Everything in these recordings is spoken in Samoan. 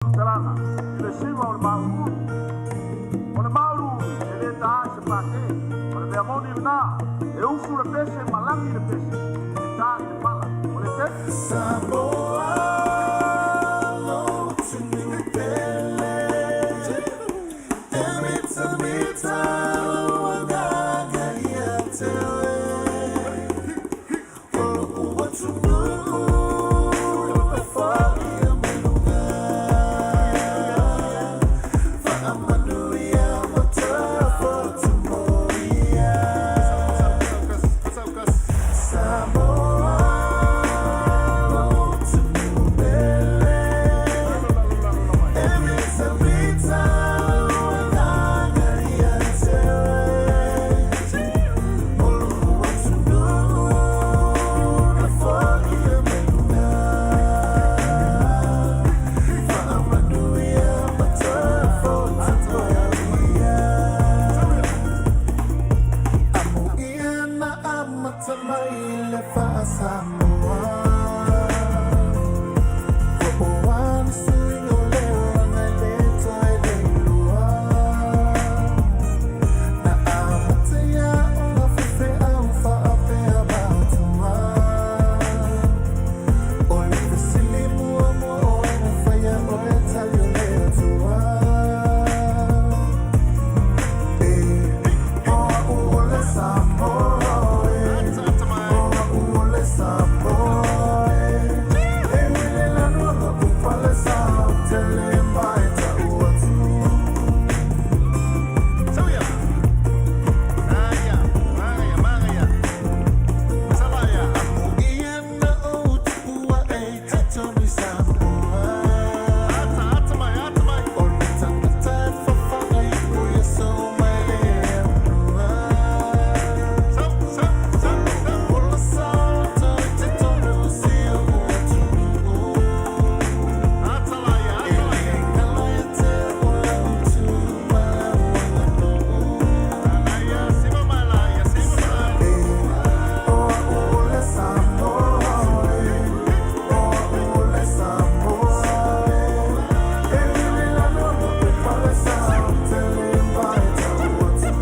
Talanga, i le siva o le mauluulu. O le mauluulu e le ta ai se pate. O le mea moni lena, e usu le pese ma lagi le pese, e ta i le pala. O le te. Samoa lo pele E mita mita lou agaga ia te oe O lou atunuu e foia mai luga Faamanuia ma toe fotu mo ia Samoa lou atunuu pele E mita mita lou agaga ia te oe O lou atunuu e foia mai luga Faamanuia ma toe fotu mo ia Amuia na amata mai le faa-Samoa Po o a ni suiga o le olaga e le toe le iloa Na amata ia ona faifeau faapea matua O le fesili muamua o ai na faia oe tali o le Atua E o a'u o le Samoa e O a'u o le Samoa e E ui le lanu ma upalesa ou te le mae ta'u atu. Amuia na ou tupu a'e i totonu i Samoa O le tagata e fafaga ipu ia sou mai le aunua O lou ola saoto i totonu o si o'u atunuu E le galo ia te a'u lau tu ma lau aganuu E o a'u o le Samoa e O a'u o le Samoa e E ui le lanu ma upalesa ou te le mae ta'u atu.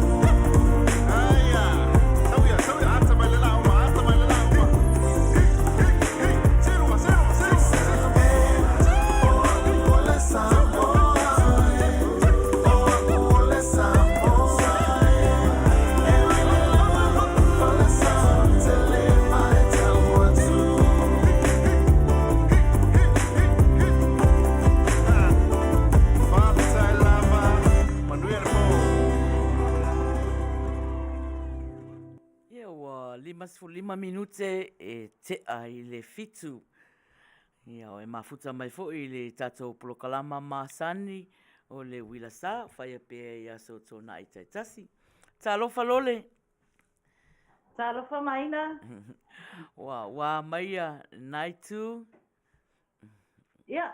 E o a'u o le Samoa e O a'u o le Samoa e E ui le lanu ma upalesa ou te le mae ta'u atu. Ia ua 55 minute e tea i le fitu. Ia e mafuta mai foi i le tatou polokalama masani o le Uila Sa, faia pea i aso Toonai taitasi. Talofa Lole! Talofa Maina! Ua, ua maia lena itu. Ia,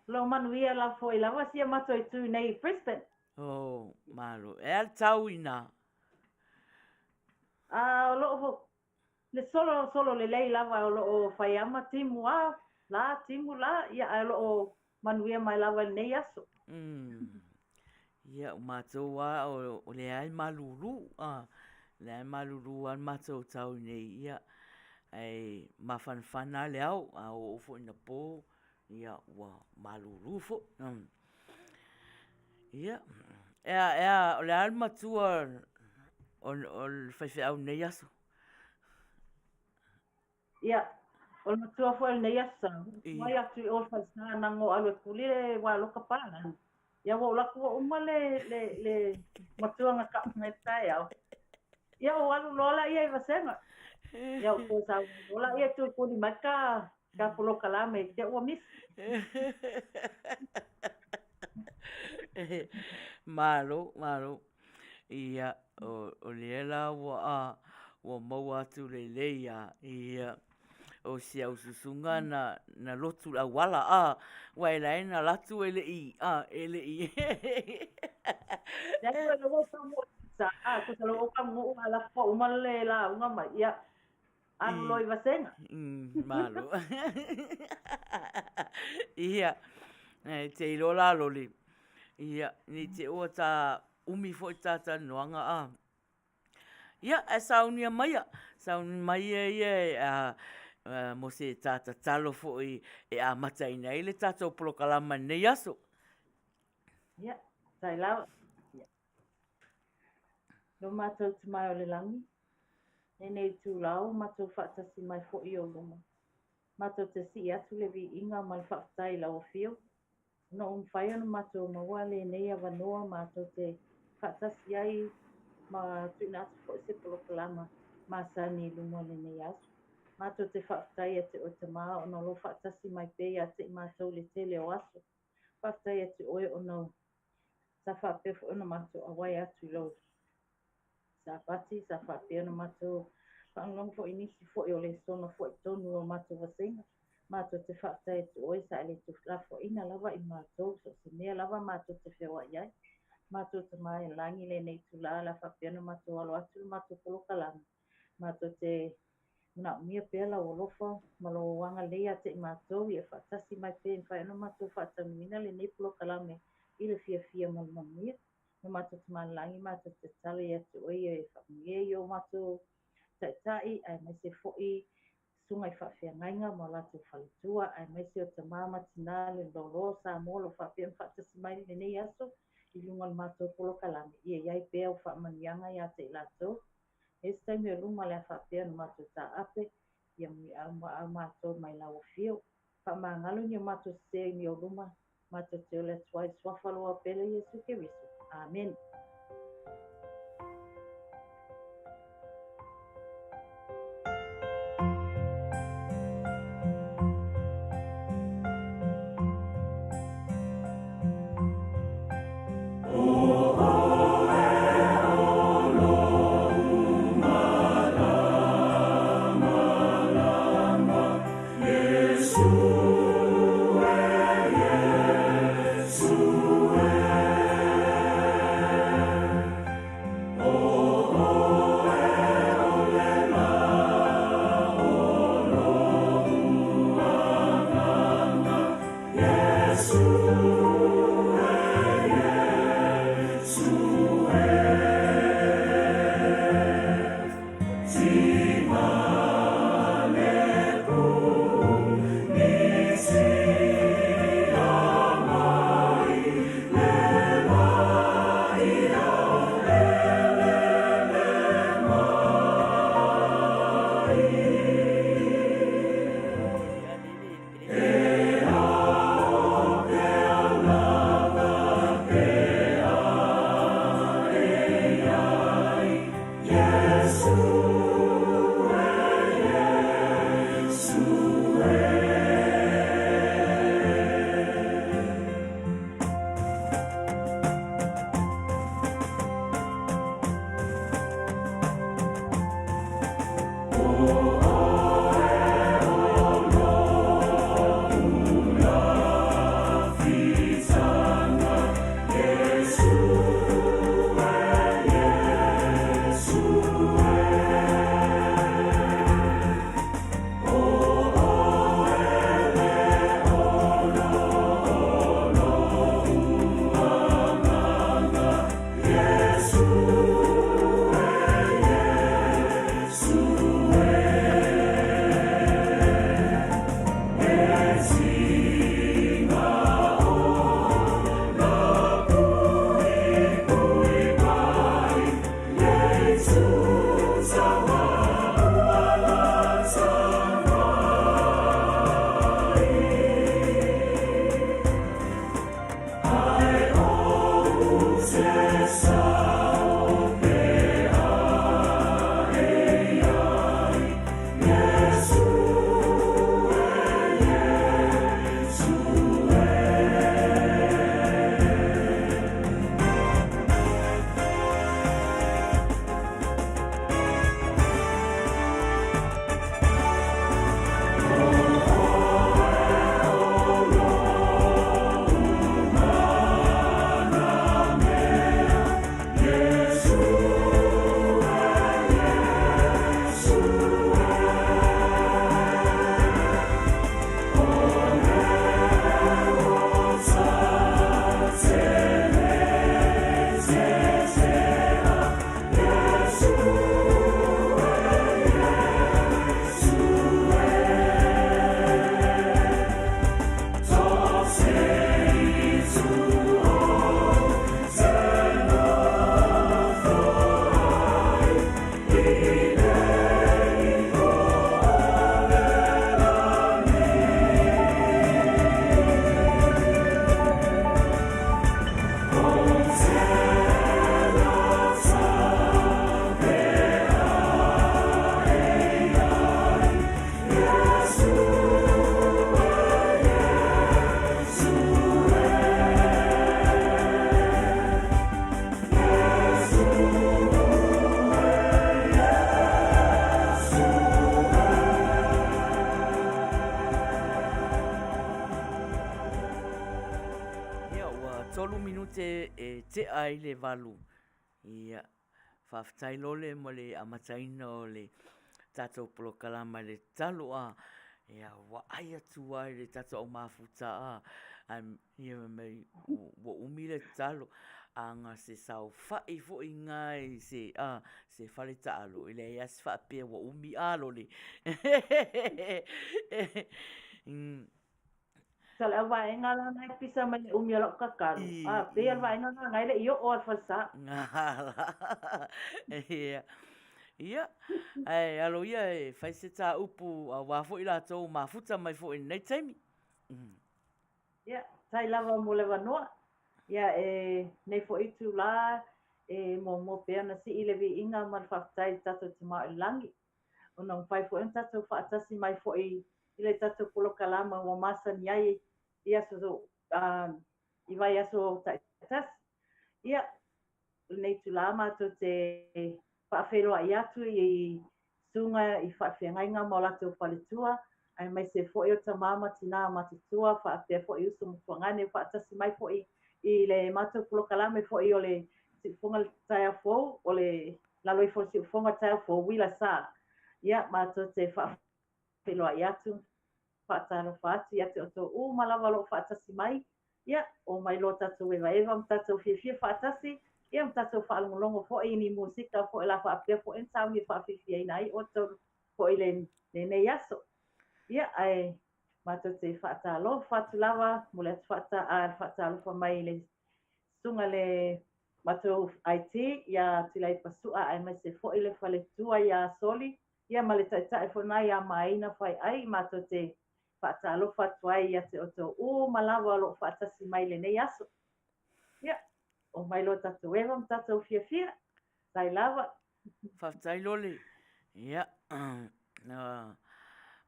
lo manuia la foi lava sia matou itu nei i Brisbane. Oh, malo. E a le tau ina? A o loo le solo solo lelei lava o loo faiama timu a la timu la ia ae o loo manuia mai lava i lenei aso. Mm. Ia, o matou a o, o lea e malulu, a, lea e malulu a le matou tau nei, ia, ae mafanafana le ao, a oo foi ina po, ia, ua malulu foi. Mm. Ia, ea, ea, o le a le matua o, o le faifeau i lenei aso? Ia, o le matua foi o lenei aso, mai atu i o le falesa nago alu e kuli le waloka palani. Ia ua ou alu atu ua uma le, le, le matua na ka'u mai le taeao. Ia ou alu loa laia i vasega. Ia ou toe sau loa laia e toe kuli mai ka, ka polokalame i te ua misi. Malo, malo. Ia, o, o lea la ua, a, ua maua atu lelei a, ia, o si au susuga na, na lotu le auala, a, ua e lae na latu e le i, a, e le i. Lea foi lau ka mo sa, a, ko sa lau ka mo a la ko uma le la unga mai. Ia, alu loa i vasega. Malo. Ia. E te iloa la loli, ia, ne i te ua ta umi foi ta talanoaga a. Ia, ae saunia maia, sauni maia ia e a, mo se ta tatalo foi e amataina ai le tatou polokalama i lenei aso. Ia, tai lava. Ia. Lo matou Tama o le lagi, lenei itula ua matou faatasi mai foi i ou luma. Matou te sii atu le viiga ma le faafetai i lau Afio, ona ua mafai ona matou maua lenei avanoa matou te faatasi ai ma tuuina atu foi se polokalama masani i luma o lenei aso. Matou te faafetai ia te oe Tama ona o lou faatasi mai pea ia te i matou i le tele o aso. Faafetai ia te oe ona sa faapea foi ona matou auai atu i lou Sapati, sa faapea ona matou faalogologo foi i nisi foi o lesona foi i totonu o matou vasega. Matou te faafetai atu oe sa e le tuulafoaiina lava i matou, so o se mea lava matou te feoai ai. Matou Tama i le Lagi i lenei itula o le a faapea ona matou alo atu i le matou polokalame. Matou te manaomia pea lau alofa ma lou agalelei ia te i matou ia e faatasi mai pea e mafai ona matou faataunuuina lenei polokalame i le fiafia ma le manuia. Lo matou Tama i le Lagi, matou te tatalo ia te oe ia e faamanuia i o matou taitai aemaise foi susuga i faafeagaiga ma o latou faletua aemaise o tama ma tina le loaloa o Samoa o lo o faapea ona faatasi mai i lenei aso i luga o le matou polokalame. Ia i ai pea au faamanuiaga ia te i latou. E i ai se taimi o luma o le a faapea ona matou taape ia muliau matou mai lau afio. Faamagalo ni o matou sese i ou luma, matou te ole atu ai i le Suafa o lou Ao pele Iesu Keriso. Amene. 3 minute e tea ai le 8. Ia, faafetai Lole mo le amataina o le tatou polokalama i le tatalo a, ia ua ai atu lava i le tatou au mafuta a, ae ia fai mai ua umi le tatalo, a na se saofai foi lena i se a, se fale taalo, e leai lava se faapea ua umi a Lole. Sa o le au vaega la na e pisa mai le umi o lau tatalo, a pei o le vaega lena na e le i oo lava i le falesa. Ia, ia, ae alo ia e fai se ta upu aua foi latou ua mafuta mai foi i lenei taimi. Ia, faafetai lava mo le avanoa. Ia, e nei foi itula e muamua pea ona sii le viiga ma le faafetai i le tatou Tama i le Lagi, ona ua mafai foi ona tatou faatasi mai foi i le tatou polokalama ua masani ai i aso i vaiaso taitasi. Ia, o lenei itula matou te faafeiloai atu i susuga i faafeagaiga ma o latou faletua, aemaise foi o tama ma tina matutua faapea foi uso ma tuagane ua faatasi mai foi i le matou polokalame foi o le Siufofoga le Taeao Fou, o le lalo ifo o le Siufofoga Taeao Fou Uila Sa. Ia, matou te faafeiloai atu, faatalofa atu ia te outou uma lava o lo o faatasi mai. Ia, omai loa tatou evaeva ma tatou fiafia faatasi, ia ma tatou faalogologo foi i ni musika foi la faapea foi ona sauni e faafiafiaina ai outou foi i lenei aso. Ia, ae matou te faatalofa atu lava, momoli atu faatalofa mai i le susuga i le matou IT ia Tuilaepa Sua aemaise foi le faletua ia Soli, ia ma le taitai foi lena ia Maina Faiai, matou te faatalofa atu ai ia te outou uma lava o lo o faatasi mai i lenei aso. Ia, omai loa tatou eva ma tatou fiafia. Faafetai lava. Faafetai Lole. Ia,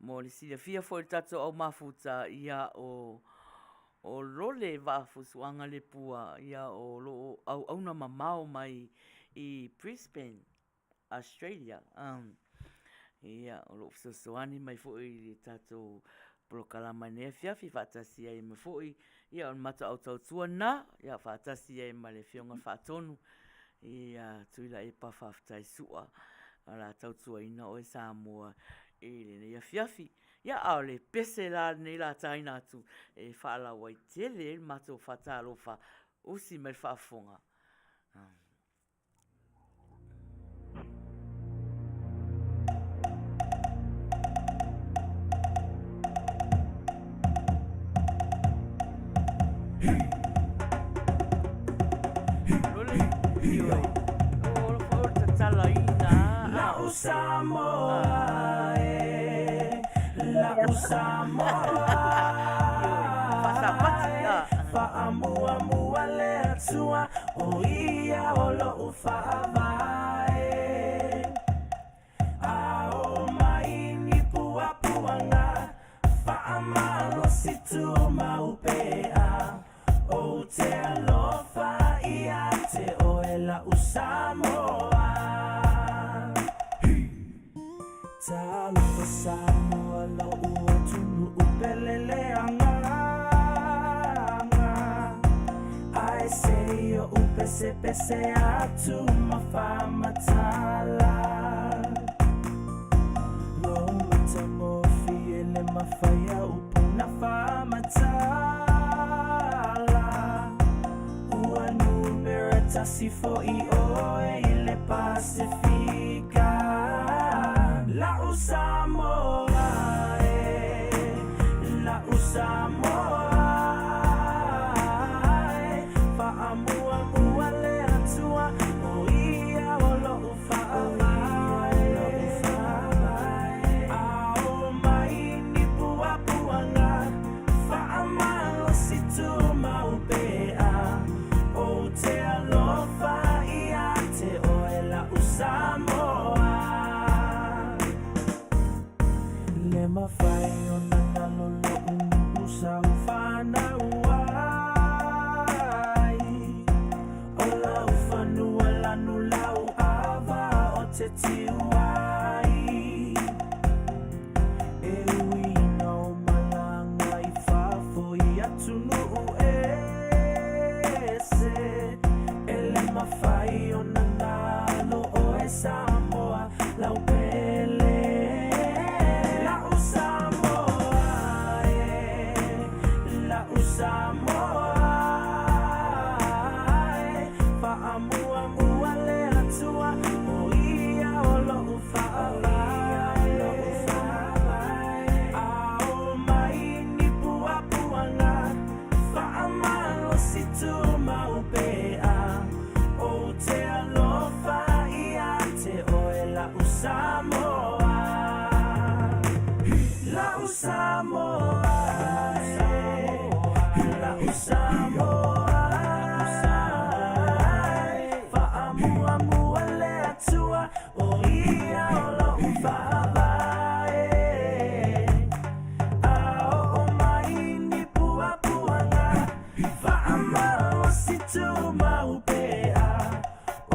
mo le silafia foi e le tatou au mafuta, ia o, o Lole Vaafusuaga Lepua, ia o lo o auauna mamao mai i Brisbane, Australia. Ia, o lo o fesoasoani mai foi i le tatou polokalama i lenei afiafi, faatasi ai ma foi, ia o le matou au tautua lena, ia faatasi ai ma le Afioga i le Faatonu ia Tuilaepa Faafetai Sua, o le a tautuaina oe Samoa i lenei afiafi. Ia, a o le pese la lenei o le a taina atu e faalauaitele ai le matou faatalofa usi mai le faafofoga. Faamuamua le Atua O ia o lo'u faavae A o mai ni puapuaga Faamalosi tumau pea Ou te alofa ia te oe la'u Samoa Talofa Samoa lo'u atunuu pele le agaga Ae se i oʻu pesepese atu ma faamatala Lou matagofie le mafai a upu na faamatala Ua numera tasi fo'i oe i le Pasefika La'u Samoa e La'u Samoa e Faamuamua le Atua O ia o lo'u faavae A o mai ni puapuaga Faamalosi tumau pea Ou te alofa ia te oe la'u Samoa Le mafai ona nalo lo'u nuu sa ou fanau ai O lau fanua lanu lau ava o te tiu ai E ui ina ou malaga i fafo i atunuu ē. tumau pea Ou te alofa ia te oe la'u Samoa La'u Samoa e La'u Samoa e Faamuamua le Atua O ia o lo'u faavae A oo mai ni puapuaga Faamalosi tumau pea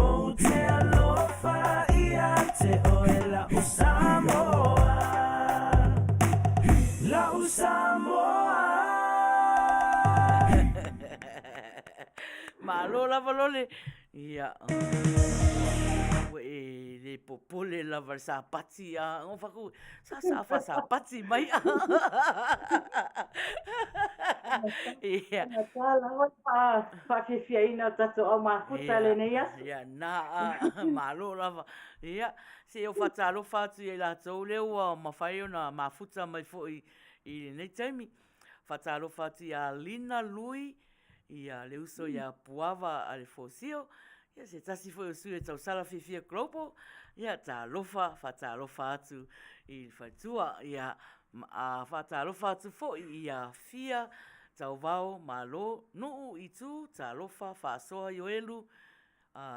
Ou te alofa ia te oe la'u Samoa La'u Samoa Malo lava Lole. Ia, ua e le popole lava i le sapati a o faku sa sa fa sapati mai. Ia. Tā lava fa faafiafiaina o tatou au mafuta lenei aso. Ia, na a, malo lava. Ia, se o faatalofa atu ia i latou lea ua mafai ona mafuta mai foi i lenei taimi. Faatalofa atu ia Lina Lui, ia le uso ia Puava Alefosio, ia se tasi foi o sui o Tausala Fiafia Global, ia talofa, faatalofa atu i le faletua, ia a faatalofa atu foi ia Fia Tauvao Malo Nuu Itu, talofa, Faasoa Ioelu,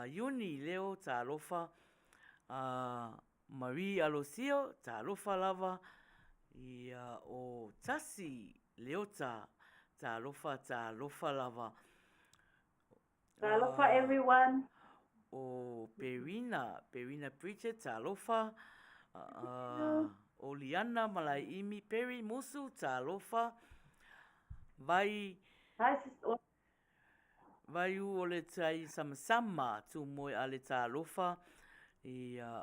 Iuni Leo, talofa, Marie Alosio, talofa lava, ia o Tasi Leota, talofa, talofa lava. Talofa everyone. O Perina, Perina Bridget, talofa. O Liana Malaeimi Perry Musu, talofa. Vai. Hi sister. Waiū o le tai samasama, tūmoe a le tālofa, ia,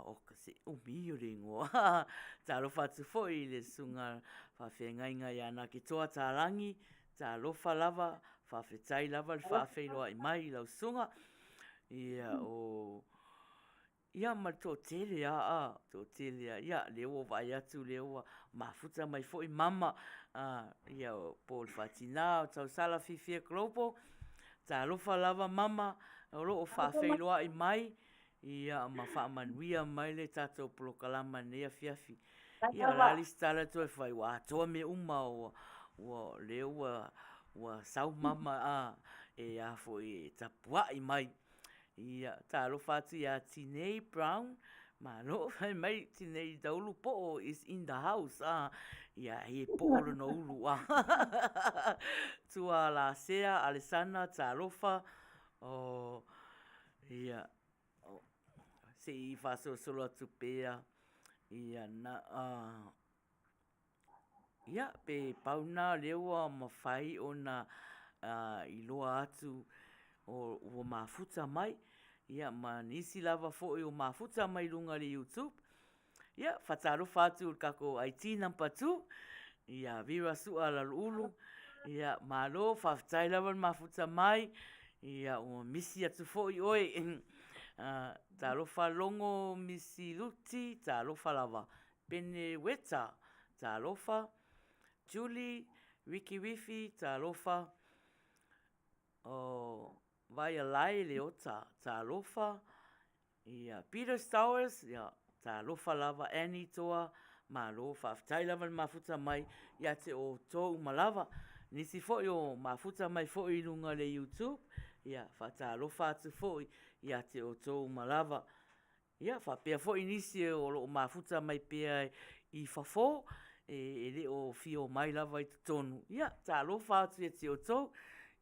o ka se umi o le ingoa. Tālofa atu foi i le susuga faafeagaiga ia Naketoa Tālangi, tālofa lava, faafetai lava le faafeiloai mai i lau susuga. Ia, o Ia ma le toatele a, a, toatele a, ia, lea ua vaai atu, lea ua mafuta mai foi mama, a, ia, po o le faatina o Tausala Fiafia Global, talofa lava mama, o lo o faafeiloai mai, ia, ma faamanuia mai le tatou polokalama i lenei afiafi. Ia, o le a le isi tala e toe fai, ua atoa mea uma, ua, ua, lea ua, ua sau mama, a, e a foi, e tapuai mai. Ia, talofa atu ia Tinei Brown, malo, fai mai Tinei the ulu po'o is in the house, ah, ia, he po'o lona ulu, ah. Tua Lasea, Alesana, talofa, oh, ia, oh, se i faasolosolo atu pea, ia, na, ah, Ia, pe pau nā lea ua mafai ona iloa atu ua mafuta mai, ia ma nisi lava foi o mafuta mai luga i le YouTube. Ia, faatalofa atu i le tatou IT number 2, ia Vera Sua Laluulu. Ia, malo, faafetai lava le mafuta mai. Ia, ua misi atu foi oe. Talofa Logo Misi Luti, talofa lava. Pene Weta, talofa, Julie Rikiwifi, talofa, o Vaialae Leota, talofa, ia Peter Stowers, ia talofa lava, Annie Toa, malo, faafetai lava le mafuta mai ia te outou uma lava. Nisi foi o mafuta mai foi i luga o le YouTube, ia faatalofa atu foi ia te outou uma lava. Ia, faapea foi nisi o lo o mafuta mai pea i fafo, e le o fia omai lava i totonu. Ia, talofa atu ia te outou,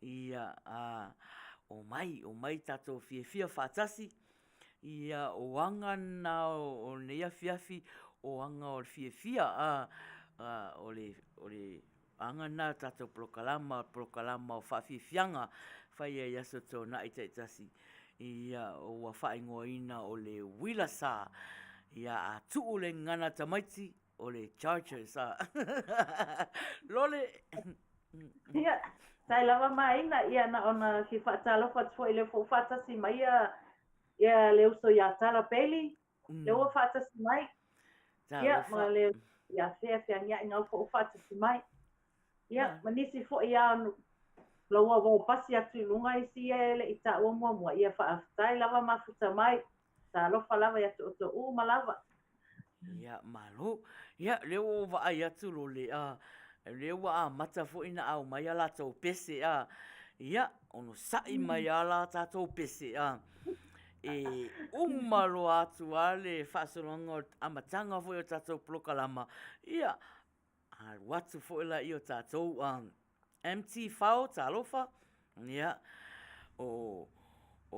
ia, a, omai, omai tatou fiafia faatasi, ia, o aga na o lenei afiafi, o aga o le fiafia, a, a, o le, o le aga na o tatou polokalama, polokalama o faafiafiaga, faia i Aso Toonai taitasi. Ia, ua faaigoaina o le uila sa. Ia, a tuu le gagana tamaiti, o le charger sa. Lole! Ia, tae lava maina, ia na ona fia faatalofa atu foi lea foi ua faatasi mai ia, ia le uso ia Tala Bailey, lea ua faatasi mai. Ia, ma le ia Fea Feagiai ngau foi ua faatasi mai. Ia, ma nisi foi ia Lou ua ou pasi atu i luga isi ia e le i taua muamua, ia faafetai lava mafuta mai. Talofa lava ia te outou uma lava. Ia, malo. Ia, lea ua ou vaai atu Lole, a, lea ua amata foi ona aumai a latou pese, a, ia, onosai mai lava la tatou pese, a, e uma loa atu lava le faasologa o le amataga foi o le tatou polokalama, ia, alu atu foi laia o tatou MT Fao, talofa, ia, o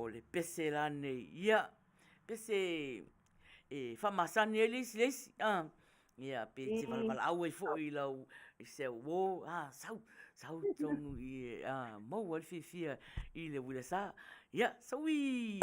le pese la lenei, ia, pese e faamasani ai le isi i le isi, ia, pe e te valaau ai foi i lau, i se uo, a, sau, sau i totonu i i e maua ai le fiafia i le uila sa. Ia, saui!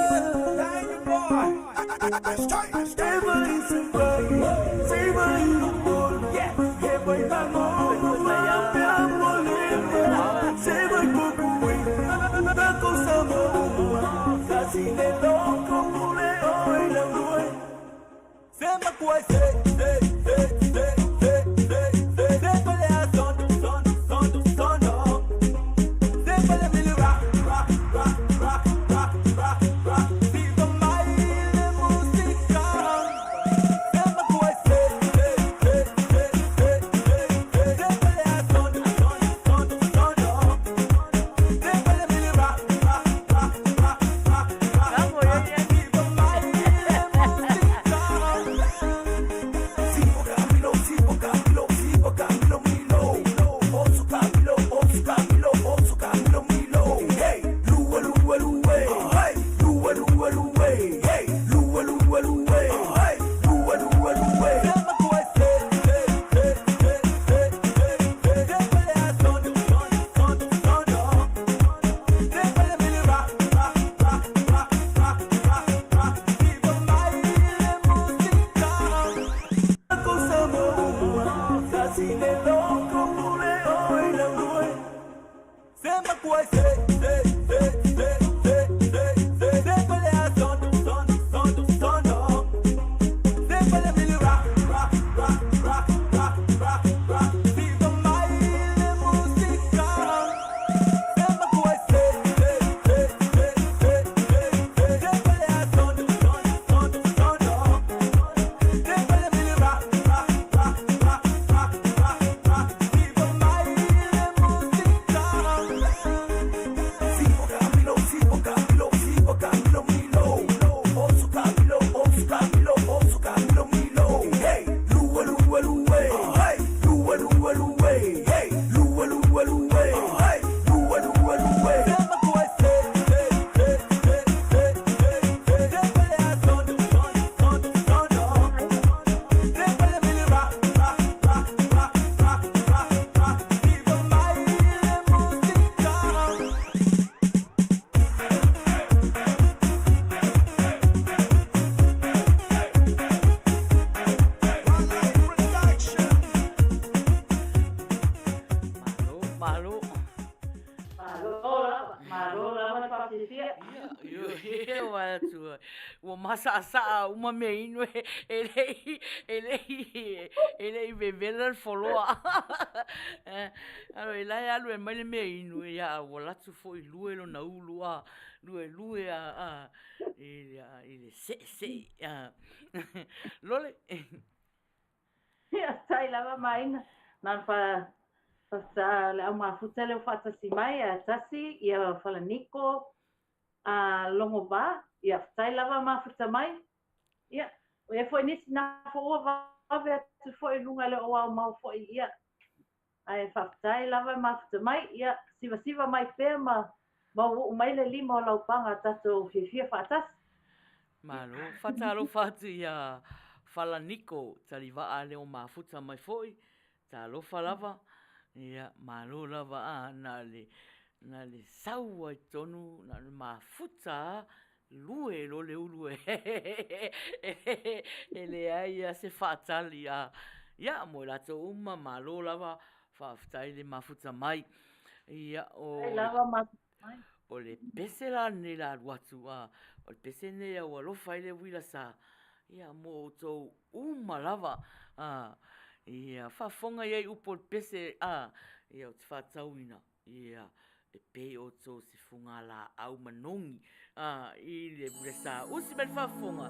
Malo, malo. Malo lava, malo lava le faafiafia. Ia, ioe atu. Ua masaʻasaʻa uma mea inu e leʻi, e leʻi, e leʻi vevela le foloa. Alo e la e alu e aumai le mea inu, ia a ua alu atu foi lue lona ulu a, luelue a, a, i le seʻeseʻe a. Lole. Ia, faafetai lava Maina. Na ona faafetai le au mafuta lea ua faatasi mai, ae tasi ia Falaniko a Logova, ia faafetai lava mafuta mai. Ia, ua i ai foi nisi na ua vave atu foi i luga e le o aumau foi, ia. Ae faafetai lava mafuta mai, ia sivasiva mai pea ma mauuu mai le lima o lau paga tatou fiafia faatasi. Malo, faatalofa atu ia Falaniko Talivaa leo mafuta mai foi, talofa lava, ia malo lava a na le na le sau ai totonu na le mafuta a lue loa le ulu e e leai lava se faatali a ia mo i latou uma malo lava faafetai le mafuta mai. Ia o o le pese la lenei la alu atu a o le pese lenei a ua alofa ai le uila sa ia mo outou uma lava a ia faafofoga i ai upu o le pese a ia ou te faatauina ia. Pepei outou se fugalaau manogi i le Vulesa usi mai le faafofoga.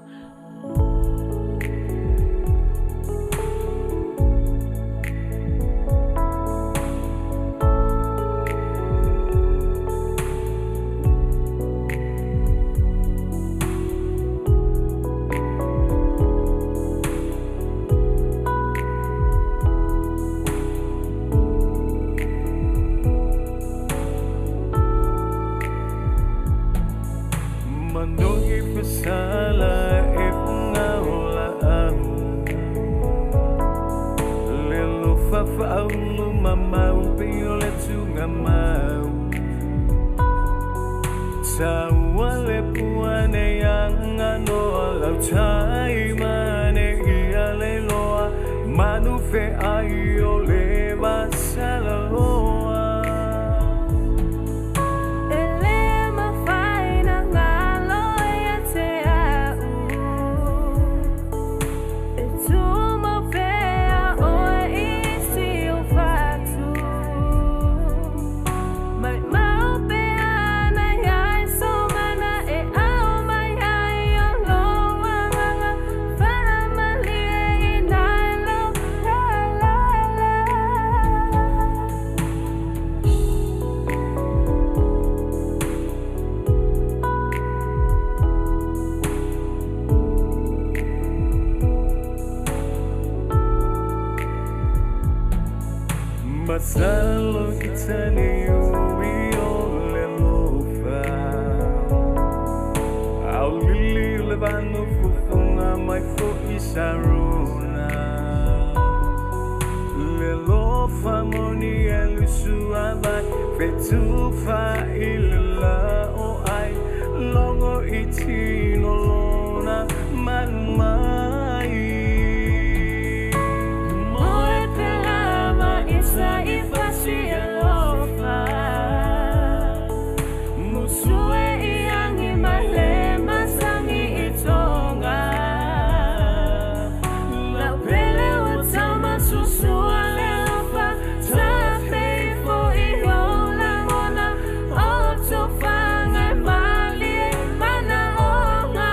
Manogi fasala e fungaola au Lelo fafaulu mamau pei o le tugamau Taua le pua nei aganoa lautai mane ia le loa Manu feai o le vasalaloa. E le mafai na galo ia te au. E tumau pea oe i si ou fatu. Maimau pea ana iai sou mana e ao mai ai o lou agaga faamalie ina e lou lalala. Masalo i tane ui o le lofa Au lili le vanu fufunga mai fo'i sarona Le lofa moni e lusu avai Fetufa i le la o ai Logo i tino lona malu mai. Moe pelama i sa i fasi alofa. Musue i angi mai le masangi i tonga. Lau pele ua taumasusua le alofa. Tafeifo i ou lagona o tofaga e malie manaoga.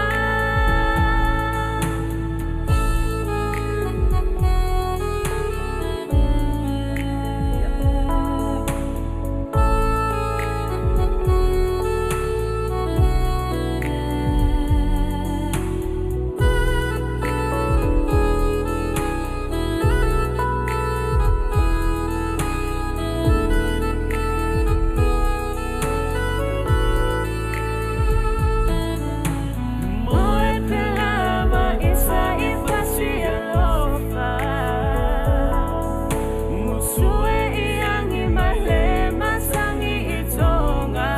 Moe pelama i sa i fasi alofa. Musue i angi mai le masangi i tonga.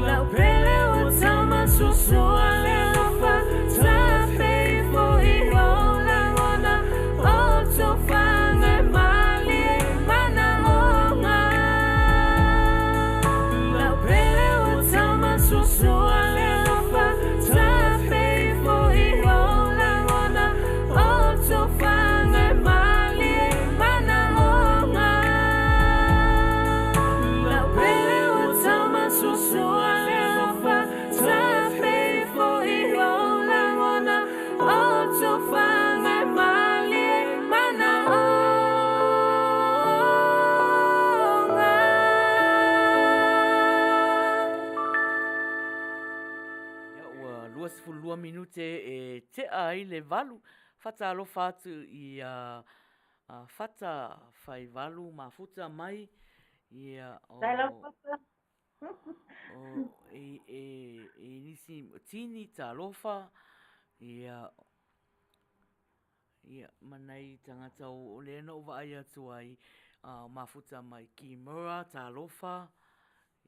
Lau pele ua taumasusua le alofa. Tafeifo i ou lagona o tofaga e malie manaoga. Lau pele ua taumasusua le alofa. Tafeifo i ou lagona o tofaga e malie manaoga. Lau pele ua taumasusua le alofa. Tafeifo i ou lagona o tofaga e malie manaoga. Ia, ua 22 minute e tea ai le valu. Fatalofa atu i a Fata Faivalu mafuta mai ia o Tai lava Fata. o i e i nisi tini talofa ia ia ma nai tagata o lea na ou vaai atu ai a mafuta mai Kimura talofa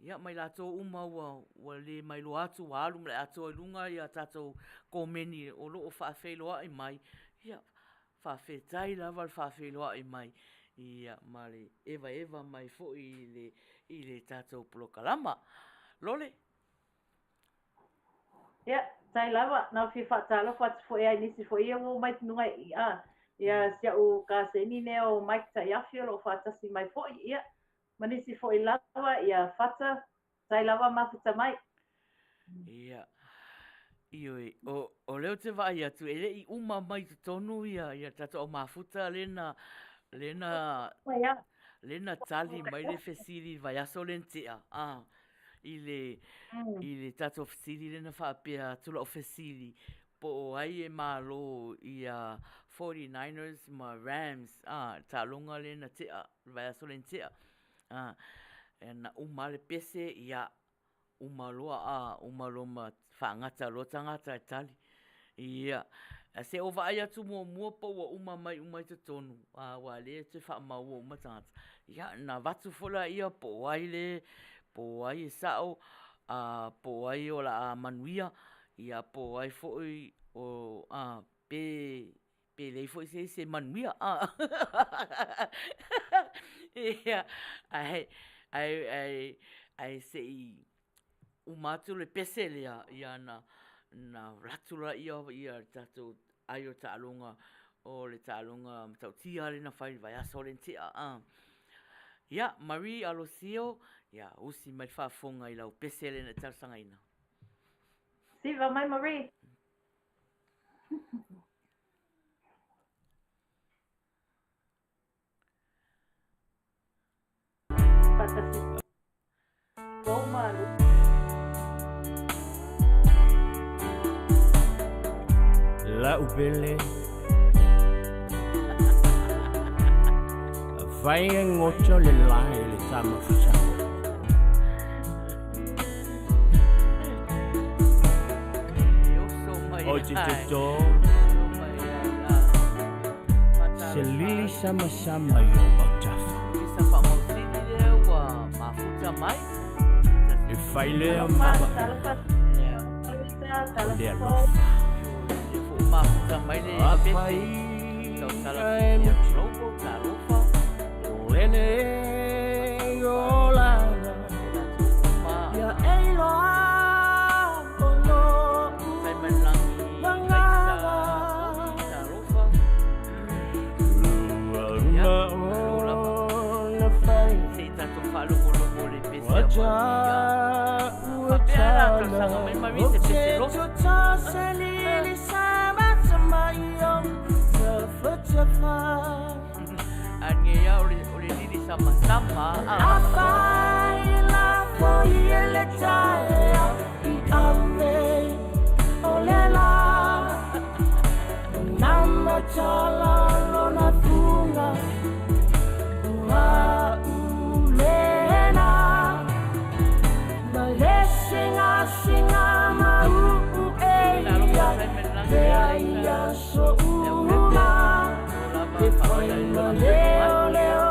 ia ma i latou uma ua ua le mailoa atu ua alu ma le atoa i luga ia tatou komeni o lo o faafeiloai mai ia faafetai lava le faafeiloai mai ia ma le evaeva mai foi i le i le tatou polokalama. Lole. Ia, tai lava, na ou fia faatalofa atu foi ai nisi foi ia ua omai luga i a. Ia si au kaseni lea o Mike Taiafi o lo o faatasi mai foi. Ia, Ma nisi foi lava, ia Fata, tai lava mafuta mai. Ia. Ioe, o, o lea ou te vaai atu, e le i uma mai i totonu ia, ia tatou au mafuta lea na, lea na, lea na tali mai le fesili i le vaiaso lea na tea, a, i le, i le tatou fesili lea na faapea atu lau fesili, po o ai e malo ia 49ers ma Rams, a, le taaloga lea na tea, le vaiaso lea na tea, a, na uma lava le pese, ia, uma loa a, uma loa ma faagata loa tagata e tali. Ia, se o vaai atu muamua po ua uma mai uma i totonu, a, aua o lea e toe faamaua uma tagata. Ia, ona avatu foi laia po o ai le, po o ai e sao, a, po o ai o le a manuia, ia po o ai foi o, a, pe, pe leai foi se isi e manuia. Ia, ae, ae, ae, ae se i uma atu le pese lea, ia ona alu atu lea o le tatou ai o taaloga, o le taaloga matautia lea na fai i le vaiaso lea na tea. Ia, Marie Alosio, ia usi mai le faafofoga i lau pese lea na e talosagaina. Siva mai Marie. La'u pele Afai e goto le lae i le tama fusao. Ou te toto se lili samasama i ou autafa. E fai lea ma o le alofa. Afai e mutu lenei olaga ia e iloa o lo'u agaga ua uma ona fai ua ua tala o te toto se lili samasama i ou tafatafa. Ange ia o le, o le lili samasama. Afai lafo i le taeao i ave o le la na matala lona fuga ua ulena ma le singasinga ma uu e ia te ai aso uma e fai ma leoleo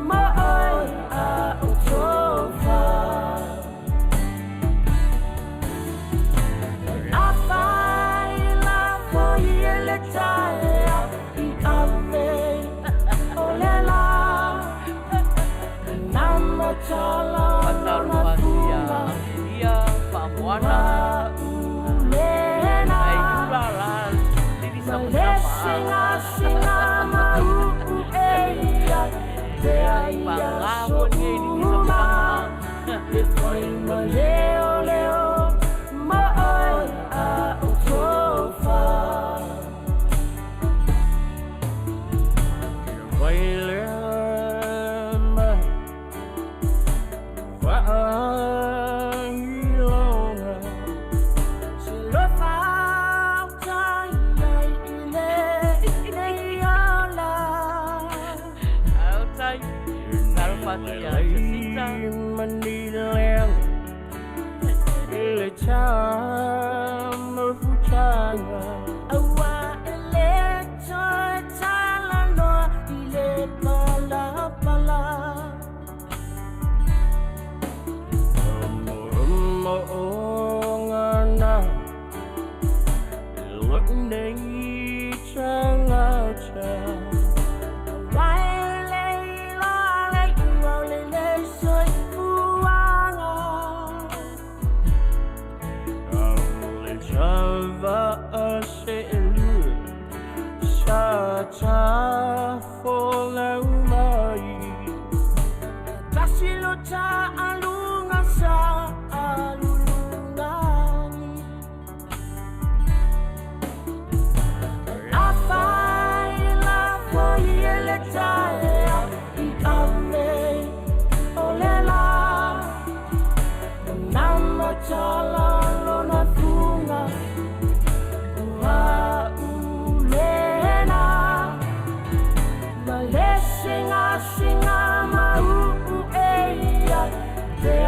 ma oe a o tofa. Afai lafo i le taeao i ave o le la na matala lona Talofa atu ia fuga Amelia Faamoana. ua ulena Ai ula la lili ma le samasama. singasinga ma uu e ia te ai Paga aso foi lenei lili uma samasama. e fai ma leoleo ma oe a o tofa. Vai lea mai faailoga se lofa utai ai i lenei ola. Au tai, talofa atu ia Jacinta. Manileng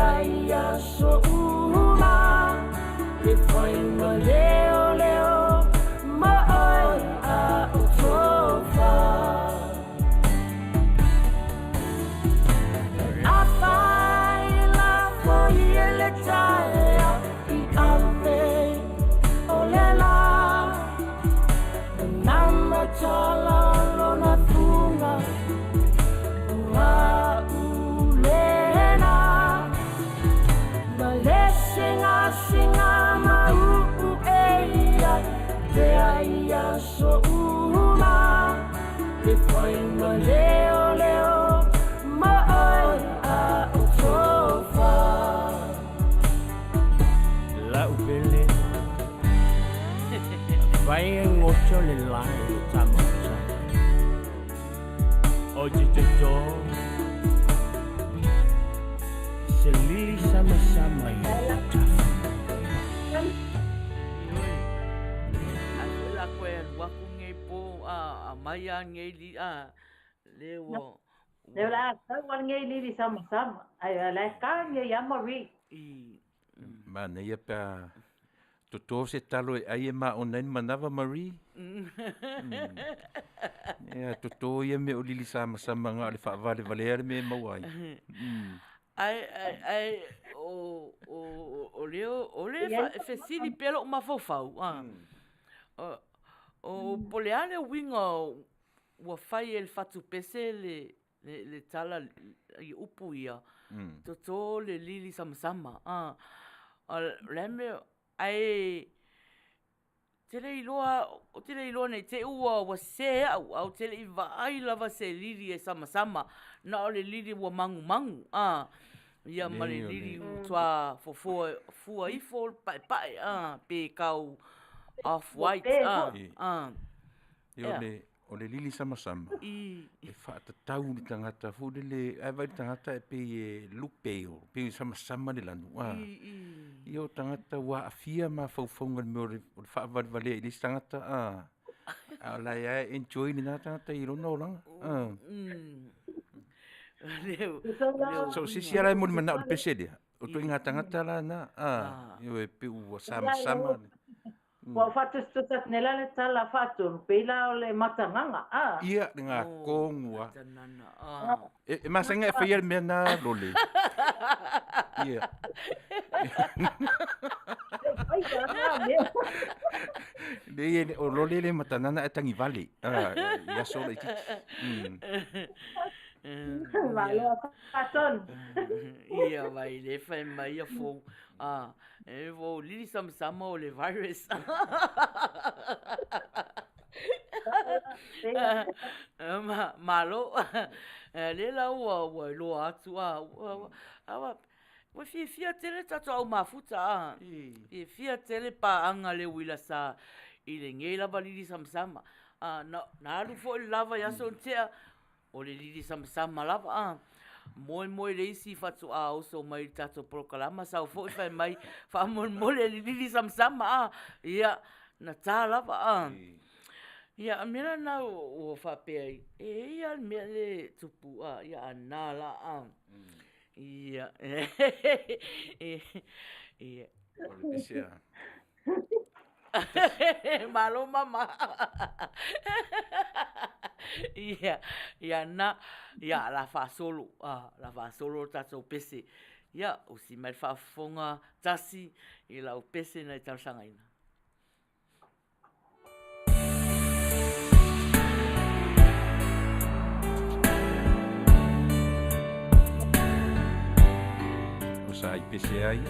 ai aso uma e fai ma leoleo ma oe a o tofa. Afai lafo ia le taeao i ave o le la, na matala lona fuga o a'u lena, ma le segasega mau'u e ia te ai aso uma e fai ma leoleo ma oe a o tofa. La'u pele Vai e goto le lae o tamaotai O te toto Se lili samasama i o tafa. Ioe, ae foi la koe alu aku nei po a a mai a nei li a le ua Le o le a tau a nei lili samasama, ai a la e ka nei a Marie. I Manaia pe a toto se talo e ai e maona ai le manava Marie. Ea toto ia mea o lili samasama na o le faavalevalea le mea e maua ai. Ae ae o o o le o le fesili pea lou mafaufau a o po o le a le uiga ua fai e le fatupese le le tala i upu ia, toto le lili samasama. O le a le mea, ae te le iloa, ou te le iloa ne i te i ua sese au, ae ou te le i vaai lava se lili e samasama, na o le lili ua magumagu, a, ia ma le lili ua matua fofoa fua ifo le paepae, a, pe kau off white, a, a. Ia, o le lili samasama, e faatatau i le tagata foi lele, a e vaai i le tagata e pei e look pale, pei e samasama le lanu, a. Ia o tagata ua aafia mafaufauga i le mea o le faavalevalea i le isi tagata, a. A o la e lava e enjoy lena tagata i lona olaga, a. So o se isi lava la e molimau o le pese lea, o ituaiga tagata la na, a, ioe, pei ua samasama. Ua ou faatusatusa atu nei la le tala faatonu, pei la o le matagaga, a. Ia, le gakonu a. E masani ona e faia le mea na lole. Ia. Leai, o lole le matanana ae tagivale, a, i aso laitiiti. Malo faatonu. Ia, vai le fai mai ia fou. A, e ua lili samasama o le virus. Malo. Lea la ua ua iloa atu a ua ua fiafia tele tatou au mafuta a. Fiafia tele paaga le uila sa i lenei lava lili samasama. A na alu foi le lava i aso ua tea O le lili samasama lava a. Moemoe le isi faatoa oso mai i le tatou polokalama sau foi fai mai faamolemole le lili samasama a. Ia, na ta lava a. Ia, o le mea la lena ua faapea ai, e i ai lava le mea lea e tupu a, ia a na la a. Ia, ia. O le pese a. Malo mama. Ia, ia na, ia la faasolo, a, la faasolo le tatou pese. Ia, usi mai le faafofoga tasi i lau pese na e talosagaina. O sa i pese ai.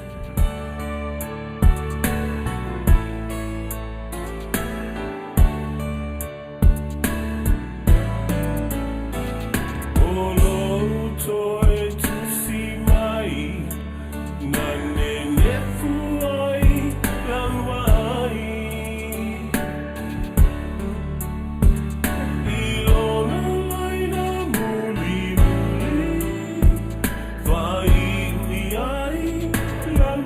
O lou toe tusi mai Na nenefu ai lau ai I lona laina mulimuli Faaiu i ai lau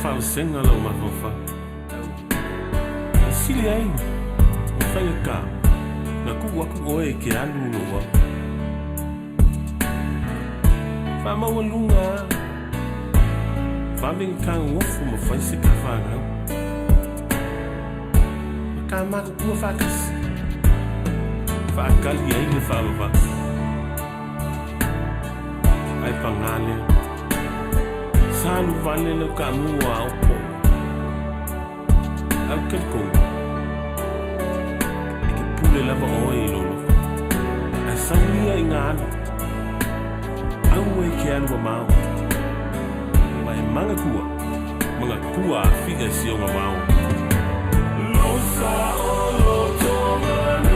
faavasega lou mafaufau. E sili ai ona faigata na tuu atu oe e te alu i lou ao. Faamaualuga lava, vave ona tagogofu ma fai se ta fanau. Ma ta matutua faatasi, faatali ai le faavavau. Ae paga lea, sa alu vale lau taamu a aopo. Ae ou te talitonu, e te pule lava oe i lou loto. Ae sau ia ina alu, aua e te alu mamao, ma e manatua, manatua afia i si ona vao. Losa o loto mana.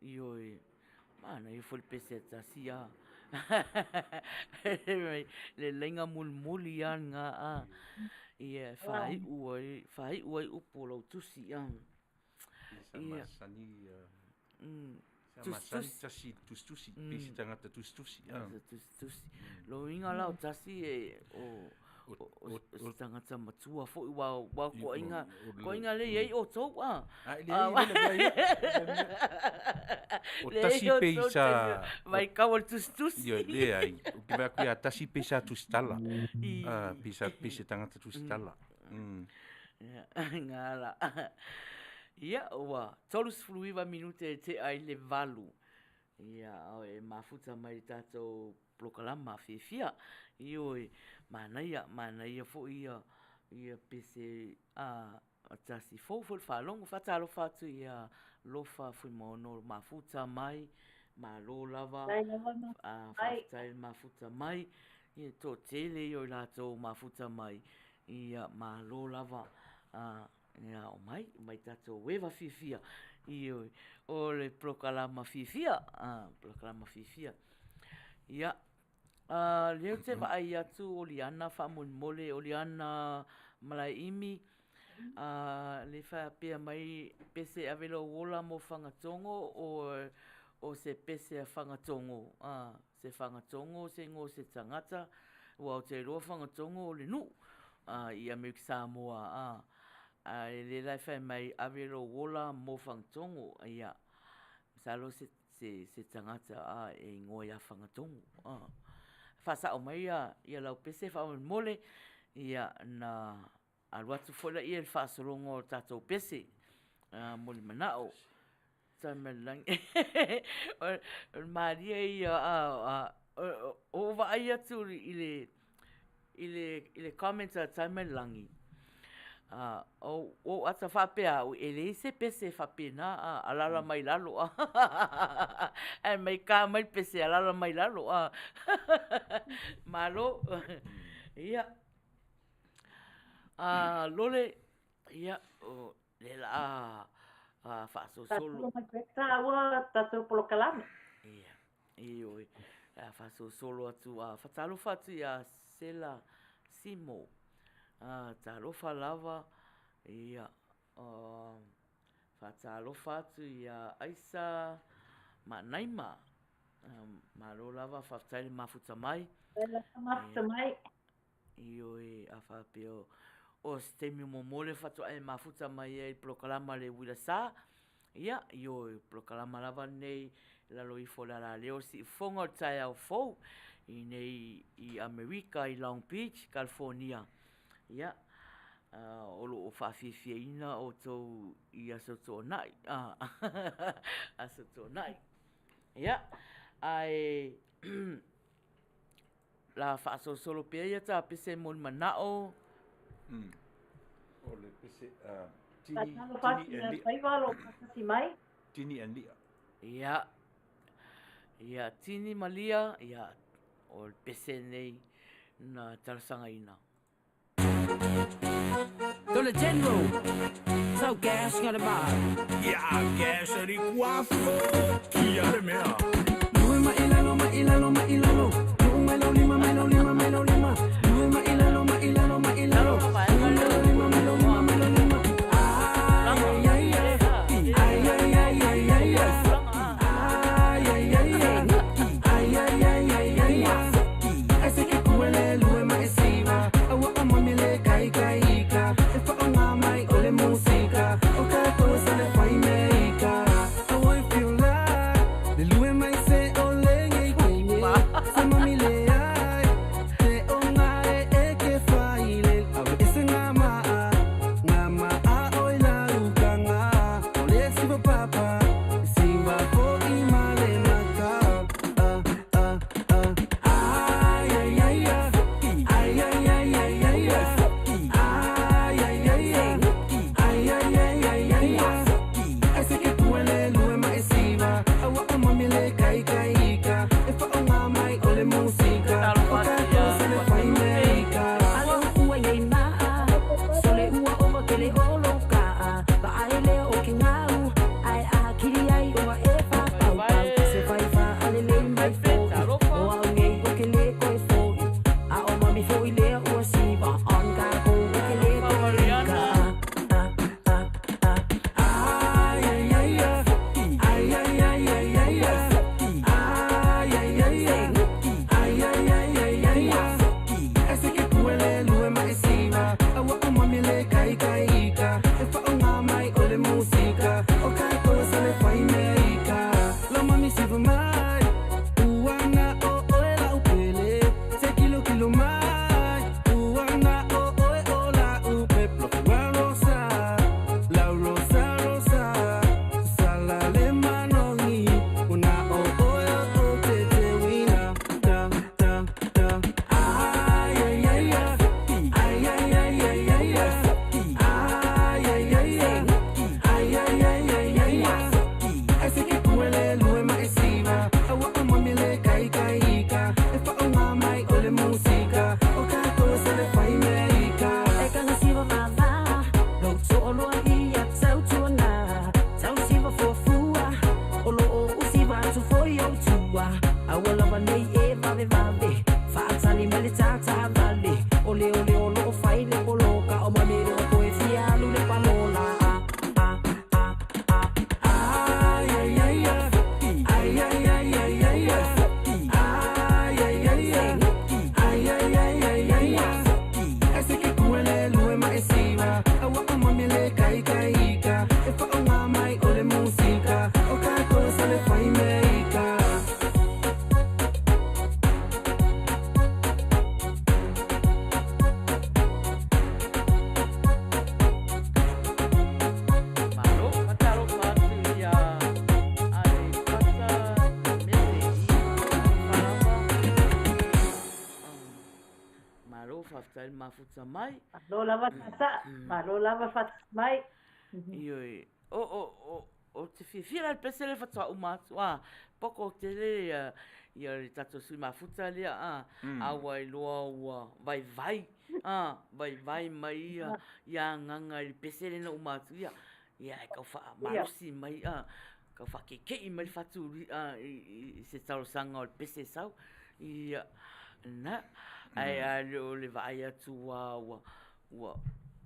Ioe, manaia foi le pese a tasi a. Le laina mulimuli a lena a. Ia e faaiu ai, faaiu ai upu o lau tusi a. Sa masani ia. Sa masani tasi tusitusi, pei se tagata tusitusi. Tusitusi. Lona uiga la o tasi e o o se tagata matua foi aua o toaiga, toaiga lea e i ai outou a. A e leai, leai. O tasi pei sa vaitau o le tusitusi. Ioe, leai. Ou te vaai atu ia tasi pei sa tusitala. Pei sa pei se tagata tusitala. Nga la. Ia, ua 39 minute e tea ai le 8. Ia, e mafuta mai le tatou polokalama fiafia. Ioe, manaia, manaia foi ia, ia pese a tasi fou foi le faalogo. Faatalofa atu ia Lofa Fuimaono mafuta mai, malo lava, faafetai le mafuta mai. Ia, toatele ia o i latou mafuta mai. Ia, malo lava. Ia, omai, omai tatou eva fiafia. Ioe, o le polokalama fiafia, polokalama fiafia. Ia, lea ou te vaai atu o Liana faamolemole, o Liana Malaeimi, le faapea mai pese e ave lou ola mo Fagatogo o se pese a Fagatogo, se Fagatogo se igoa o se tagata, aua ou te iloa Fagatogo o le nuu i Amerika Samoa, ae lea la e fai mai ave lou ola mo Fagatogo, ia, masalo se se tagata a e igoa ia Fagatogo. Faasao mai ia lau pese faamolemole, ia na alu atu foi laia i le faasologa o tatou pese mo le manao. Tamalagi. O le malie ia o ou vaai atu i le i le i le comment a Taimalelagi, a o ou ata faapea au, e leai se pese faapena a, alala mai lalo a. Ae mai ka mai le pese alala mai lalo a. Malo. Ia. A Lole, ia, o lea la a faasolosolo. Taua tatou polokalame. Ia. Ioe, a faasolosolo atu, a faatalofa atu ia Sela Simo. A talofa lava, ia, faatalofa atu ia Aisa Maanaima. Malo lava, faafetai le mafuta mai. Mafuta mai. Ioe, a faapea o se taimi muamua lea faatoa e mafuta mai ai i le polokalama a le Uila Sa, ia, ioe, o polokalama lava lenei i lalo ifo o le alaleo o le siufofoga o le taeao fou. i nei i Amerika i Long Beach, California. Ia, o lo o faafiafiaina outou i Aso Toonai. Aso Toonai. Ia, ae la faasolosolo pea ia ta pese mo ni manao. O le pese, Tini, Tini and Lia. Tini and Lia. Ia, ia Tini ma Lia, ia, o le pese nei na talosagaina. To le General, sau gas nga le maa. Ia gas ari kua kia le mea. Lue ma ilalo ma ilalo ma ilalo. Lue mai lau lima mai lau lima mai lau lima. Lue ma ilalo ma ilalo ma ilalo. Lue mai lau lima mai lau lima mai lau lima. Ai ai ai ai ai ai ai ai ai. Ai ai ai ai ai ai ai ai ai ai. Ai se ke kuele lue ma e siva. Aua o mami le kai kai ika. E whaonga mai o le musika. O ka koe sa le whai me ika. Aua e feel like le lue mai se o le ngei kenge. Se mami le ai. Te o ngā e e ke whai le. Awe e se ngā maa. Ngā maa oi la uka ngā. O le siva papa. Siva fo i male maka. Ah, ah, ah. Ai, ai, ai, ai. Ai, ai, ai, ai, ai, ai. Ai, ai, ai, ai. Ai, ai, ai, ai, ai, ai. Ai se ke kuele lue ma e siva. Aua o mami le kai kai ika. E whaonga mai o le musika. O ka koe se le whai me ika. Ale ua iai maa, sole ua ova ke le olo kaa. Va ae lea o ke ngau, ae a kiri ai ua e wha pau pau. Se whai wha ale le mai fōi, o au nei o ke le koe fōi. A o mami fōi lea ua siva, on ka kou o ke le koe ika. Ah, ah, ah, Ai, ai, ai, ai. Ai, ai, ai, ai, ai, ai. Ai, ai, ai, ai. Ai, ai, ai, ai, ai, ai. Ai se ke kuele lue ma e siva. Aua o mami le kai kai ika. E whaonga mai o le musika. O ka koe sa le whai me ika. Lau mami siva mai. Uana o oe lau pele. Se kilo kilo mai. Uana o oe o lau pe. Plofu rosa. Lau rosa rosa. Sala le manongi. Una o oe o te te wina. Da da da. Ai ai ai ai. Ai ai ai ai ai ai. Ai ai ai ai. Ai ai ai ai ai ai. Ai se ke kuele lue ma e siva. Aua o mami le kai kai ika. E whaonga mai o le musika. O ka koe sa le whai me ika. E kanga siva vava, lo to'oloa ia tau tuana. Tau siva fuafua, o lo o usiva atu foi o tua. Aua lava nei e vave vave, faatali mai le tata vale. O le o le o lo o fai le poloka, o mami le o koe fia alu le palola. Ah, ah, ah, ah. Ai ai ai ai. Ai ai ai ai ai ai. Ai ai ai ai. Ai ai ai ai ai ai. Ai se ke kuele lue ma e siva. Aua o mami le kai kai ika. E whaonga mai o le musika. O ka koe sa le whai me ika. Malo, faatalofa atu ia Aleipata Mele i Falava. Malo, faafetai le mafuta mai. Malo lava tata, malo lava faatasi mai. Ioe, o, o, o, o te fiafia la le pese le faatoa uma atu, a, poko tele ia, ia le tatou sui mafuta lea, a, a ua iloa ua vaivai, a, vaivai mai ia, ia agaga i le pese lea na uma atu, ia, ia e tau faamalosi mai, a, tau faakeike'i mai le fatu, a, i, i se talosaga o le pese e sau, ia, na, ae a le o le vaai atu a ua, ua,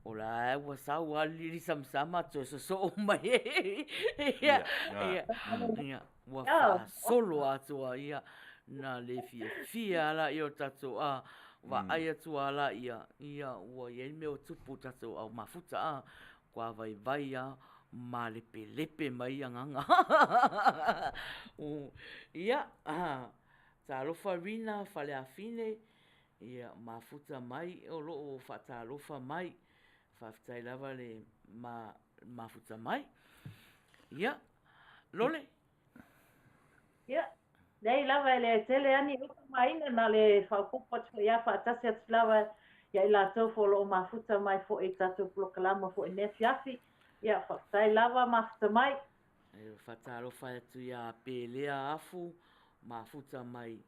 o la e ua sau a lili samasama toe sosoo mai. Ia, ia, ia, ua faasolo atoa ia na le fiafia ala ia o tatou a vaai atu ala ia, ia ua iai le mea ua tupu tatou au mafuta a kua vaivai a malepelepe mai agaga. Ia, Talofa Rina Faleafine, ia mafuta mai o lo o faatalofa mai. Faafetai lava le ma mafuta mai. Ia, Lole. Ia, leai lava e le tele ani upu maina na le faaopoopo atu foi ia faatasi atu lava ia i latou foi o lo o mafuta mai foi i tatou polokalama foi i lenei afiafi. Ia, faafetai lava mafuta mai. E faatalofa atu ia Pelea Afu mafuta mai.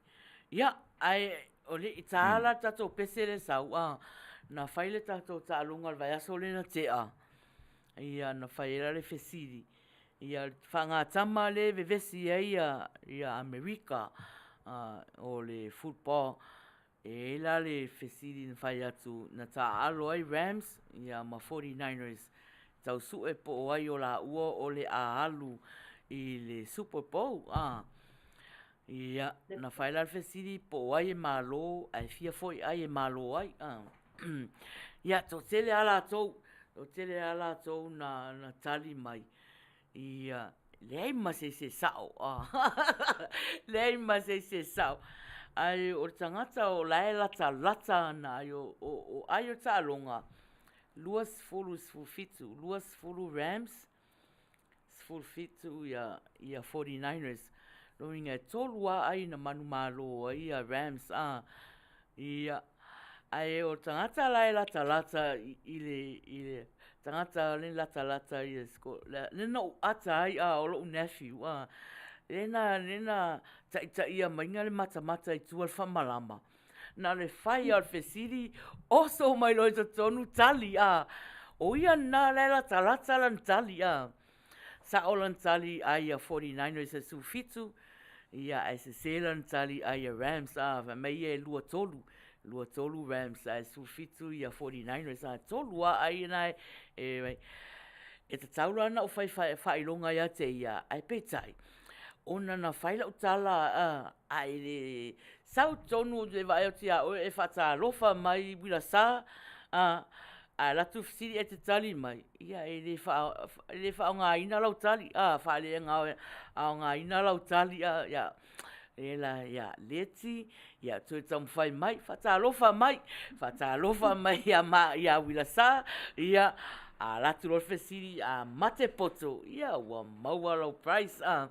Ia, ae o le i tāla tatou pese le sau, a, na fai le tatou taaloga o le vaiaso lea na tea, ia, na fai ai la le fesili, ia, faagatama lea e vevesi ai ia, ia Amerika, a, o le football. E i ai la le fesili na fai atu, na taaalo ai Rams ia ma 49ers tau sue po o ai o laua o le a alu i le Super Bowl a. Ia, na fai la le fesili po o ai e malo ae fia foi ai e malo ai a. Ia, toatele lava latou, toatele lava latou na na tali mai. Ia, leai ma se isi e sao, leai ma se isi e sao. Ae o le tagata o la e latalata ana ai o, o, o ai o taaloga, 20 17, 20 Rams, 17 ia, ia 49ers. Lona uiga e tolu lava ai na manumalo ai ia Rams, a. Ia, ae o le tagata la e latalata i le, i le tagata le latalata i le le na ou ata ai a o lo'u nephew a, le na, le na ta'itaia maiga le matamata i tua i le faamalama, na o le fai lava o le fesili, oso mai loa i totonu tali a, o ia lena la e latalata lana tali a. Sa'o lana tali ai ia 49ers e 17, ia ae sese lana tali ai ia Rams a fai mai ia e 2-3, 2-3 Rams ae 17 ia 49ers a tolu a ai na e, e, e tatau la ona ou fai faailoga ia te ia, ae peitai, ona na fai lau tala a e le sau tonu le vaai atu ia oe e faatalofa mai Uilasa, a ae alu atu fesili e te tali mai, ia e le faa, e le faaaogaina lau tali, a faaleaogaina lau tali, a, ia, e la, ia, Leti, ia toe taumafai mai, faatalofa mai, faatalofa mai ia, ma, ia Uilasa, ia, a alu atu loa le fesili, a mate poto, ia, ua maua lau prize, a.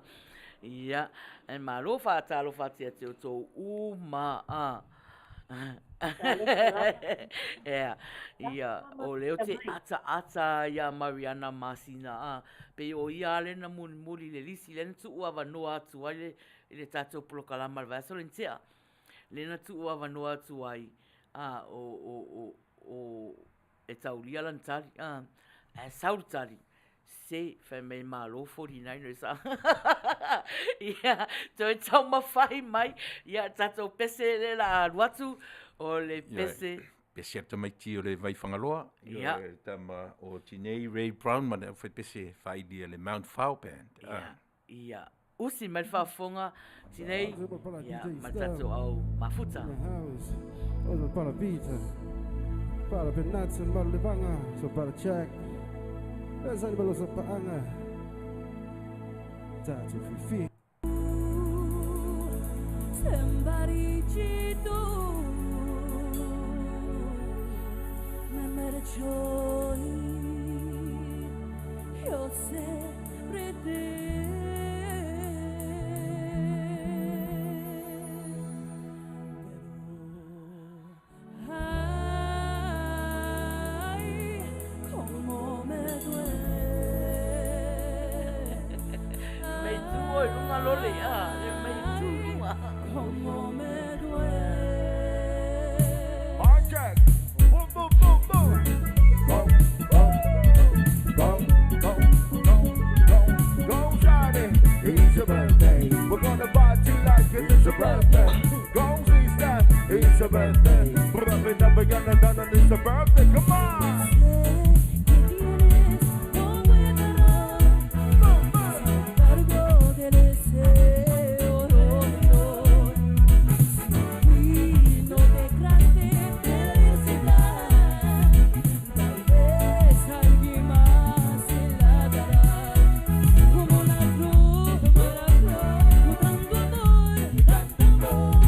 Ia, e malo faatalofa atu ia te outou uma, a. Ea, ia, o lea ou te ataata ia Mariana Masina, a, pei o ia lava lea na mulimuli i le lisi lea na tuu avanoa atu ai le, i le tatou polokalama i le vaiaso lea na tea, lea na tuu avanoa atu ai, a, o, o, o, o, e taulia lana tali, a, ae sau le tali, Se, fai mai malo 49ers a. Ia, toe taumafai mai, ia tatou pese le la alu atu, o le pese. Ia, pese a le tamaiti o le Vaifagaloa, ia, le tama o Tinei Ray Brown ma le aufaipese faaili a le Mount Whao Band. Ia, ia, usi mai le faafofoga, Tinei, ia, ma le tatou au mafuta. Mei tu oi lunga lole, a, le mei tu lunga. Mic check. Boom, boom, boom, boom. Go, go, go, go, go, go, go, shawty. It's your birthday. We're gonna party like it's your birthday. Go, sister. It's your birthday. We're never gonna done and it's your birthday. Come on. Boom, boom.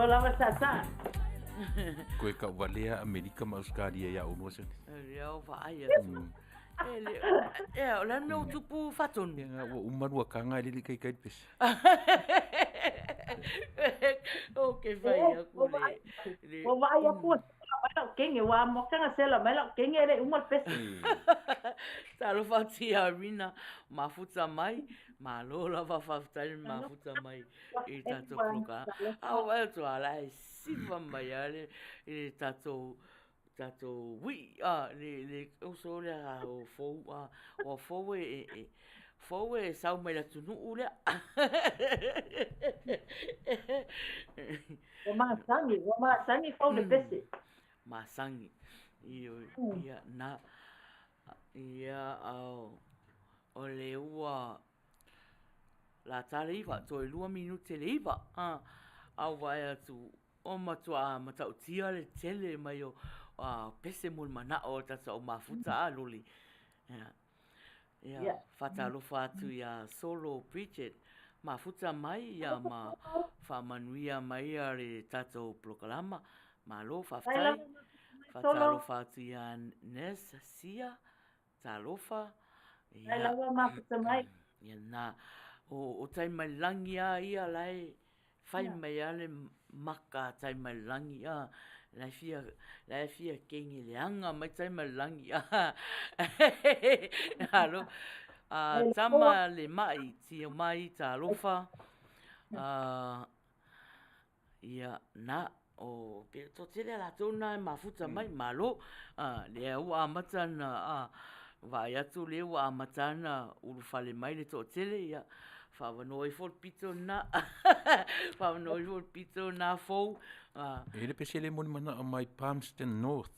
Malo lava le saasaa. Koe kauvalea Amerika ma Ausetalia ia oulua sene. Lea o vaai atu. E le, e, o le a le mea ua tupu Faatonu? Ia, ua uma lua kaga e le le kaikai le pese. O ke fai aku le, le. Ua vaai atu ua sela mai lau kenge, ua amata ona sela mai lau kenge e le i uma le pese. Talofa atu ia Rina, mafuta mai, malo lava faafetai le mafuta mai i le tatou polokalame. A o vaai atu a la e siva mai lava le, i le tatou tatou ui'i a le le uso lea o fou a o fou e e fou e sau mai le atunuu lea. Ua masani, ua masani fou le pese. Masani. Ioe, ia na ia o le ua lata le 9, toe 2 minute le 9 a au vaai atu Ua matuā matautia le tele mai o pese mo le manao o le tatou au mafuta a loli. Ia, faatalofa atu iā Solo Bridget, mafuta mai ia ma faamanuia mai le tatou polokalama. Malo faafetai. Faatalofa atu iā Nurse Sia, talofa. Ia, lava mafuta mai. Ia na, o Taimailangi a ia la e Fai mai a le maka a Taimailangi a la e fia la e fia kenge leaga mai Taimailangi a alo a tama le mai tio mai talofa a ia na o pe to tele a latou na e mafuta mai malo a lea ua amata na a Vaai atu lea ua amata ana ulufale mai le toatele, ia, faaavanoa ifo le pito lena. Faaavanoa ifo le pito lena fou. E le pese le moni manao mai Palmerston North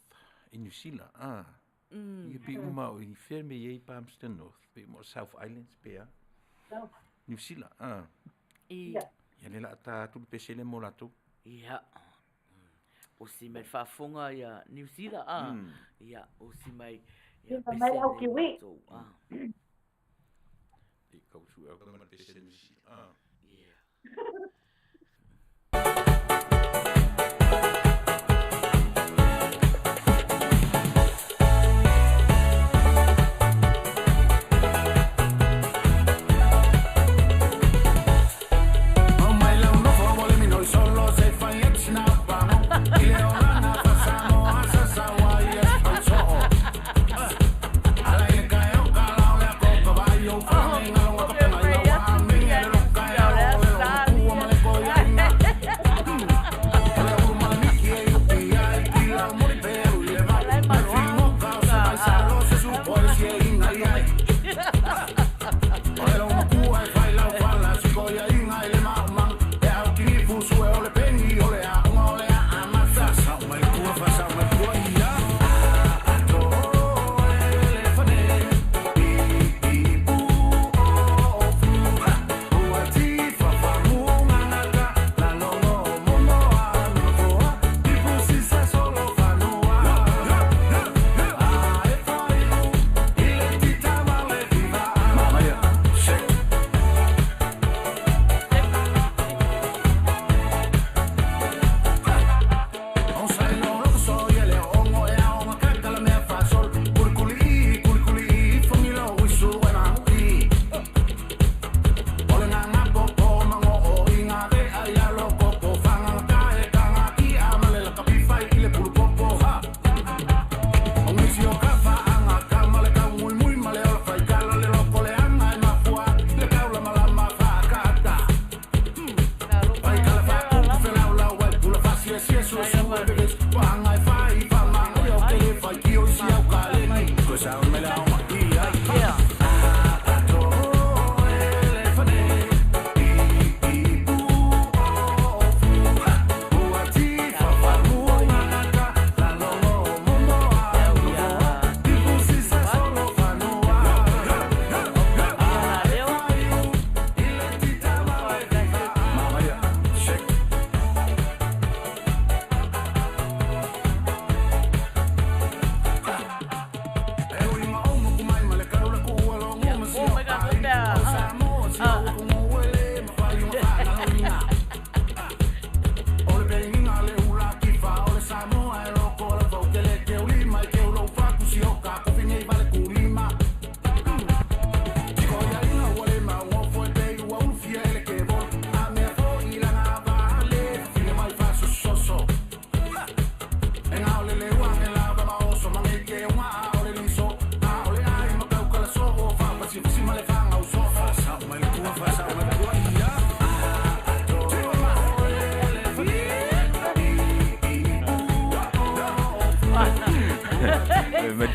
i New Zealand. Ah. Ia pi uma o i fea me iai Palmerston North, pe uma o South Islands pe a. New Zealand. Ah. I. Ia le la ta atu le pese le mo latou. Ia. Osi mai le faafofoga ia Niu Sila a. Ia, osi mai ia pese mai au kiwi. A. I kau su au ma pese Niu Sila. A. Yeah.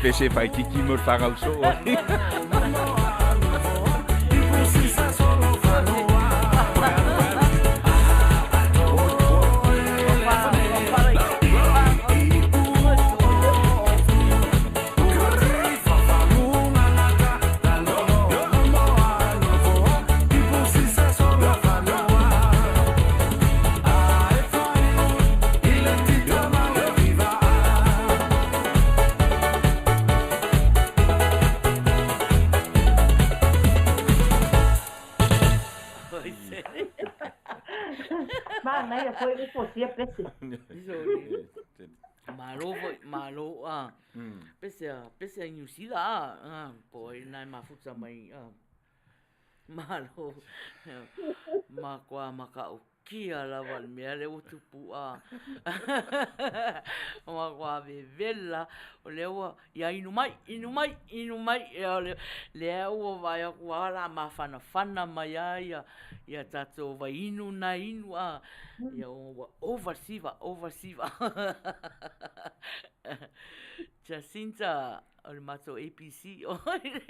Pese faititi mo le fagau soo ai. Manaia foi upu o sia pese. Malo foi, malo a. Pese a, pese a New Zealand a, po ai nai mafuta mai a. Malo. Ma koa matautia lava le mea lea ua tupu a. Ma koa vevela o lea ua ia inu mai, inu mai, inu mai. Ia o lea ua vaai atu lava o le a mafanafana mai lava ia ia tatou vaiinu na e inu a. Ia ua ova le siva, ova le siva. Jacinta o le matou ABC oe.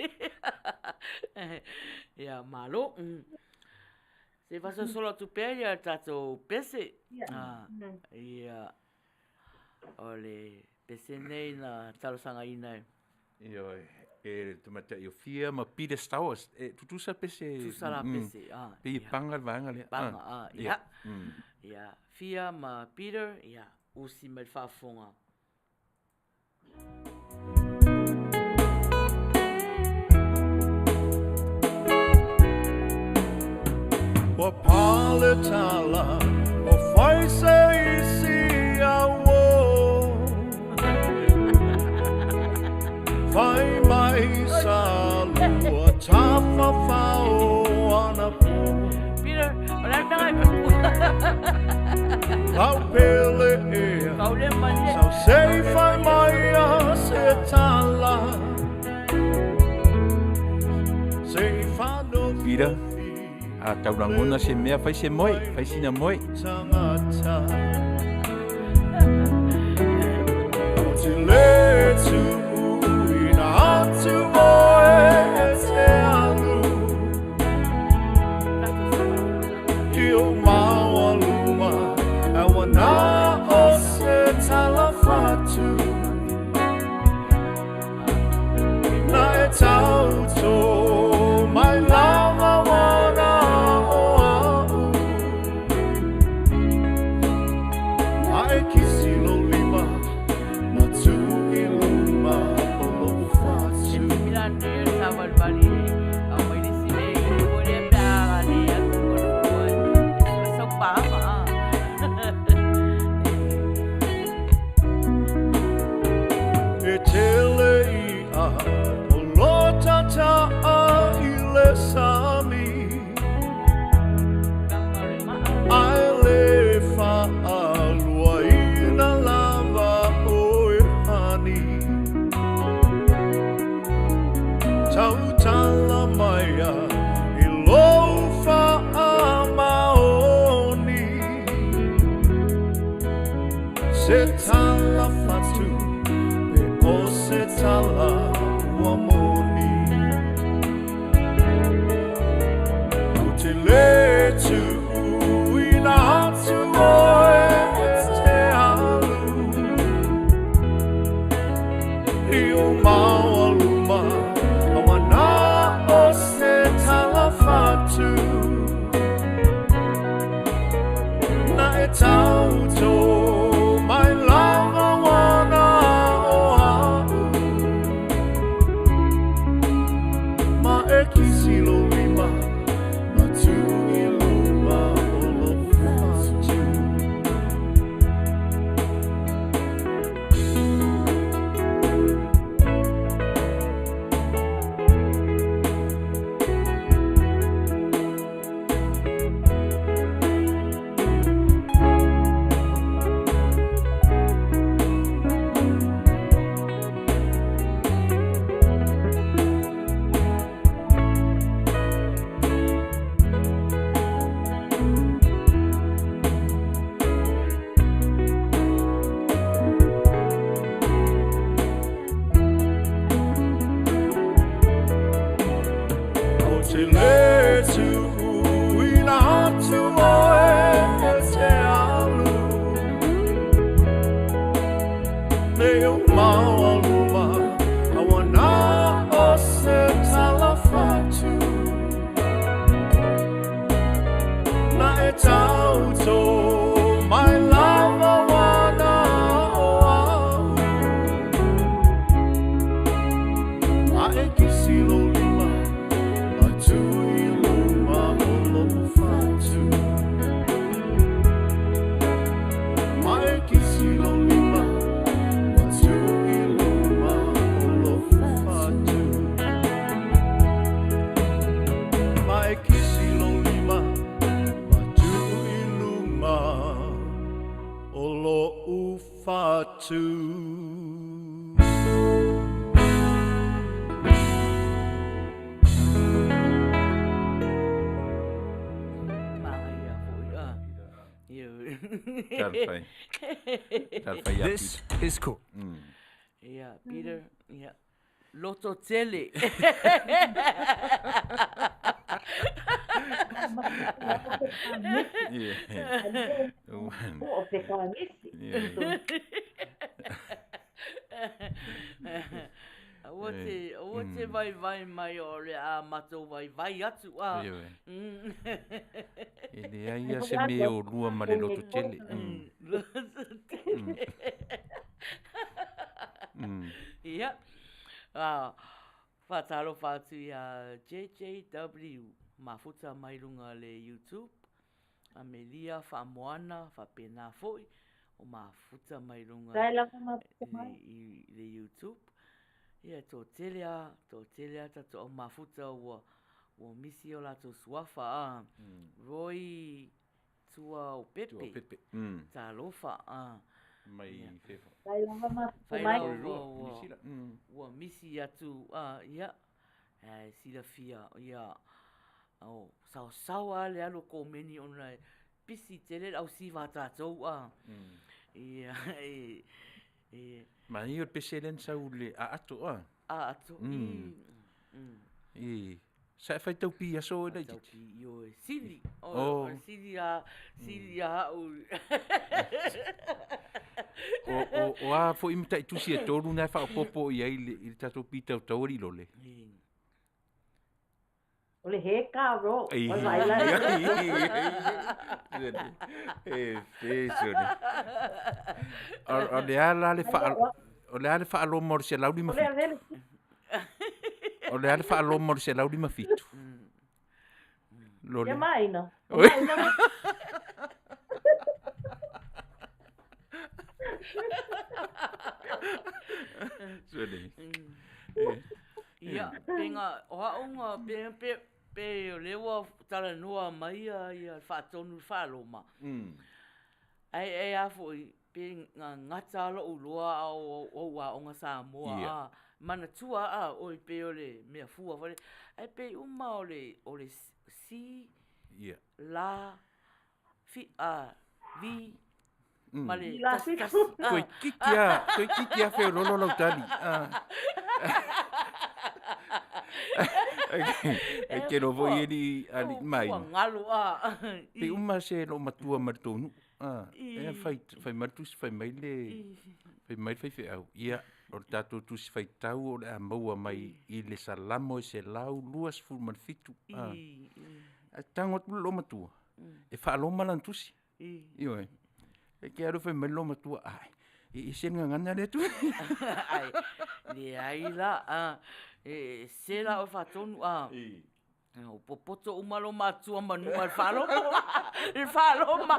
Ia malo. Se i faasolosolo atu pea ia tatou pese. Ia o le pese nei na talosagaina e. Ioe, e le tamaitai o Fia ma Peter Stowers. E tutusa pese. Tutusa la pese. Pei e paga le vaega lea. Paga, ia. Ia, Fia ma Peter, ia, usi mai le faafofoga. Ua pale tala o fai se isi au Fai mai sa lua tafafao anapo Peter, o le a le mea Lau pele ea Sau se i fai mai a se tala Se i whanofo Peter, a tau lagona se mea, fai se moe, fai sina moe. Tangata O te le tuuina atu oe e te alu I o maualuma a ua na o se tala fatu Na e tauto mai lava wana o a'u Ma e kisi lou lima ma tu i luma o lou fatu. E tele i'a o lo tata'a i le sami Ae le fa'aluaina lava oe hani Tautala maia i lou fa'amaoni Se tala fatu pe o se tala ua moni Ko te le tuuina atu oe e te alu I o maualuma a ua na o se tala fatu Na e tauto mai lava wana o a'u Ma e kisi lou lima ma tu i luma o lou fatu. te le tuuina atu oe e te alu. Leo maualuma, awana o se tala fatu. Na e tauto mai lava wana o au. A e kisi lo lima, a tui luma o lo fatu. Ma e kisi lo lima, a tui luma o lo fatu. Ma e kisi lo lima, a tui luma o lo fatu. Manaia foi a. Tala fai. Tala fai ia This is cool. Ia, Peter, ia. Loto tele. Yeah. Po o te kānisi. Yeah. Aua te, aua te vaivai mai o le a matou vaivai atu a. Ioe. E leai lava se mea o lua ma le loto tele. Loto tele. Ia. Ah, faatalofa atu iā JJW mafuta mai luga le YouTube. Amelia Faamoana faapena foi o mafuta mai luga Tae lava mafuta mai. i le YouTube. Ia, toatele a, toatele a tatou au mafuta ua ua misi o latou suafa a. Roy Tua o Pepe. Tua o Pepe. Talofa a. Mai Fefa. Tae lava mafuta Fai mai. lava Rotorua, ua, New Zealand. ua misi atu a, ia, ae silafia, ia, o, saosaoa lava le alu o komeni ona e pisi tele le ausiva a tatou a. Ia, e, e. Manaia o le pese lea na sau i le aato a. Aato, i. I. Sa e faitau pi aso oe laitiiti? Faitau pi, ioe, sili. O le sili a, sili a au. O a foi mataitusi e tolu na e faaopoopo i ai i le tatou pi tautau alii lole? O le he ka ro. O le vaai la. E feso le. O le a la le faa o le a le faaloma o le 157. O le a le faaloma o le 157. Lole. Ia maina. Oi. Sole. Ia, pe nga, o au nga, pe, pe, pe o lea ua talanoa mai ia, ia le faatonu i le faaloma. Ae, e a foi, pe nga gata lou iloa a o ou aoga Samoa a, manatua a oi pe o le mea fua foi lea. Ae pei uma o le, o le si, la, fi, a, vi, ma le tasi tasi. Toeitiiti lava, toeitiiti lava feoloolo lau tali. E te iloa foi alii, alii mai. Ua galo a. Pei uma se loo matua ma le tou nuu. E fai, fai mai le tusi fai mai le, fai mai le faifeau, ia, o le tatou tusi faitau o le a maua mai i le Salamo e 127. Ae tago atu le loomatua, e faaloma lana tusi. Ioe. E te alu fai mai le loomatua, ai, e ese le gagana lea tusi. Ai, leai la, a, e se la o faatonu a. O popoto uma lo matua manua i le faaloma. I le faaloma.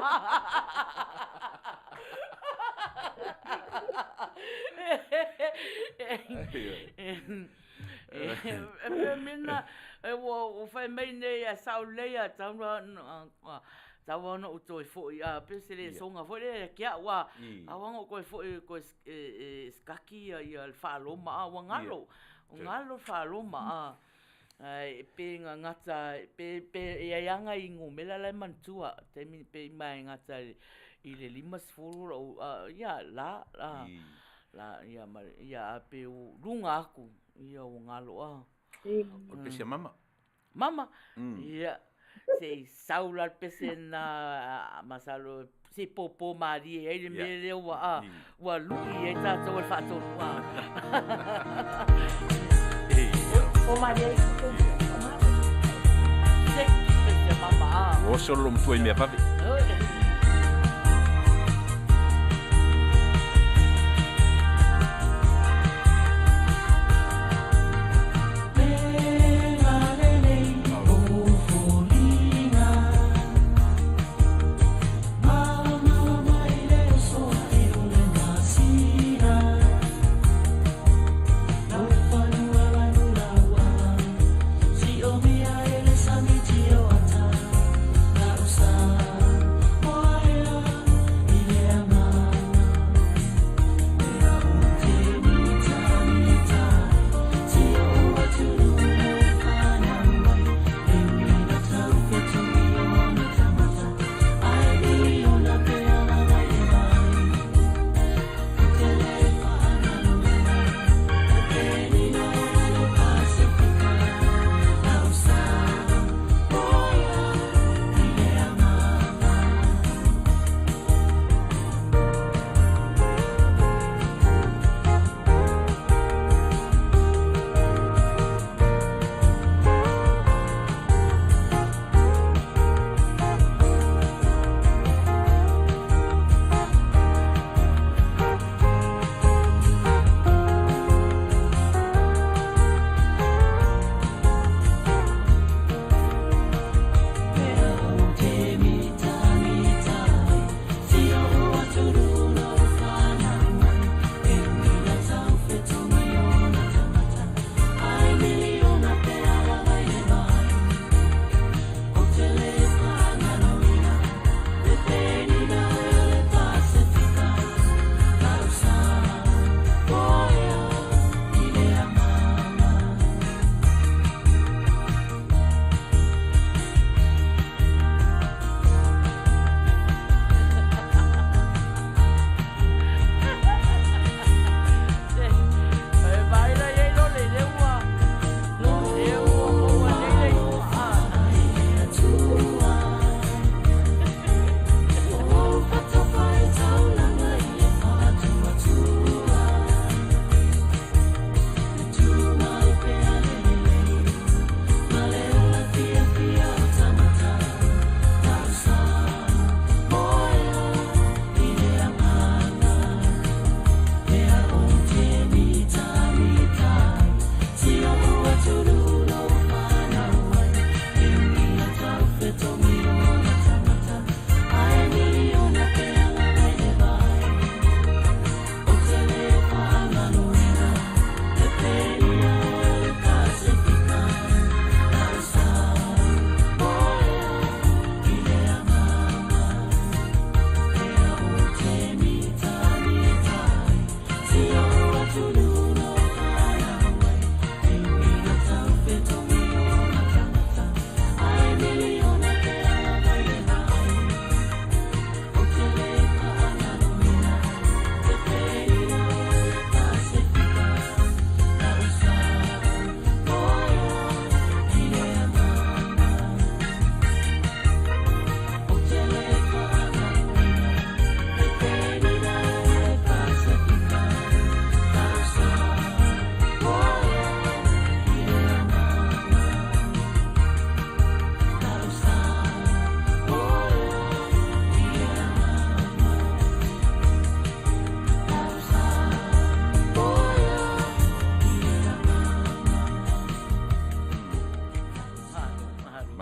E pei mina, e ua ua fai mai nei a sao lelei a tau na tau ona ou toe foi a pei o se lesoga foi lea ia te au a ao ona ou toe foi toe e sikaki ia ia le faaloma a ua galo. Ua galo le faaloma a. Ae pe gagata pe pe e i ai lava nai numera la e manatua taimi pe ma e gata i le 50 lou ia la la la ia ma ia a pe ua luga atu ia ua galo a. O le pese a mama. Mama, ia, se i sau la le pese lena, masalo se i pōpō mālie ai le mea lea ua, a, ua lu'i ai tatou e le faatonu, a. Pō mālie ai. Seki pese a mama, a. Ua oso le loomatua i mea vave.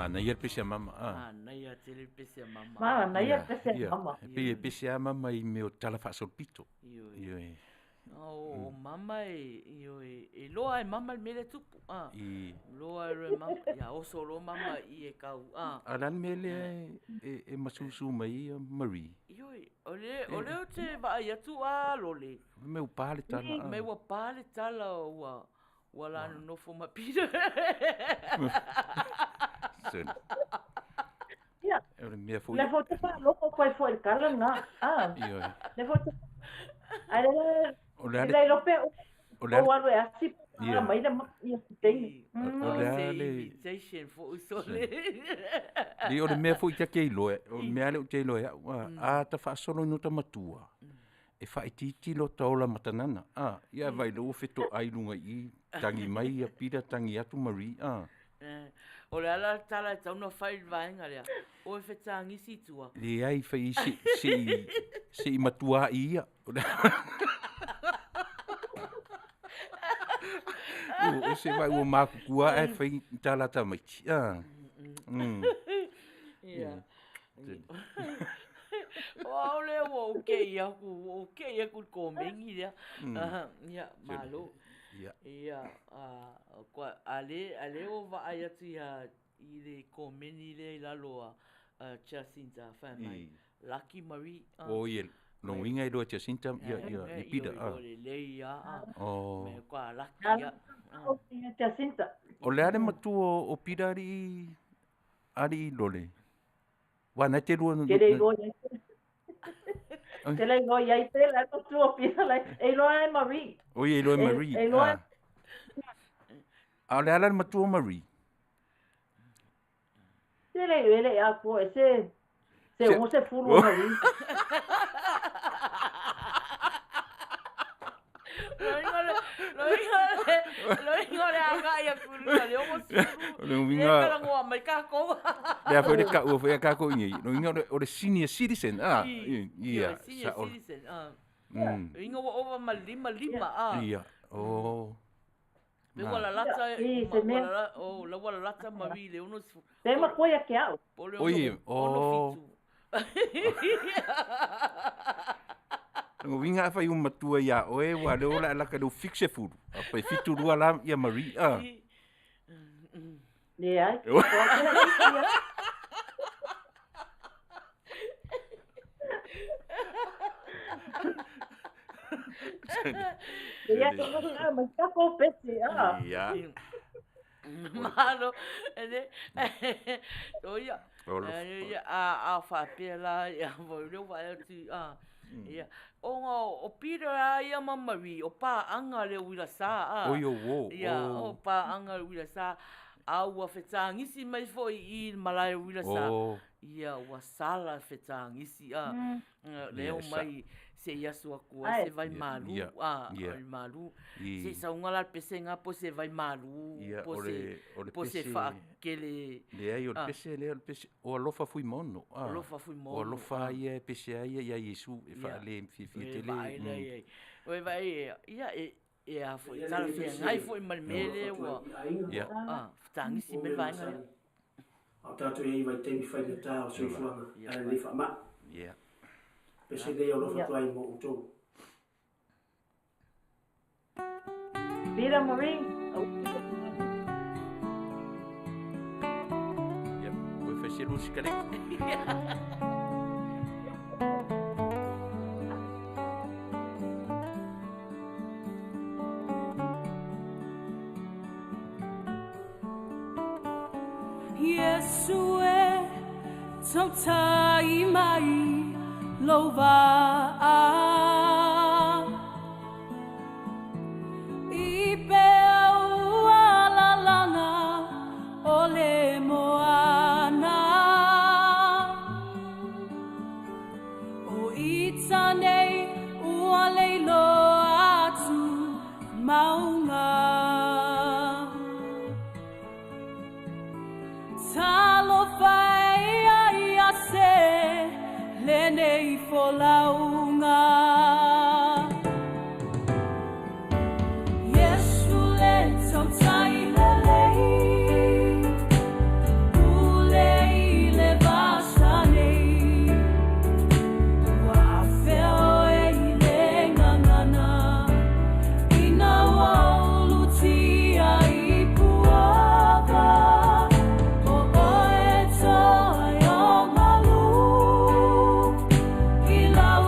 Manaia le pese a mama, a. Manaia tele le pese a mama. Manaia le pese a mama. E pei e pese a mama i mea o tala faasolopito. Ioe. O mama e, ioe, e loa e mama le mea lea e tupu, a. I. Loa e loa e mama, ia oso loa mama i e kau, a. A o le a le mea lea e masusu mai ai Marie? Ioe, o le, o lea ou te vaai atu a lole. Mea ua pa le tala, a. Mea ua pa le tala ua, Ua la nonofo ma Peter. Ia. O le mea foi. Le foi te whaaloko koe foi le tala na. Ah. Ioe. Le foi te. Ai le O le a le lope o le o alu e asi. Ia. Mai le ia se taimi. O le Se a le invitation foi sole. Le o le mea foi ta te iloa, o le mea lea ou te iloa e au, a, a ta faasolo ina ta matua, e faaitiiti lota ola matanana, a, ia vaai loa ua fetoai i luga i i, tagi mai ia Peter, tagi atu Marie, a. O le a la le tala e tatau ona fai i le vaega lea, o e fetagisi i tua. Leai, fai i se, se i, se i matua i ia. O, o se vai ua makutua ae fai tala tamaiti. Ah. Ia. O au lea ua ou kei aku, ua ou kei aku i le komeni lea. Ia, malo. Ia. Ia, a le, a le ua vaai atu ia i le komeni lea i lalo a Jacinta fai mai, Lucky Marie. O ia, lona uiga e iloa e Jacinta ia, ia, ia Peter. Io, lelei lava. Oh. Me kua lucky ia. Jacinta. O le a le matua o Peter alii, alii Lole? Aua na te lua. Ke le iloa iai. Ke le iloa iai pe la matua o Peter lai. E iloa e Marie. O ia iloa e Marie. E iloa. A o le a la le matua o Marie? Se le e le a ko e se se o se fulu o Marie. Loiga le agai aku i luga le ogo sulu. O le uiga. Le kalagoa mai kākou. Lea foi le taua foi a kākou i nei. Lona uiga o le senior citizen, a. Ia, senior citizen, a. Uiga ua ova ma le lima lima, a. Ia, o. Pe ua lalata, o, la ua lalata Marie i le 60. Pe matua ia ke au. Po o le Oi, o. 67. Lona uiga afai ua matua iā oe, ua lea o le a laka i lou 70, a pe 72 la ia Marie, a. Leai. Ia, mai tākou pese, a. Ia. Malo, e le, o ia, ia, a, a faapea la, ia, foi lea ua vaai atu, a, ia, ona o Peter a ia ma Marie, o paaga le uila sa, a. Oi, o uo, Ia, o paaga le uila sa, a ua fetagisi mai foi i le malae o uila sa. Ia, ua sala fetagisi, a, lea o mai se i aso atu ai se vai malu, a, vai malu. Se i sauga la le pesega po o se vai malu, po o se, po o se faakele. Leai, o le pese lea, o le pese, o alofa Fuimaono, a. Alofa Fuimaono. O alofa ia e pese ai ia ia Iesu e faale fiafia tele. Vaai lea i ai. Oi vaai, ia, e, e a foi, talafeagai foi ma le mea lea ua, a, fetagisi mai le vaega lea. A o tatou i ai i vaitaimi faigata o le soifuaga ae lenei faamai. Pese lea o alofa atu ai mo outou. Peter Marie. Ia, ua fai se lua sikaleti. Iesu e tautai mai lou vaa i peu alalana o le moana o ita nei ua leiloa atu maunga talofa e ai a se lenei folauga. Iesu le tautai lelei, pule i le vasa nei, ua afea oe i le gagana, ina ua ulutia i puava, o oe toa o malu, i lau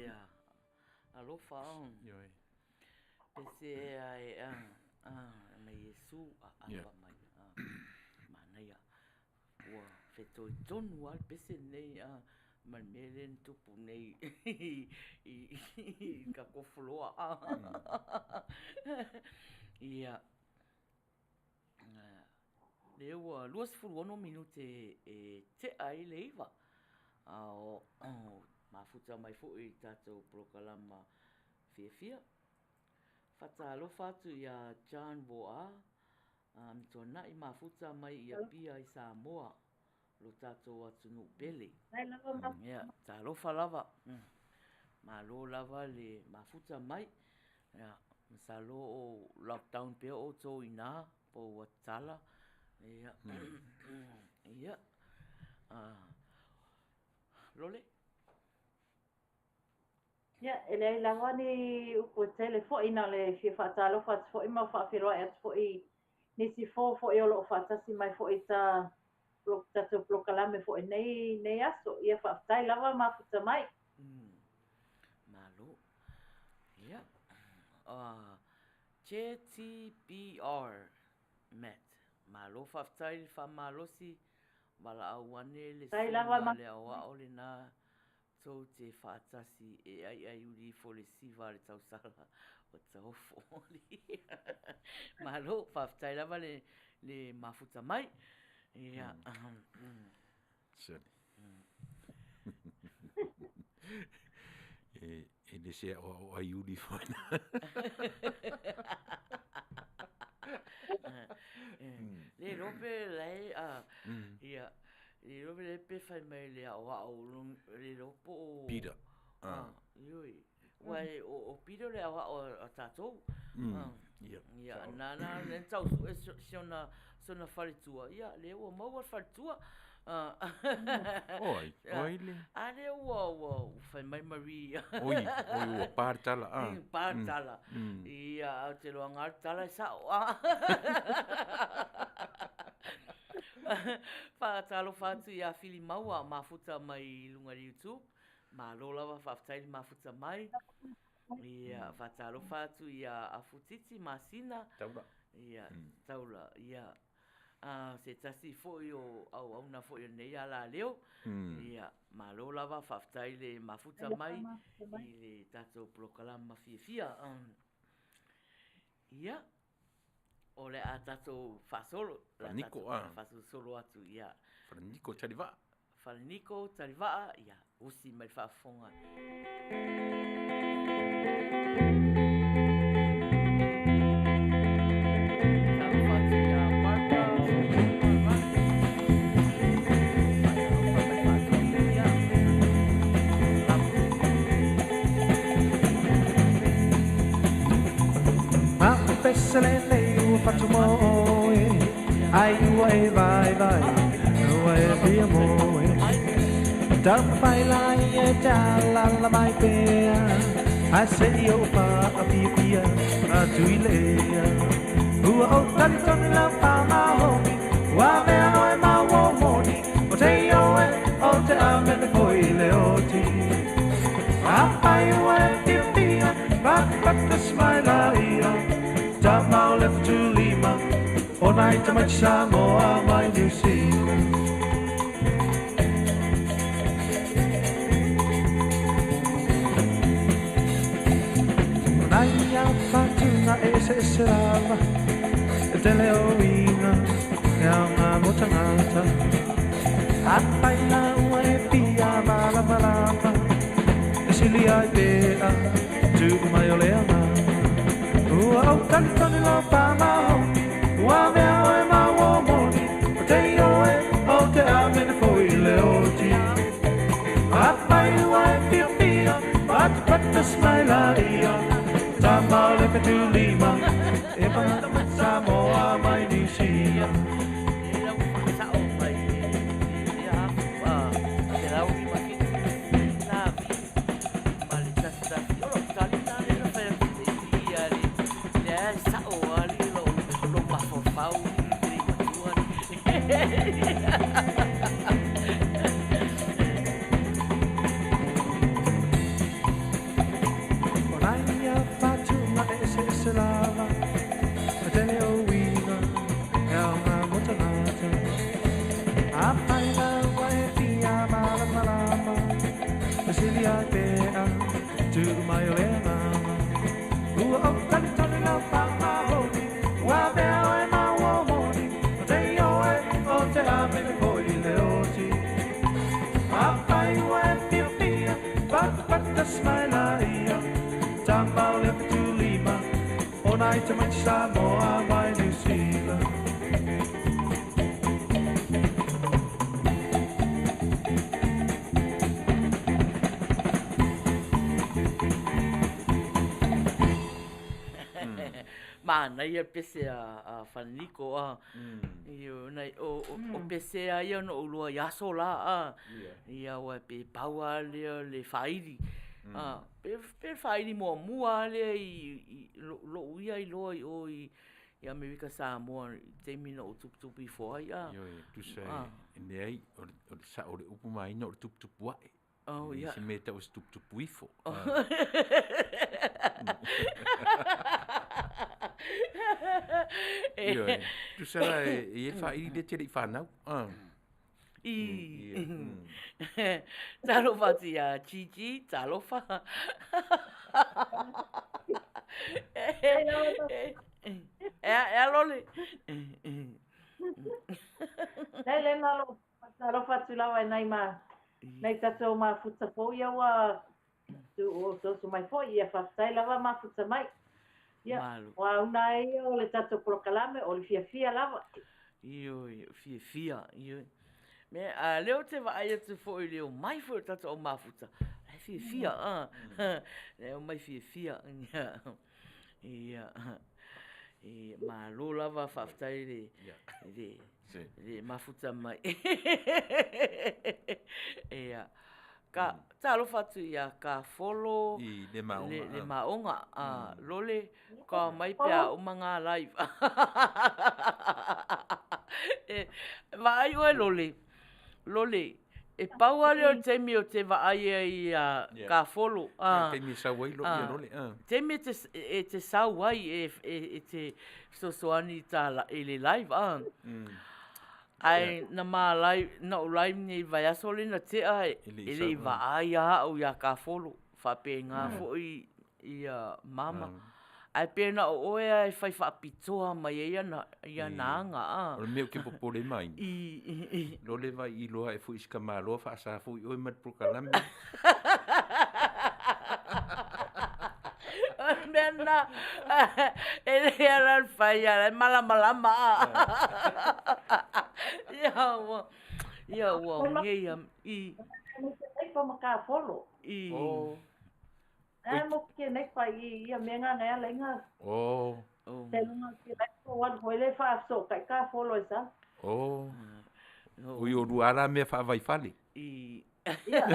pese a alofa. Ioe. Pese a e a a mai Iesu a apa mai. Manaia. Ua fetoi tonu lava le pese lenei a ma le mea lea na tupu nei i ka kofoloa. Ia, lea ua 26 minute e tea ai le 9. A o mafuta mai foi i tatou polokalama fiafia. Faatalofa atu ia John Voa Amituanai mafuta mai i Apia i Samoa, lo tatou atunuu pele. Ia, talofa lava. Malo lava le mafuta mai. Ia, masalo o lockdown pea outou i ina, po ua tatala. Ia, ia, Lole? Ia, e leai lava ni upu e tele foi, na o le fia faatalofa atu foi ma faafeiloai atu foi i nisi fo foi o lo o faatasi mai foi i ta tatou polokalame foi nei, nei aso. Ia, faafetai lava mafuta mai. Malo. Ia, JTBR Matt, malo faafetai le faamalosi, valaau ane le susuga le aoao lena Tou te faatasi e aiaiuli ifo le siva a le tausala o Taofo. Malo, faafetai lava le, le mafuta mai. Ia. Sorry. E, e le se aoao aiuli ifo ai na. Le iloa pe lae, a, ia, Le iloa pe pe fai mai le aoao le iloa po o Peter. Ah. Ioe. Ua e o Peter le aoao a tatou. Ia. Ia nana le tau sue si ona si ona faletua. Ia lea ua maua le faletua. O ai, o ai le. A lea ua ua fai mai Marie. Oi, oi ua pa le tala. Ah. Pa le tala. Ia, ou te iloa lava le tala e sao. Faatalofa atu ia Filimaua mafuta mai i luga i le YouTube. Malo lava faafetai le mafuta mai. Ia, faatalofa atu ia Afutiti Masina. Taula. Ia, Taula. Ia, a, se tasi foi o auauna foi o lenei alaleo. Ia, malo lava faafetai le mafuta mai i le tatou polokalama fiafia. Ia, o le a tatou faasolo, o le a tatou faasolosolo atu, ia. Falaniko Talivaa. Falaniko Talivaa, ia, usi mai le faafofoga. Talofa atu ia Barbara, Faatalofa mai faatoa ia. Ma pese lenei ua fatu moe, ai ua e vaivai, ua e fia moe. Taumafai lai e te alaala mai pea, ae se i ou faafiafia atu i le ea. Ua ou talitonu lau faamaoni, ua avea oe ma uo moni, o te ioe o te amene foi i le oti. Afai ua e fiafia, patapata smile ia, tama o le fetulima, o nai tamaiti Samoa mai Niu Sila. O nai fatunga e eseese lava, e tele o uiga, e aoga mo tagata. Afai la ua e fia malamalama, e sili ai pea, tuu mai o le agaga. Ua ou talitonu lau faamaoni, ua avea oe ma uo moni, o te ioe o te amene foi i le oti. Afai ua e fiafia, patapata smile ia, tama o le fetulima, e pagata Samoa mai Niu Sila. nai a whātunga e ese ese lava. A tele o uiga, e au ngā mo tangata. A pai lau e fia malamalama. Vasili ai pea, tu mai o le agaga. Ua ou talitonu lau whamahoni, ua mea oe maua moni. O te ioe o te amene foi i le oti. A pai ua e fia fia, patapata smaila ia. Tama o le petulima, o nai tamaiti Samoa mai New Zealand. Manaia pese a Falaniko a. Ioe, nai o o pese a ia na ou loa i aso la a. Ia aua pe pau lava lea le faili. A pe pe faili muamua lava lea i lou ia iloa i o i Amerika Samoa i taimi na ou tuputupu ifo ai a. Ioe, tusa e leai, o le sao o le upu ma aiga o le tuputupu ae. Oh, E leai ia. se mea e tau o se tuputupu ifo. Ioe, tusa la e i ai le faili lea e te le i fanau. I. Talofa atu ia Gigi, talofa. Ea, ea Lole. Lei le nalo talofa atu lava e nai ma nai tatou mafuta fou ia ua tu mai foi ia faafetai lava mafuta mai. Ia, Malo. o auna ai ia o le tatou polokalame o le fiafia lava. Ioe, fiafia, ioe. Me a lea ou te vaai atu foi i le omai foi o tatou au mafuta, la e fiafia, a. La e omai fiafia. Ia. Ia, malo lava, faafetai le le le mafuta mai. Ia. Ka talofa atu ia Kafolo I le maoga. Le, le maoga a Lole ka mai pe a uma ngā live. E vaai oe Lole. Lole, e pau lava lea o le taimi o te vaai ai ia Kafolo. A taimi e sau ai ia Lole. Taimi e te sau ai e te fesoasoani i ta i le live a. Ae na ma live, na ou live nei i le vaiaso lea na tea e le i vaai lava au ia Kafolo. Faapena foi ia mama. Ae pe na o oe lava e fai faapitoa mai ai ia ana aga a. O le mea ou te popole mai, lole vai iloa e foi i si tamaloa faasa foi oe ma le polokalame. O le mea lena, e le ala ona fai a o la e malamalama a. Ia ua, ia ua ogei a i. Neipa ma Kafolo. I. Ai mo ke neipa i ia mea ngana e ala inga. Oh. Te lunga ke neipa wan hoi le whaaso kai Kafolo e sa. Oh. Ui o lua ala mea faavaifale. I. Ia,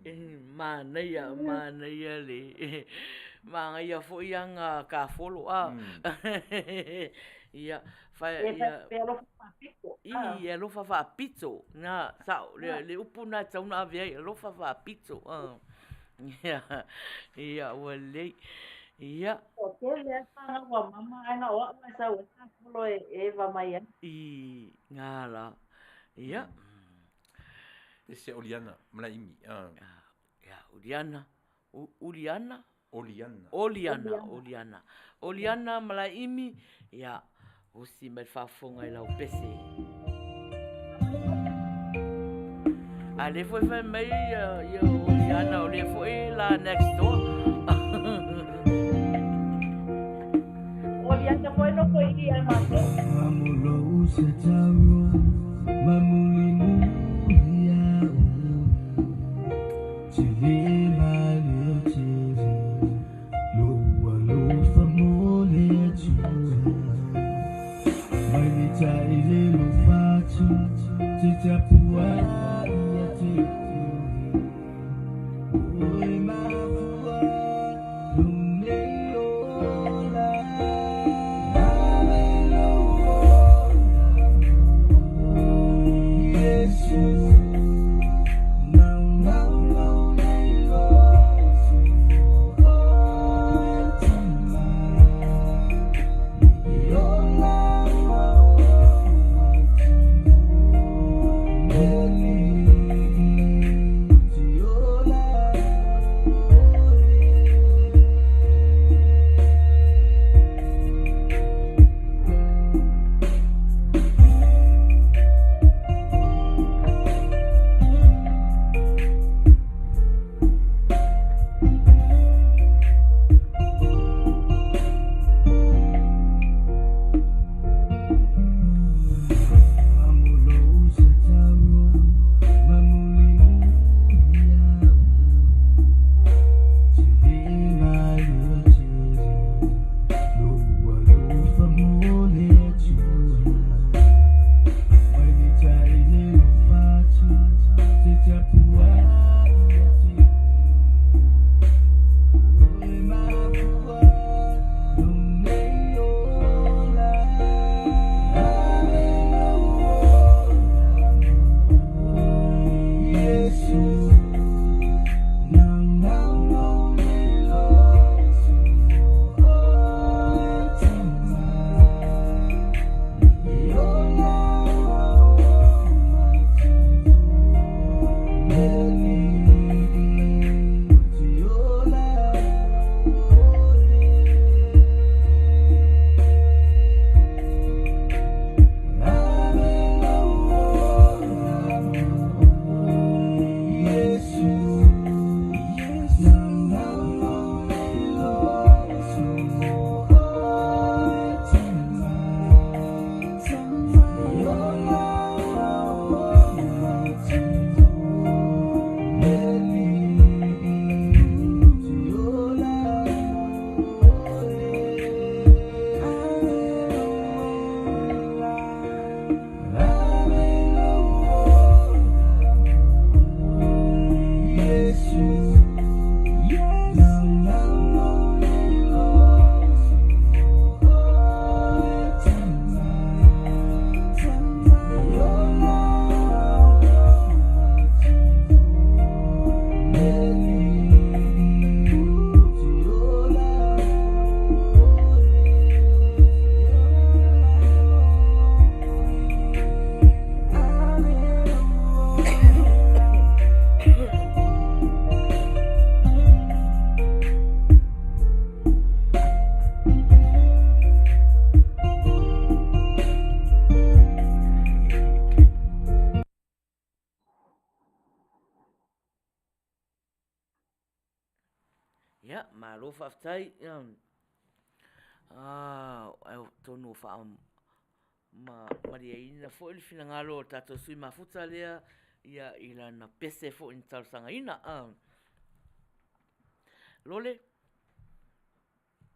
E, manaia, manaia le, manaia foi aga Kafolo a. Ia, whai, ia. E alofa faapito. I, e alofa faapito. Na, sao, le, le upu na e tatau ona ave ai, alofa faapito. Ia, ia, ua lelei. Ia. O tele a panga ua mama ai na o au e sau e Kafolo e eva mai ai. I, ngā la. Ia. Ese Oliana, Malaimi. Ia, Oliana. Uliana? Oliana. Oliana, Oliana. Oliana Malaimi, ia, usi mai le faafofoga i lau pese. A lea foi fai mai ia Oliana, o lea foi la next door. Oliana foi no foi i ai matou. Amolou se taua, mamulimuli au. Te le mai o te lua lofa mo le Atua. Mai le tai le lo fatu, te tapua ia te te. Oe mafua, lo nei ola. Ave lo ola. Ia, malo faafetai. Atonu ua faamalieina foi le finagalo o le tatou sui mafuta lea ia i lana pese foi na talosagaina. Lole?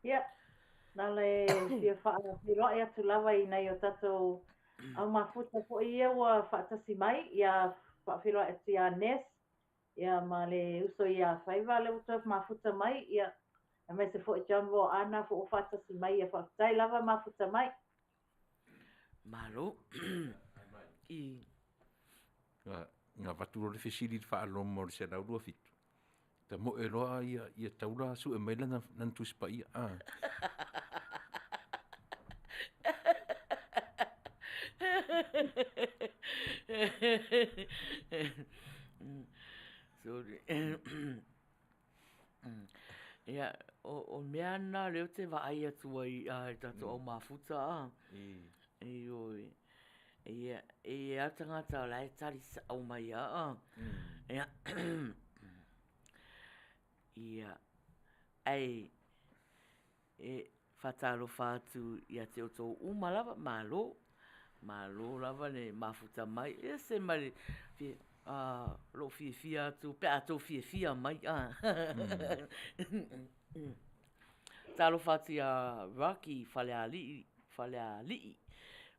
Ia, na ona e fia faafeiloai atu lava i nai o tatou au mafuta foi ia ua faatasi mai, ia faafeiloai atu ia Ness, ia ma le uso ia Faiva lea ua toe mafuta mai, ia aemaise foi John Moana foi ua faatasi mai, ia faafetai lava mafuta mai. Malo. I. Na avatu loa le fesili i le faaloma o le 127, tamoe loa ia ia taula sue mai lana lana Tusi Paia. Ah. Sorry. Ia, o mea na lea ou te vaai atu ai i tatou au mafuta a. Ioe. Ia, e i ai lava tagata o la e tali sao mai lava. Ia, ia, ai, E faatalofa atu ia te outou uma lava, malo, malo lava le mafuta mai, e ese ma le lou fiafia atu pe a tou fiafia mai a. Talofa atu ia Rocky Falealii, Falealii,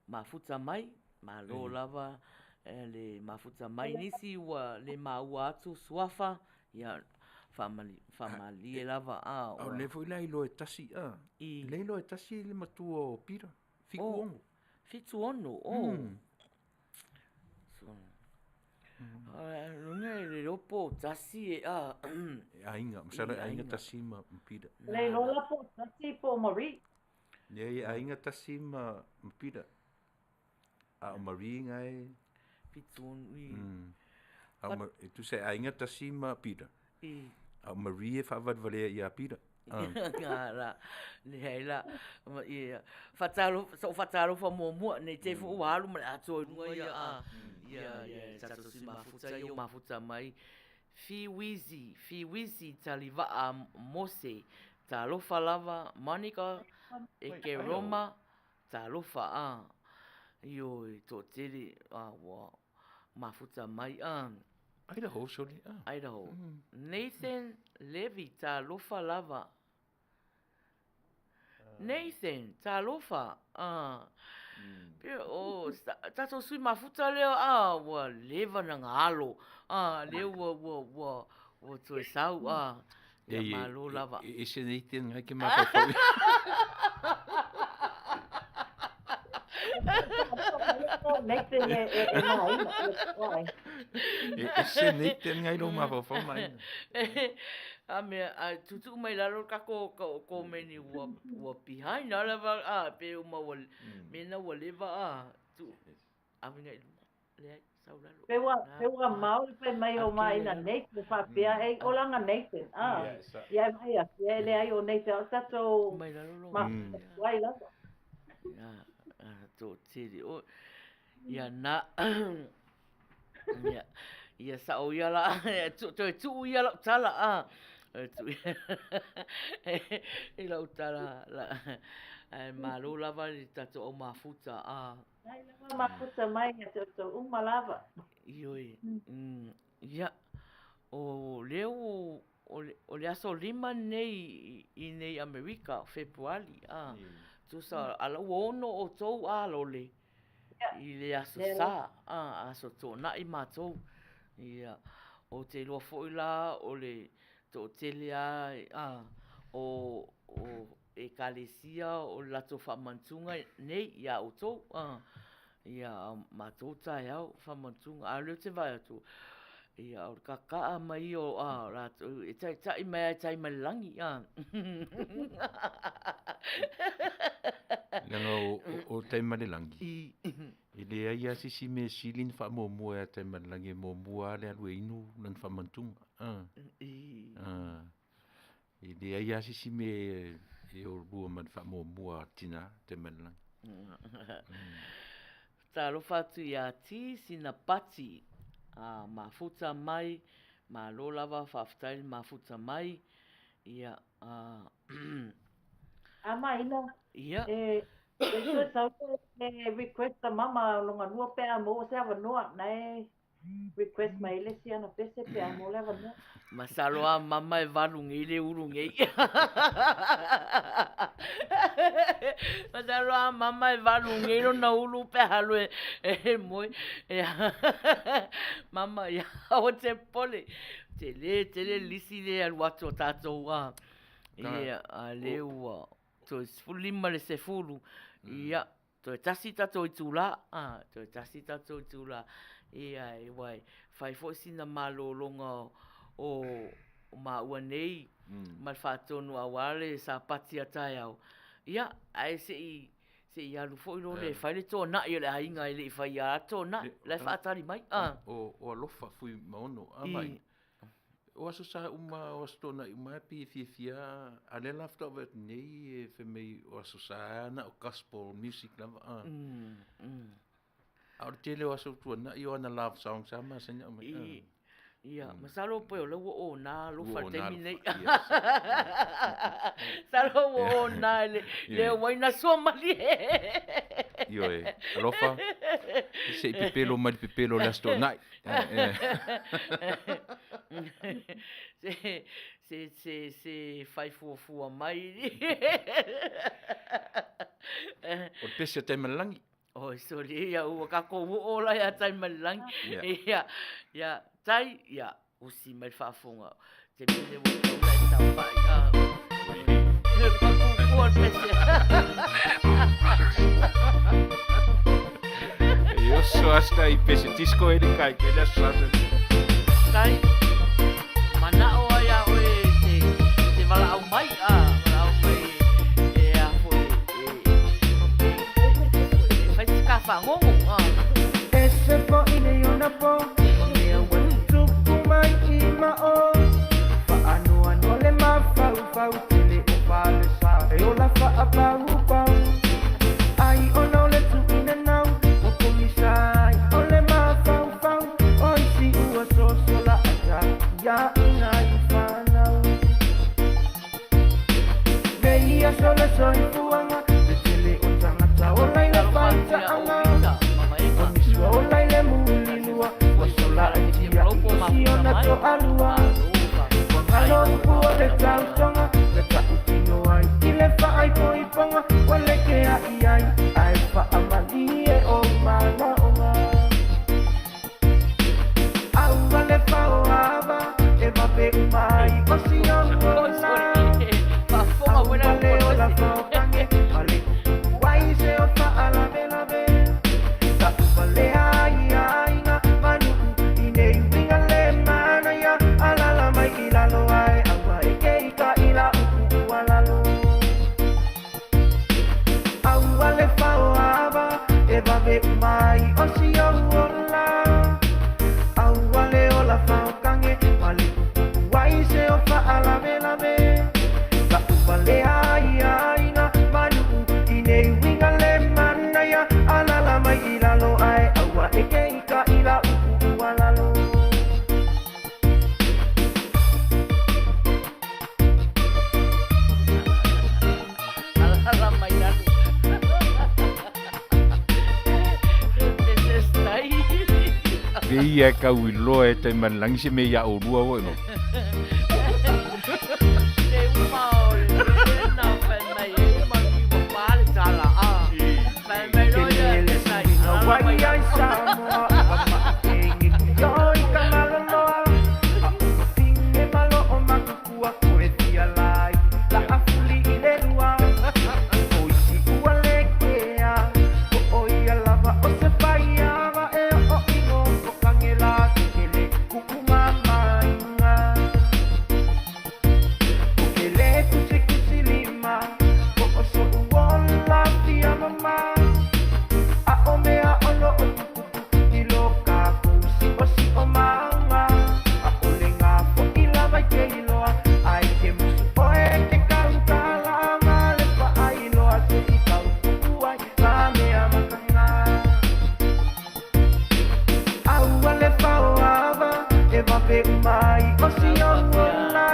mafuta mai, malo lava le mafuta mai. Nisi ua le maua atu suafa, Ia, faamalie lava, a ua. A o lea foi la iloa e tasi, a. I. Lea iloa e tasi le matua o Peter, 76. 76, o. Lona e le iloa po o tasi e, a. E aiga, masalo e aiga tasi ma Peter. Le iloa la po o tasi po o Marie. Leai, e aiga tasi ma Peter. A o Marie nga e... 76 i. A o e tusa e aiga tasi ma Peter. I. A o Marie e faavalevalea ia Peter. Nga la, leai la, ia, faatalofa, sa ou faatalofa muamua, nei te i foi ua alu ma le atoa i luga ia, a, ia, ia, tatou sui mafuta ia ua mafuta mai. Fiwizi, Fiwizi Talivaa Mose, talofa lava, Monica Ekeroma, Talofa a, ioe toatele a ua mafuta mai a. Idaho soli a. Idaho. Nathan Levy talofa lava. Nathan talofa a. Pe o tatou sui mafuta lea a ua leva na galo a lea ua ua ua ua toe sau a ia malo lava. E ese nei te ngai ke mafaufau. Nathan e e e maina. E ese nei te ngai lo mafaufau maina. A mea, a tuutuu mai lalo le tatou komeni ua, ua behind a lava, a, pe uma ua, mea na ua leva, a, tuu, ave agai i luma, leai, sau lalo. Pe ua, pe ua mao le fai mai o Maina Nathan faapea, ei, olaga Nathan, a, ia e vaai atu, ia e leai o Nathan, o le tatou Mai lalo lo. mafuta tuai lava. Ia, a, toatele oe. Ia na, ia, ia sao ia la, toe tuu ia lau tala, a. Toe tuu ia, i lau tala, la, ae malo lava i le tatou au mafuta, a. Mai lava mafuta mai ia te outou uma lava. Ioe, mm, ia, o lea ua, o le aso 5 lenei i nei Amerika, o Fepuali, a. Tusa, ala ua 6 outou a lole. I le Aso Sa, a, Aso Toonai matou. Ia, ou te iloa foi la o le toatele lava a, o, o Ekalesia o le latou faamantuga nei iā outou, a, ia, a o matou taeao faamantuga. A o lea ou te vaai atu, ia, o le kakaa mai ia o a, latou e taitai mai lava e tai mai le lagi, a. Leaga o tai mai le lagi, e leai lava se isi mea sili ona faamuamua ia tai mai le lagi, e muamua lava le alu e inu lana faamantuga. E leai lava se isi mea e o lua ma le faamuamua a tina tai mai le lagi. Talofa atu ia Ti sina pati a mafuta mai, malo lava faafetai le mafuta mai, ia a A maina, ia. E e toe sau le request a mama longa lua pe a maua se avanoa na e request mai le isi ana pese pe a maua le avanoa. Masalo a mama e valu nei le ulu nei. Masalo a mama e valu nei lona ulu pe a alu e moe. Mama, ia aua te popole. Tele, tele le lisi lea e alu atu a tatou a. Ia, a lea ua toe 15 le sefulu. Ia, Toe tasi tatou itulā, ā, toe tasi tatou itulā. Ia, e wai, fai foi sina malologa o, o māua nei ma le faatonu aua le Sapati a taeao. Ia, ae se i, se i alu foi loa lea e fai le tona'i o le aiga e le i faia lava le tona'i, la e faatali mai, ā. O Alofa Fuimaono, a mai. O Aso Sa uma, o Aso Toonai uma e pei e fiafia a, a lea la faatoa vaai atu nei e fai mai o Aso Sa lava na o gospel music lava a. A o le tele o aso tuanai o ana love songs lava masani ona aumai. I, ia, masalo pei o lea ua ona alofa i le taimi nei. Masalo ua ona i le, le uaina suamalie. Ioe, alofa, se i pepelo mai le pepelo o le Aso Toonai. Se, se, se, se fai fuafua mai. O le pese o Taimalelagi. Oi, soli, ia ua tatou oo la ia Taimalelagi. Ia. Ia, ia, Tai, ia, usi mai le faafofoga. Te mele ua tau la e saofai. Ah. E pakukua le pese. E oso asta i pese disco e le kai, ke le aso sa. Tai, mana'o ai a oe te, te valaau mai, a, valaau mai e, e a foi, e, e, e, e fai se ka fagogo, a. Ese fo'i nei ona po Tupu mai i mao Faanoanoa le mafaufau Tele o falesa E ola faapaupau Ai ona o le tuuina nau Ua pogisa ai o le mafaufau O isi ua soso laata Ia ina i fanau Nei aso le soifuaga Le tele o tagata ola i le faitaaga O nisi ua ola i le mulilua Ua sola ai tia i isi ona toalua Ua galo upu o le tautoga Na tautino ai i le faaipoipoga Ua lekea i ai ae faamalie. ola faokange ma le pupupu ai se o faalavelave. Laʻu valea ai aiga ma nuu i nei uiga le manaia alala mai i lalo ae aua e ke i ka i la upu ua lalo. Alala mai lalo. This is tai. Pe ia e kau i loa e tai manlangi se me ia o lua o no. Le uma o le na fai mai e uma ni wa pale tala a. Fai mai lo ia te sai. Alala mai Wai ai lalo. Samoa ma maʻutege yo i ka maloloa. Aʻo pinge malo o makukua koe fia lai. La afuli i le lua. O isi ua le kea. O o ia lava o se paia va e o ingo o kangela kele kuku mamainga. O ke le kusi kusi lima. O o so uola fia mama. A o mea ono o tuputupu i lo kākou si o si o manga. A o le ngā fo i lava i ke iloa. Ai ke musu oe ke kautala ma le pa ai loa se i kau kuku ai ngā mea makanga. Aua le whaoawa e wape umai o si o ola.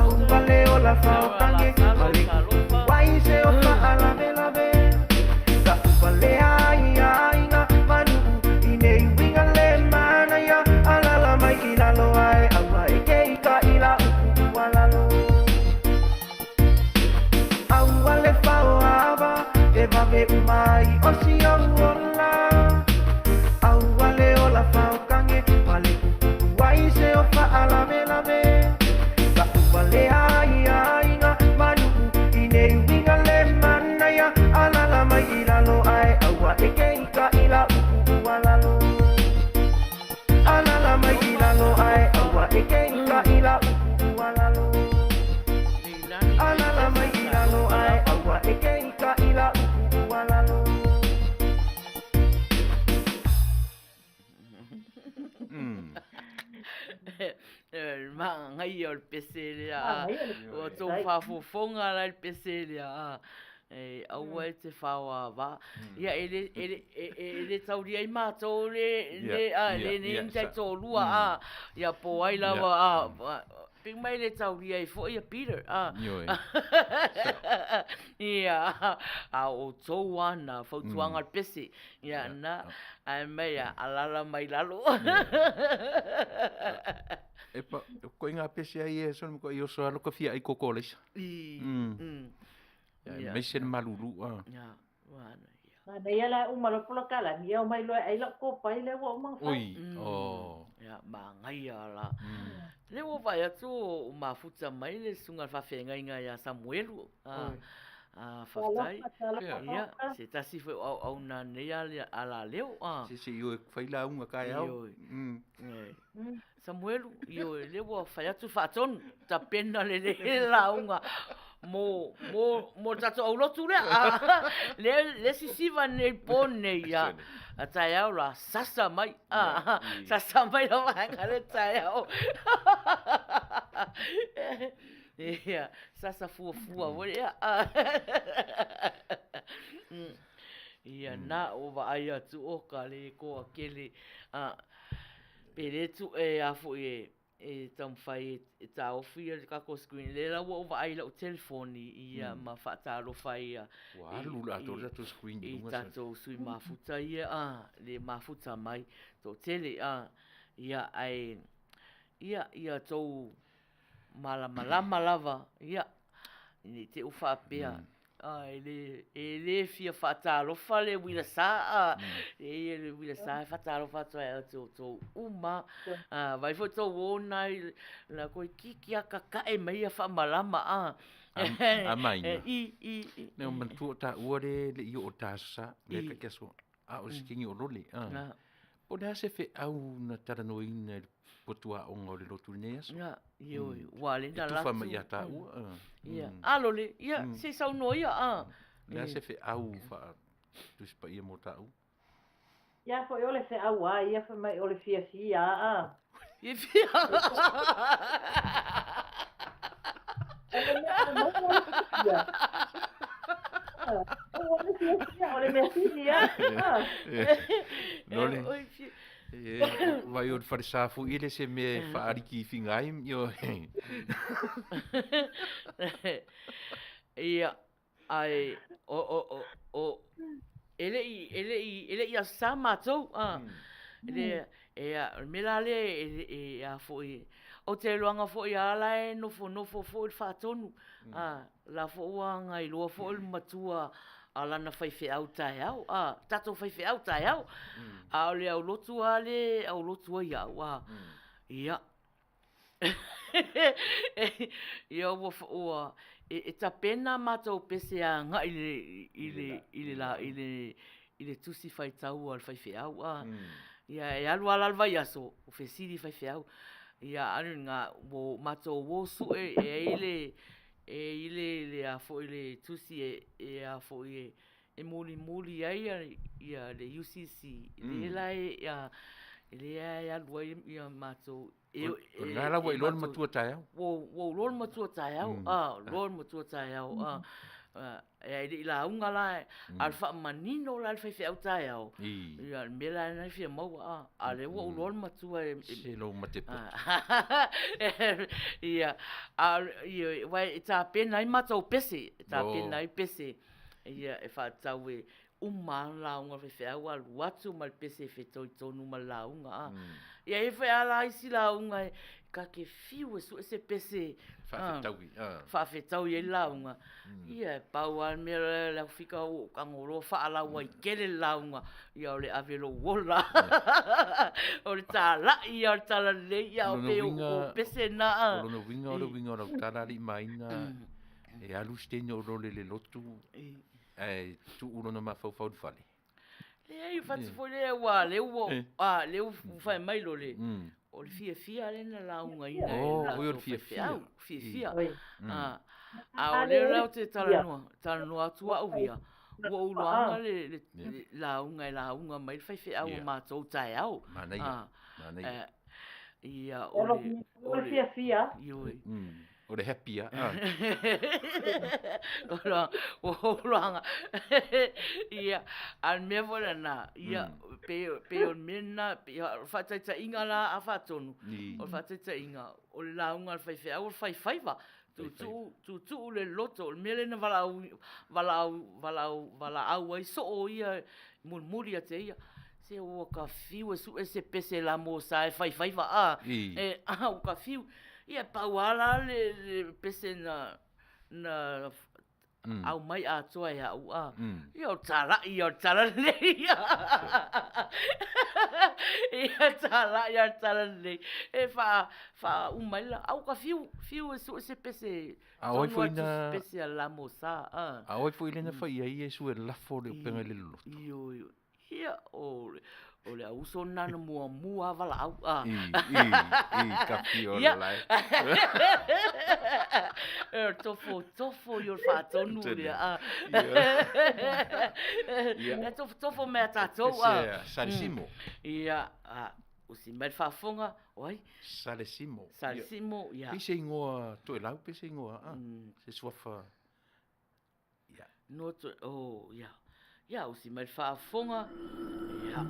Aua le ola whaokange ma le kuku ai se o faalavelave. Ka upalea ai aiga ma nuu i nei uiga le manaia alala mai i lalo ae aua e ke i ka i la upu ua lalo. Aua le whaoawa e wawe umai o si o ola. Aua le ola whaokange ma le kuku ai se o faalavelave. Ka upalea ai aiga ma nuu i nei uiga le manaia alala mai i lalo ae aua e ke i ka i la upu ua lalo. Alala mai i lalo ae aua e ke i ka i la upu ua lalo. Alala mai i lalo ae aua e ke i ka i la upu ua lalo. Magangai o le pese lea. Magangai o le Ua tou faafofoga la i le pese lea. E aua e te faoava. Ia e le e le e e le taulia ai matou le le a le nei ni taitoalua a. Ia po ai lava a pei mai le taulia ai foi ia Peter a. Ia a o outou lava na fautuaga o le pese. Ia na ae mai a alala mai lalo. E pa, ko i ngā pese ai e sona ko i oso alo ka fia ai koko leisa. I. Ia, mai se malulu a. Ia, wana ia. Mana ia la uma lo pola kala ni au mai loa ai la ko pai le ua uma fa. Oi, oh. Ia, magai la. Le ua vaai atu o mafuta mai le susuga i le faafeagaiga ia Samuelu. A, a faafetai. Ia, se tasi foi o auauna nei alaleo. A. Se se i o e whai la unga kai au. Samuelu, ioe, le ua fai atu faatonu, tapena le le lauga mo, mo, mo le tatou aulotu lea. Le, le sisiva nei po nei, a, a taeao la sasa mai, a, sasa mai la vaega le taeao. Ia, sasa fuafua foi lea. Ia, na o vaai atu o ka le koa kele, a, Pe le tu e a foi e e taumafai e taofi ia le tatou screen lea la ua ou vaai i lau telefoni ia ma faatalofa ai ia Ua alu la atoa le tatou screen i i luga sa. tatou sui mafuta ia a le mafuta mai toatele a ia ae ia ia tou malamalama lava ia ne i te i ua faapea A e le, e le fia faatalofa le uila sa, a, e ia le uila sa e faatalofa atu ai ia te outou uma. A, vaai foi tou o na i la koe kiki a kakae mai ia faamalama, a. A maina. I, i, i. Ne o manatua o taua le le i o tasa, le ka ke aso. A o se kingi o lole, a. Po o le a se feau na talanoaina i le potuaoga o le lotu i lenei aso? Ia, ioe, ua le na E tufa latu. mai ia taua, a. Ia, a lole, ia, se i saunoa ia, a. O le a se feau faa Tusi Paia mo taua? Ia foi o le feau a ia fai mai o le fiafia a. Fiafia. O le mea a maua o le fiafia. O le fiafia, o le mea sili a. No le, e, vai o le falesa foi ele se mea e faaliki figa ai, ioe. Ia, Ae o o o o e le i e le i e le i Aso Sa matou a e le e a o le mea la lea e e a foi ou te iloaga foi a la e nofonofo foi le faatonu a la foi ua gailoa foi le matua a lana faifeau taeao a tatou faifeau taeao a o le aulotu a lea e aulotu ai au a ia. Ia ua ua e tapena a matou pese agai i le i le i le la i le i le tusi faitau a le faifeau a. Ia e alu lava la le vaiaso o fesili le faifeau, ia a le na ua matou o sue e i ai le e i ai le le a foi le tusi e e a foi e e mulimuli ai ia le UCC lea la e lea e alu ai ia matou O lena la ua iloa le matua taeao. Ua ou iloa le matua taeao, a, iloa le matua taeao, a. E le i lauga la, a o le faamanino la e le faifeau taeao, ia le mea la lena e fia maua, a. A o lea ua ou iloa le matua e... Se lou mate poto. Ia, a, ioe, aua e tapena ai matou pese, e tapena ai pese, ia, e faatatau e uma lava le lauga a le faifeau alu atu ma le pese e fetoi tonu ma le lauga a. Ia e i ai foi lava la isi lauga e ta te fiu e sue se pese Faafetaui, a. Faafetaui ai le lauga. Ia e pau lava le mea lea le aufika ua ou tago loa faalauaitele le lauga, ia o le ave lou ola. O le talai ia o le talalelei, ia o pei o pese na a. O lona uiga o le uiga o lau tala alii ma aiga, e alu se teine o lole i le lotu, Ae tuu lona mafaufau i le fale. Leai, fatu foi lea ua lea ua a lea ua fai mai lole. O le fiafia lea na laugaina e le latou o le fiafia. Fiafia. A a o lea la ou te talanoa, talanoa atu au ia, ua ou iloaga le le lauga e lauga mai le faifeau o matou taeao. Manaia. Manaia. Ia o le o le fiafia. Ioe. O le happy a. Ah. Ua uloaga. Ia, a le mea foi lena, ia, pe, pe o le mea lena, o le faataitaiga la a faatonu, o le faataitaiga, o le lauga a le faifeau o le faifaiva, tuutuu, tuutuu le loto, o le mea lea na valaau, valaau, valaau, valaau ai soo ia mulimuli ia te ia. Se ua ka fiu e sue se pese la mo sa e faifaiva a, e, a, ua ka fiu. Ia, pau lava la le, le pese na, na aumai atoa e au, a. Ia, o le talai ia o le talalelei. Ia, talai ia o le talalelei. E faa, faauma ai la, a ua ka fiu, fiu e sue se pese. A oi foi na... Pese a la mo sa, a. A oi foi lena fai ai e sue lafo le upega i le loloto. Ioe, Ia, o, o le auso lena na muamua lava valaau. A. I, i, i, kapi o le lae. E o tofo, tofo i o le faatonu lea. A. Ia. E tofo, tofo mea tātou. A. Salesimo. Ia, a, usi mai le faafofoga, o ai? Salesimo. Salesimo, ia. Pei se ingoa Toelau, pe se ingoa, a, se suafa. Ia. No to, oh, ia. Ia, usi mai le faafofoga. Ia.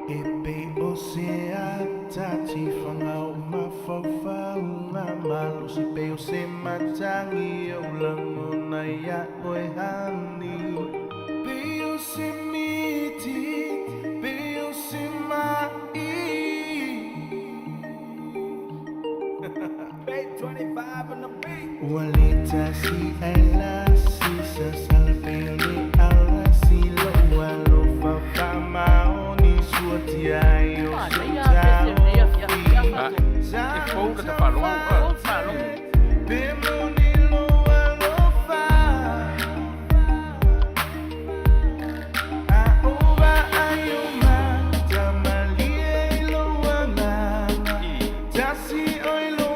E pei o se ata tifaga o mafaufauga malosi pei o se matagi ou lagona iā oe honey. Pei o se miti, pei o se ma'i. Ua le tasi ae lasi sasala pei o le aurasi lou alofa faamaoni suatia ai o sou taofi. E fou la ta faalogo. Pe moni lou alofa A o vaai o mata malie i lou agaga Tasi oi lou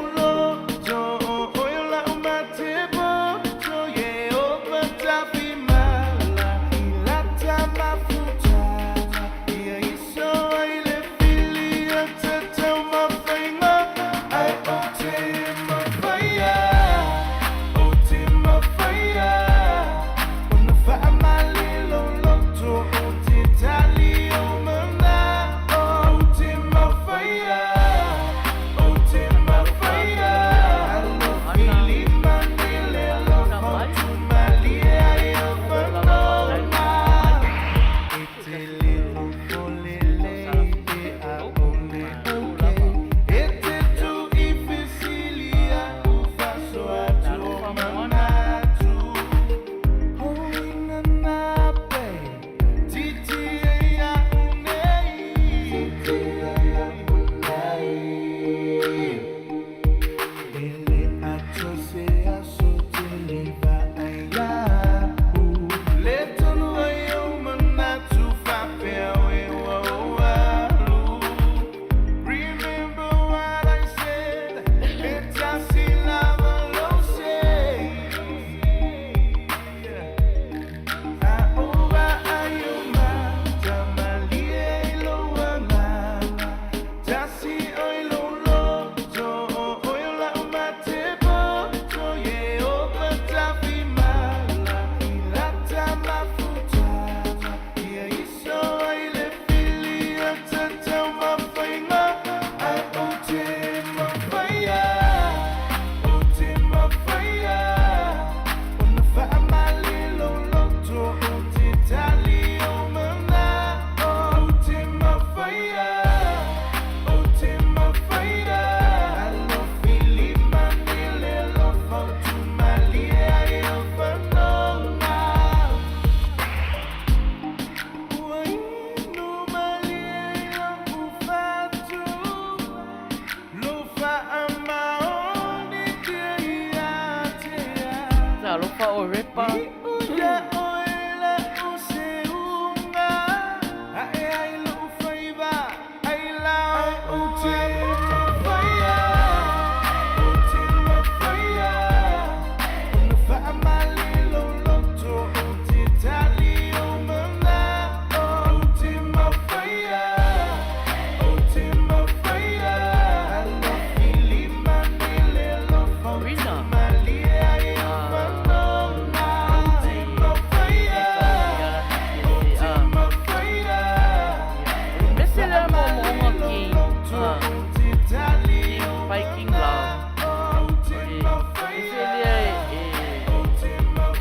Talofa oe Repa.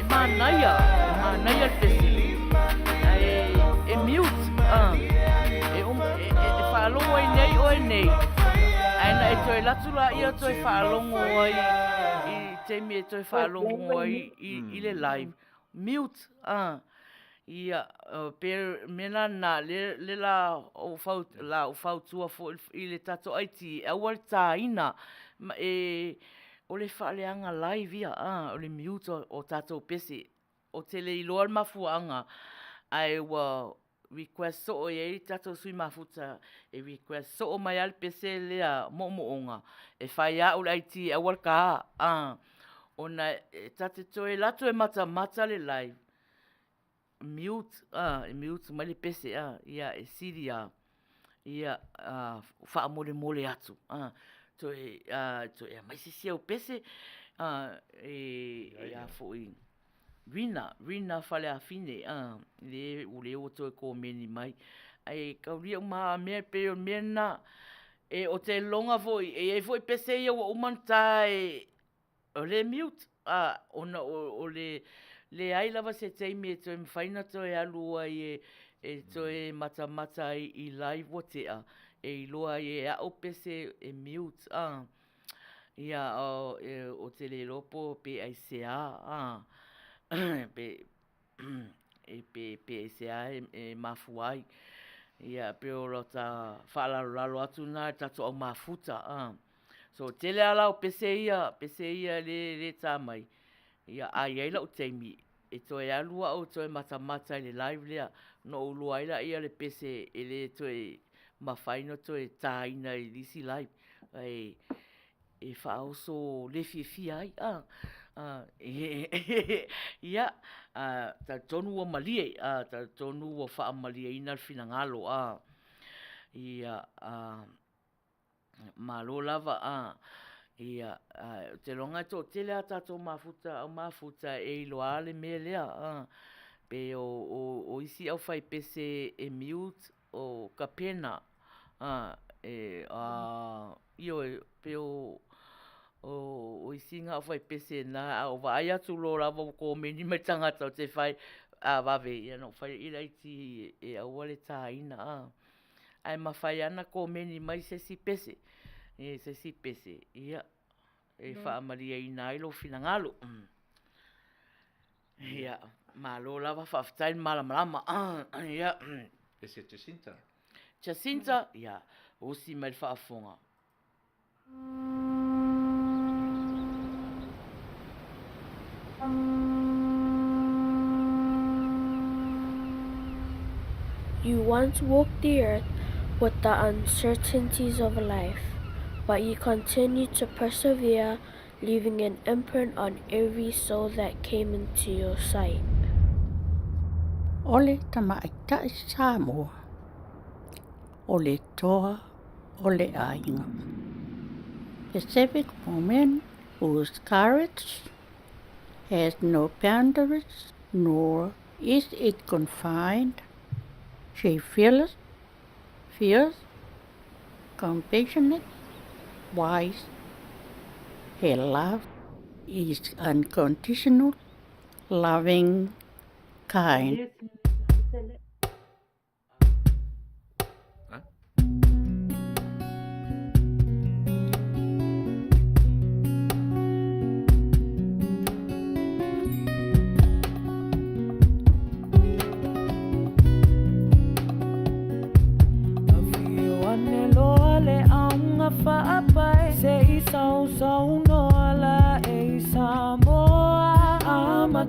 Manaia, manaia le pese. Ae e mute, e, um, e, e, e faalogo ai nei oe nei. Ae na e toe latu la ia toe faalogo ai i taimi e toe faalogo ai i, i le live. Mute, ia, pe mea la na, le, le la o fau, la o fautua foi i le tatou IT, e aua le tāina, ma e, o le faaleaga live ia, o le mute o, o tatou pese. Ou te le iloa le mafuaaga, ae ua request soo e i ai tatou sui mafuta e request soo mai lava le pese lea moomooga e fai lava au le IT e aua le ta a ona e ta te toe alu atu e matamata le live mute a e mute mai le pese a ia e sili lava ia faamolemole atu a toe toe aumai se isi au pese a e a foi Rina, Rina Faleafine, a, le, o le ua toe komeni mai. Ae kaulia uma a mea pei o le mea lena, e o te loga foi, e i ai foi pese ia ua uma ona ta e, o le mute, a, ona o, o le leai lava se taimi e toe mafai ona toe alu ai e, e toe matamata ai i live ua tea, e iloa ai e au pese e mute, a. Ia, o te le iloa po pe aisea, a, pe, pe, pe aisea e mafua ai. Ia, pei o lota faalalolalo atu lena i le tatou au mafuta, a. So, tele lava la o pese ia, pese ia le, le ta mai, ia, a i ai lou taimi, e toe alu au e toe matamata i le live lea, ona ou iloa ai lea le pese e le toe mafai ona toe taina i le isi live. Ae e faaoso le fiafia ai, a. Ia, talitonu ua malie, talitonu ua faamalieina le finagalo, a. Ia, a. Malo lava a. Ia, ou te iloa e toatele a tatou mafuta, au mafuta e iloa le mea lea, a. Pei o isi aufaipese e mute o Kapena, a, e, a, ioe, pei o, o isi na aufaipese na, a ou vaai atu loa lava ua komeni mai le tagata ou te fai, a vave, ia ona ou fai lea i le IT e aua le taina, a. Ae mafai lava ona komeni mai se isi pese, se isi pese, ia, e faamalieina ai lou finagalo. Ia, malo lava, faafetai le malamalama. Ia. Pese Jacinta. Jacinta, ia, usi mai le faafofoga. You once walked the earth with the uncertainties of life, but you continued to persevere, leaving an imprint on every soul that came into your sight. O le tamaitai Samoa, o le toa o le aiga. Pacific woman whose courage has no boundaries nor is it confined. She fearless, fierce, compassionate, wise. Her love is unconditional, loving, kind.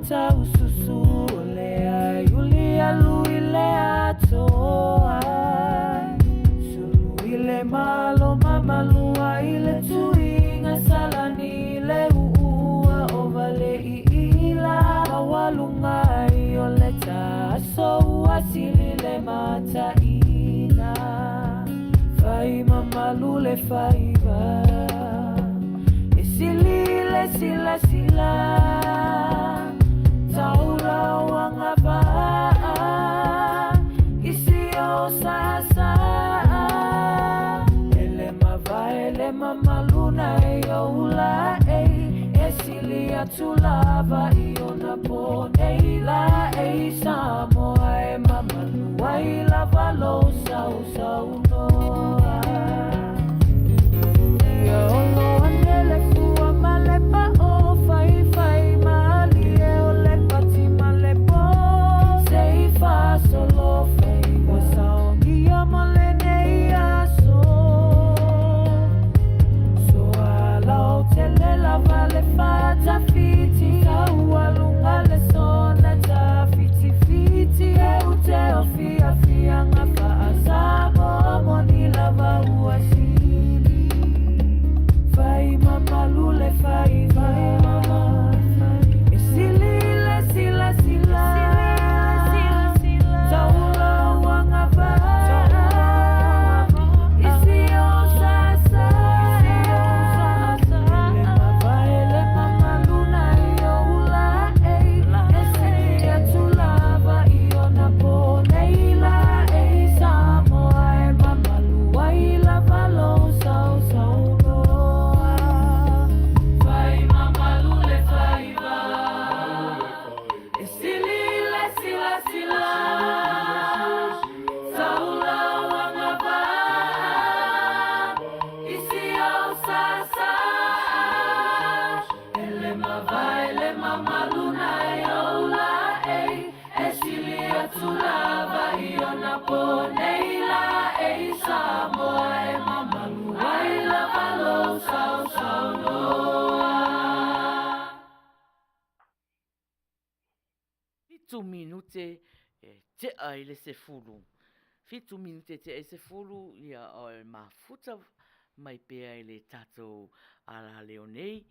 taususu o le ai uli alu i le atoa. Sulu i le malo mamalua i le tuiga salani i le uua o vale i ila maualuga ai o le taaso ua sili le mataina. Fai mamalu le faiva e sili le silasila taula o agavaa isi o saasaa ele mavae le mamaluna e oula ei e sili atu lava i ona po nei la ei Samoa e mamalu ai lava lou sausaunoa. Ia olo ane le fua ma le pao faifai malie o le pati ma le po se i faasolo faiva saogia mo lenei aso. Soalautele lava le fatafiti taualuga le sona tafitifiti e ute o fiafiaga faasamoa moni lava ua sili. Fai mamalu le faiva e sili le silasila taula o agavaa isi o saasaa ele mavae le mamaluna i oula ei e sili atu lava i ona po nei la ei Samoa e mamalu ai lava lou sausaunoa. Fai mamalu le faiva e sili le silasila taula o agavaa isi o saasaa ele mavae le mamaluna e oula ei e sili atu lava i ona po nei la ei Samoa e mamalu ai lava lou sausaunoa. Fitu minute e tea i le 10. 7 minute e tea i 10, ia o e mafuta mai pea i le tatou alaleo nei,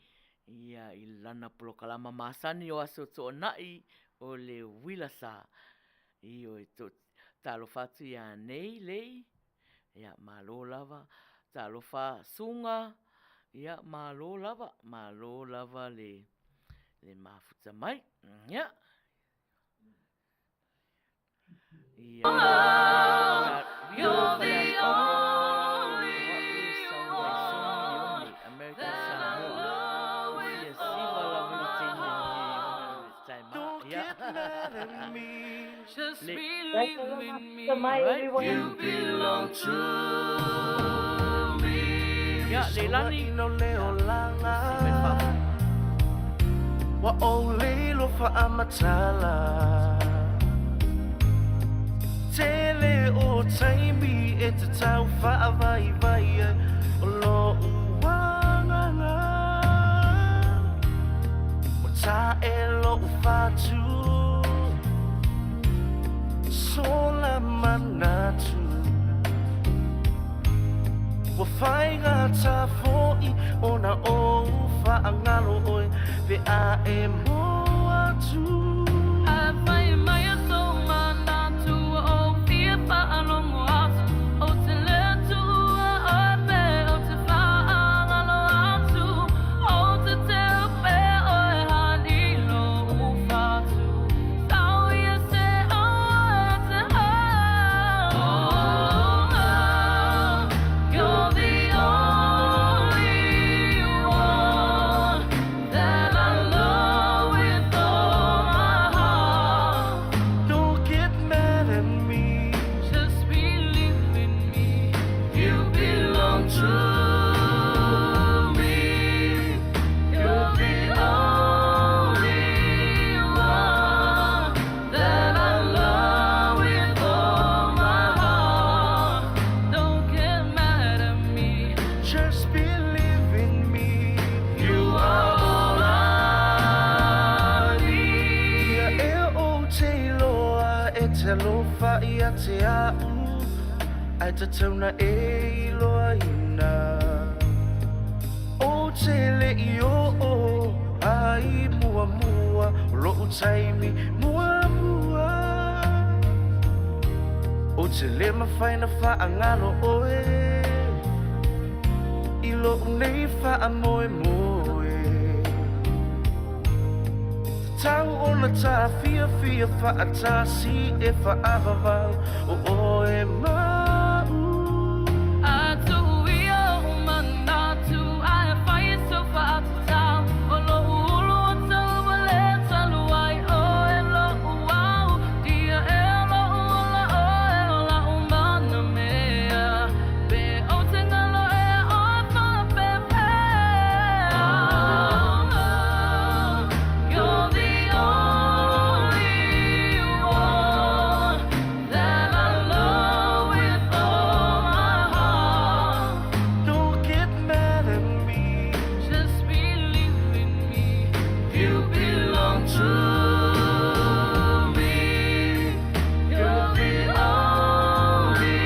ia i lana polokalama masani o Aso Toonai o le Uila Sa. Ioe, to, talofa atu ia nei lei, ia malo lava, talofa Suga, ia malo lava, malo lava le, le mafuta mai. Ia. Ia. You're the only one that I love with all my heart. Don't get mad at me. Just Le- believe in me. Everyone. You belong to me. Ia, Leilani. Ino leo langa. Si mai fafo. Wa o lilo faamatala. Tele o taimi e te tau whaavaivai ai o lo uanganga. Wa ta e lo whatu. Sola manatu. Ua whai ngā tāfoi o na o whaangalo oi pe a e mo atu. A whai mai a tō manatu o fia whaalongo atu. O te le tua o pe o te whaangalo atu. O te te pe o e hanilo u whatu. Tau ia se o e te hau. You're the only one that I love with all te alofa ia te a'u Ae tatau na e iloaina Ou te le i oo ai muamua O lo'u taimi muamua Ou te le mafai na faagalo oe I lo'u nei faamoemoe Tatau ona ta fiafia faatasi e faavavau O oe ma a'u. A tuu ia ou manatu ae fai sau faatatau O lo'u ulu o tauvale talu ai oe lo'u au Dia e o lo'u ola oe o la'u mana mea Pe ou te galo ea oe faapefea You're the only one that I love with all my heart. Don't get mad at me. Just believe in me. You belong to me. You're the only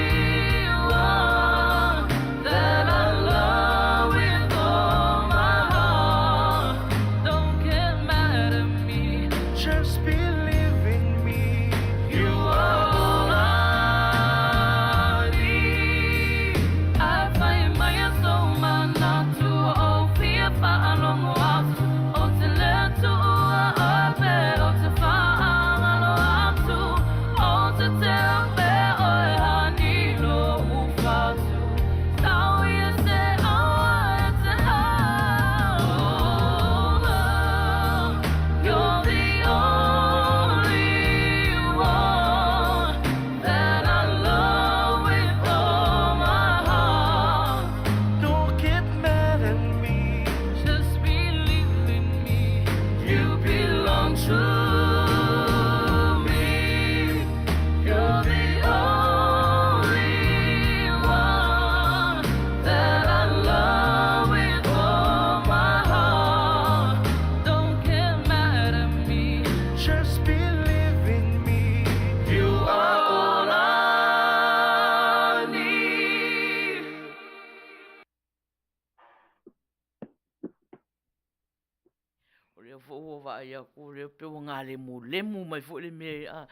one that I love with all my heart. Don't get mad at me. Just believe in me. You are all I need. Afai mai sou manatu o fia faalogo atu Ou te le tuua oe pe ou te faagalo atu Ou te tea pea oe hani lo'u fatu Tau ia se aua e te ao You're the only one that I love with all my heart. Don't get mad at me. Just believe in me. You belong to me. You're the only one that I love with all my heart. Don't get mad at me. Just believe in me. You are all I need. O lea foi ua vaai atu o lea pei ua galemulemu mai foi le mea a.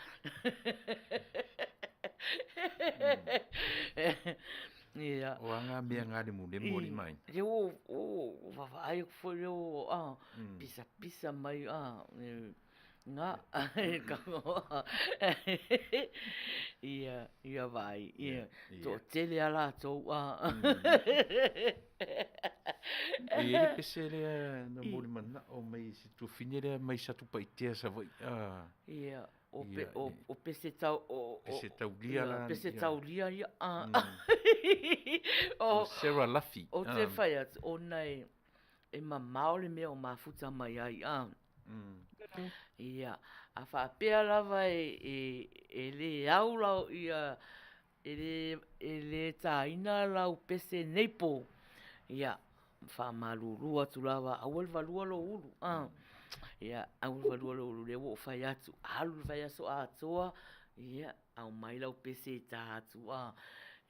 Ia. O a ngā mea ngalemulemu o alii ma aiga? Lea ua ua vaavaai atu foi lea ua pisapisa mai nga ia ia vaai ia toatele a latou a. E i ai le pese lea na molimanaʻo mai e si tuafine lea mai Satupaitea Savaii a. Ia o pe o o pese tau o o Pese taulia la pese taulia ia a. O Sarah Luffy. Ou te fai atu ona e e mamao le mea o mafuta mai ai a. Ia a faapea lava e e e le au lau ia E le, e le tāina lau pese nei pō. Ia, faamalulu atu lava, aua le valua lou ulu, a. Ia, aua le valua lou ulu, lea ua ou fai atu, alu le vaiaso atoa, ia, aumai lau pese e tā atu, a.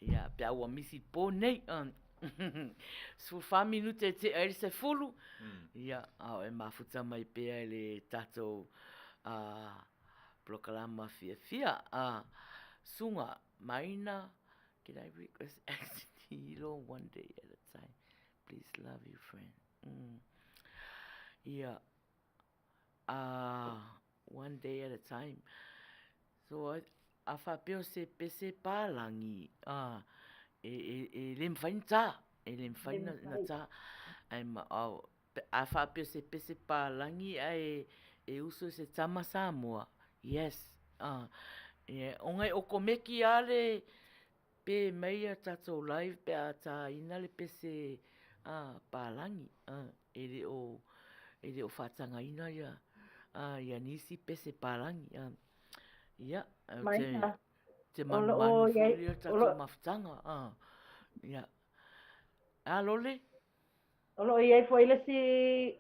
Ia, pe a ua misi i le pō nei, a. 14 minute e tea ai le 10, ia, a o e mafuta mai pea i le tatou, a, Polokalama fiafia a Sunga Maina Can I request Ex Nihilo one day at a time please love you friend mm. Ia a one day at a time so a, a faapea o se pese pālagi a e, e, e le mafai na tā e le mafai na, na tā ai ma, au, A faapea se pese palagi ae e uso i se tama Samoa. Yes. Ah. Yeah. Onga e okomeki a le pe mai ia tatou live pe a tāina le pese ah, palagi. Ah, e le o, e le o whātangaina ia, ah, ia nisi pese palagi. Ah. Ia, te, te manumanu foi ia tatou mafutaga. Ah. Ia. A lole? O lo o i ai foi le isi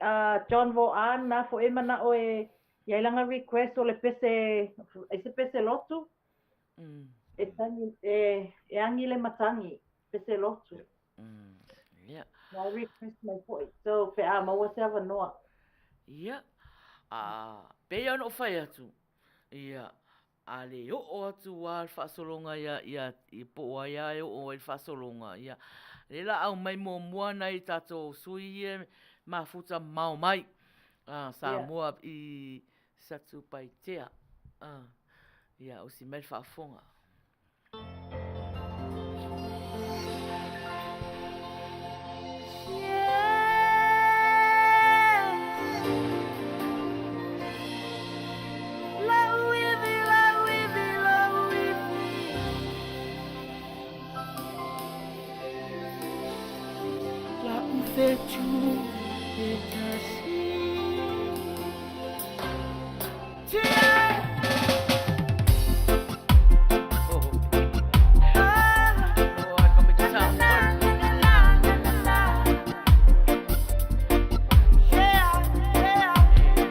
John Vaughan na foi e manao e i ai lana request o le pese, ai se pese lotu. E tagi, e, e agi le matagi, pese lotu. Ia. Na request mai foi. So, pe a maua se avanoa. Ia. A, pei ona ou fai atu, ia, a le oo atu lava le faasologa ia, ia, i po o ai lava e oo ai le faasologa, ia, lea la aumai muamua nai tatou sui ia e mafuta mamao mai, a, Samoa i Satupaitea. A, ia, usi mai le faafofoga.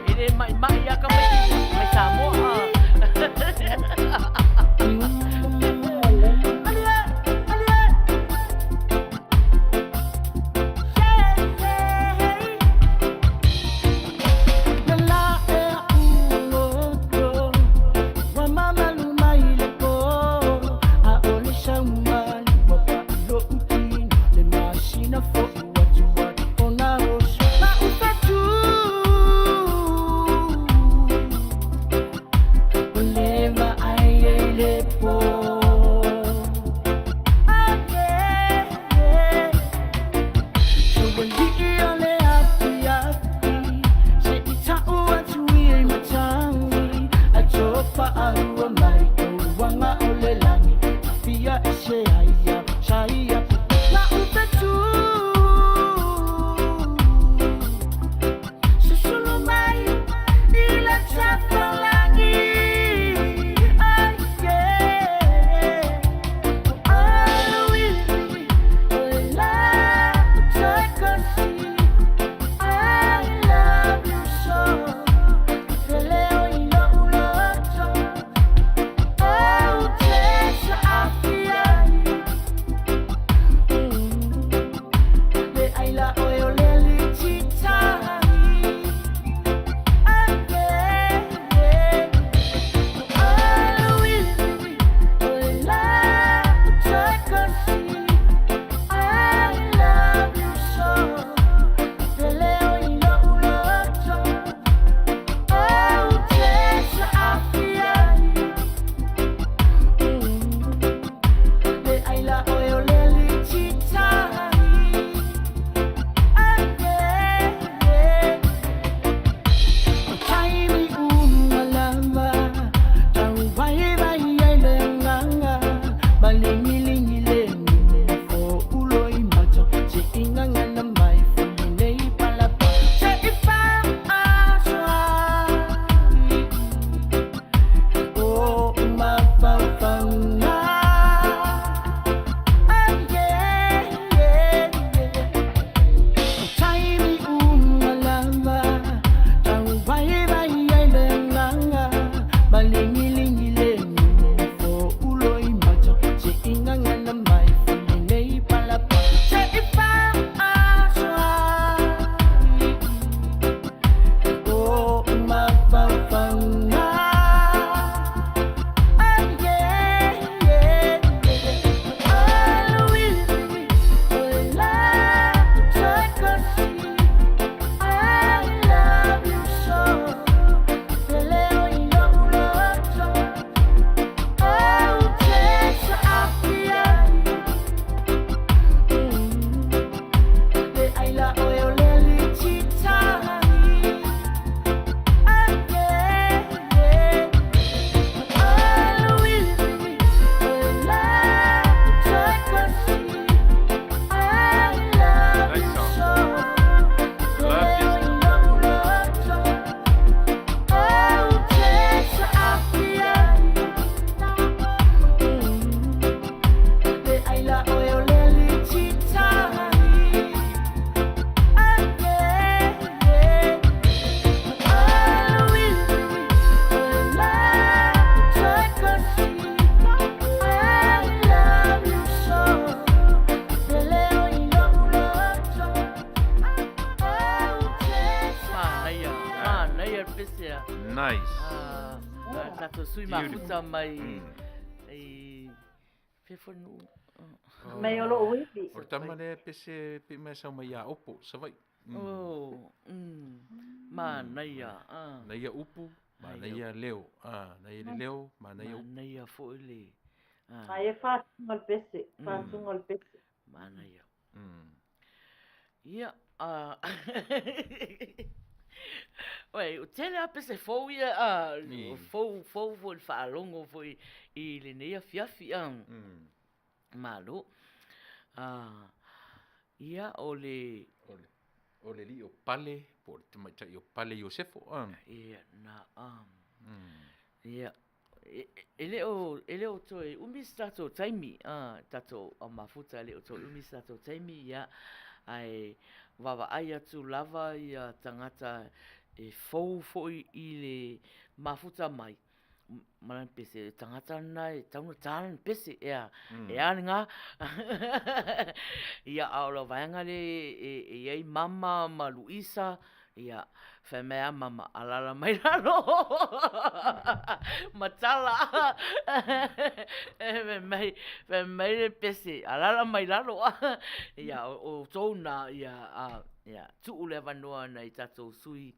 E le maʻimaʻi a ka mai Samoa. pesea. Nice. Ah, tatou sui mafuta mai i Fefonuu. Mai o lou ivi. O le tama lea pese pe mai sau mai ia Opo, Savaii. Oh, manaia. Manaia upu, manaia leo. Ah, manaia le leo, manaia upu. Manaia foi le. Ai e faatuga le pese, faatuga le pese. Manaia. Ia, Oi, o tele a pese fou ia, fou, fou foi le faalogo foi i lenei afiafi, Malo. Ia, o le... O le alii o Pale, po o le tamaitai o Pale Iosefo, Ia, na, Ia, e le o, e le o toe umi se tatou taimi, tatou au mafuta, e le o toe umi se tatou taimi, ia, ae vaavaai atu lava ia tagata e fou foi i le mafuta mai, ma lana pese, o tagata na e tatau ona ta lana pese, ea, e a lena? Ia, a o le vaega lea e i ai Mama ma Luisa, Ia, fai mai a Mama, alala mai lalo. Ma tala. Fai mai, fai mai le pese, alala mai lalo. Ia, o tou na, ia, a, ia, tuu le avanoa nai tatou sui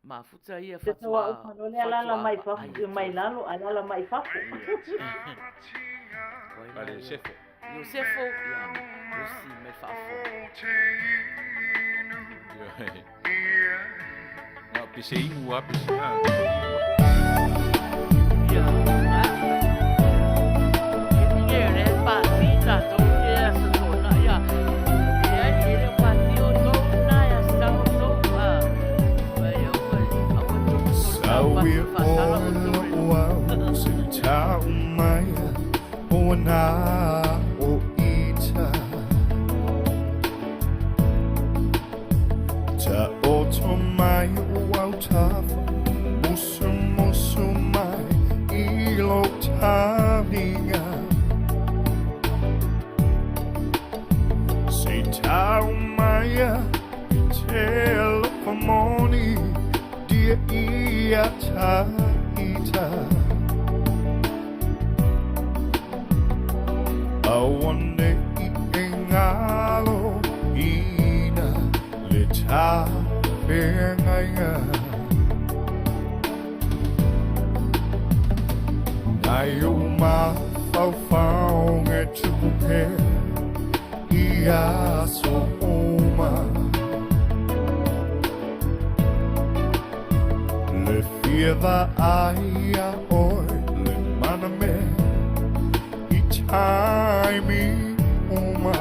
mafuta ia Te faatoa, tau au pano le alala mai faatoa fafo, vaai mai atu. lalo, alala mai fafo. Vale, Iosefo. Iosefo, ia, usi mai faafofoga. Na o pese inu a pese a. Ia, e le pasi tatou te aso tona, ia. E ai, e le pasi o tou na ia sa o tou, a. Vai, au, au, au, tou, Sau pasi ia faasala o tou oe lo'u au se tau mai o na o ita Ta oto mai o au tafa Musu musu mai i lo talinga Se tau mai i te alofa moni Dia ia ta ita Awane i e ngalo ina le ta whengainga Nai o mawhauwhaunga tupu pea i aso oma Le fia va ai a oe le mana mea i taimi uma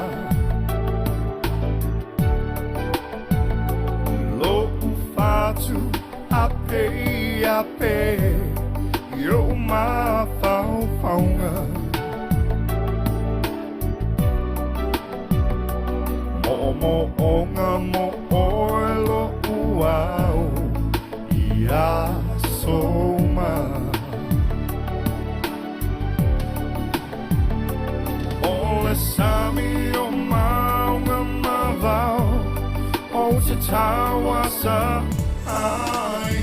Lo'u fatu a pe a pe i o mawhauwhaunga Mo'omo'oga mo oe lo'u au i aso uma O le sami o mauga ma vao o te tauasa ai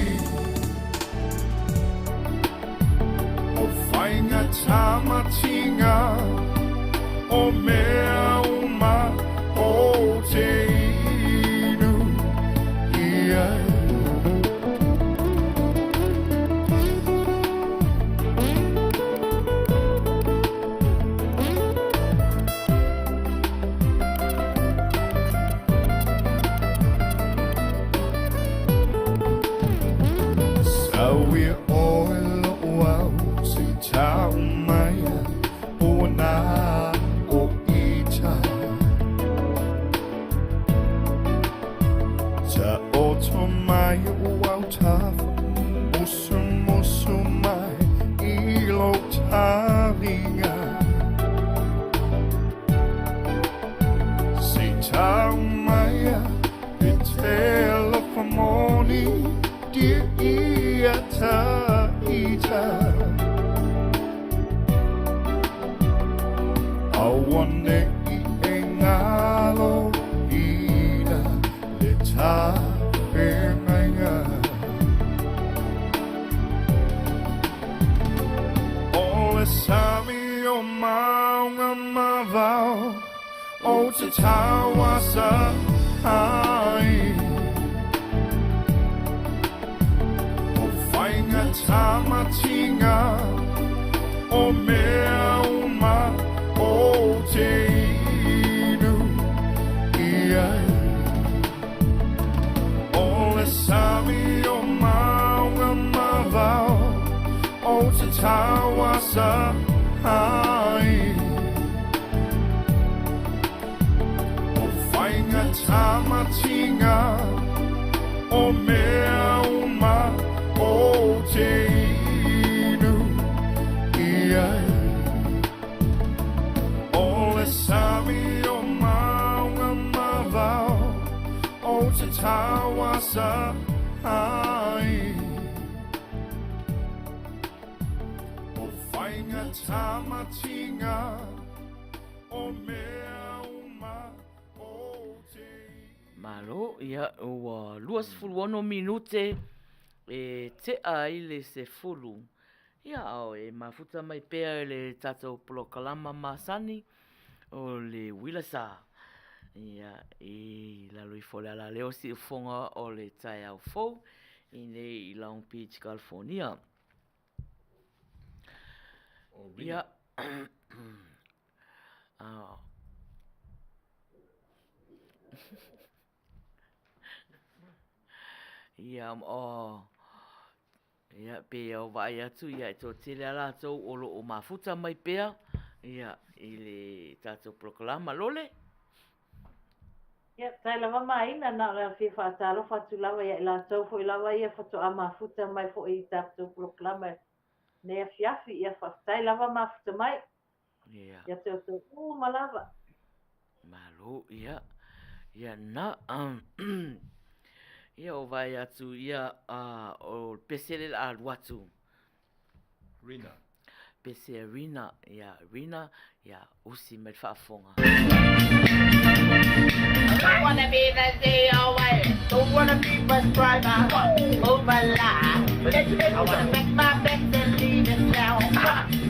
O whainga tamatinga o mea uma o te inu i ai. Sau ia oe lo'u au se i tau mai o na o ita Ta oto mai o au tafa Musu musu mai i lo talinga Se tau mai i te alofa moni Dia ia ta ita Awane i e ngalo ina le ta whengainga. maunga ma vao o te tauasa ai. O whainga tamatinga o mea uma o te inu i ai. O le sami o maunga ma vao o te tauasa ai. O whainga tamatinga o mea uma o te inu i ai. O le sami o maunga ma vao o te tauasa ai. O whainga tamatinga o mea uma o te Malo, ia, ua 26 minute e tea ai le 10. Ia, ao e mafuta mai pea i le tatou polokalama masani o le uila sa. Ia, i lalo ifo o le alaleo o siufofoga o le taeao fou i nei i Long Beach, California. Ia, Ia, o, ia, pei e vaai atu, ia, e toatele lava latou o lo o mafuta mai pea, ia, i le tatou polokalama. Lole? Ia, faafetai lava Maina, na o le fia faatalofa atu lava ia i latou foi lava ia faatoa mafuta mai foi i tatou polokalama i lenei afiafi. Ia, faafetai lava mafuta mai. Ia. Ia te outou uma lava. Malo, ia. Ia na, ia o vaai atu, ia, o le pese le la alu atu. Rina. Pese a Rina, ia, Rina, ia, usi mai le faafofoga. Don't wanna be the DOA, don't wanna be bus driver, all my life. I wanna pack my bags and leave this town.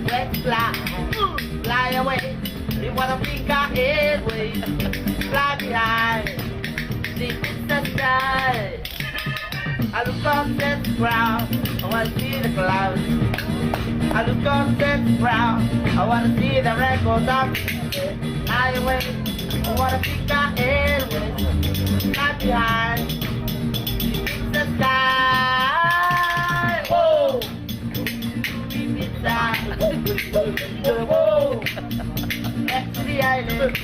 Let's fly, fly away. We wanna be our airways, fly behind, deep in the sky. I look up at the ground, I wanna see the clouds. I look up at the ground, I wanna see the records up. Fly away, I wanna pick our airways, fly behind, deep in the sky. Whoa, deep inside. Whoa, back to the island.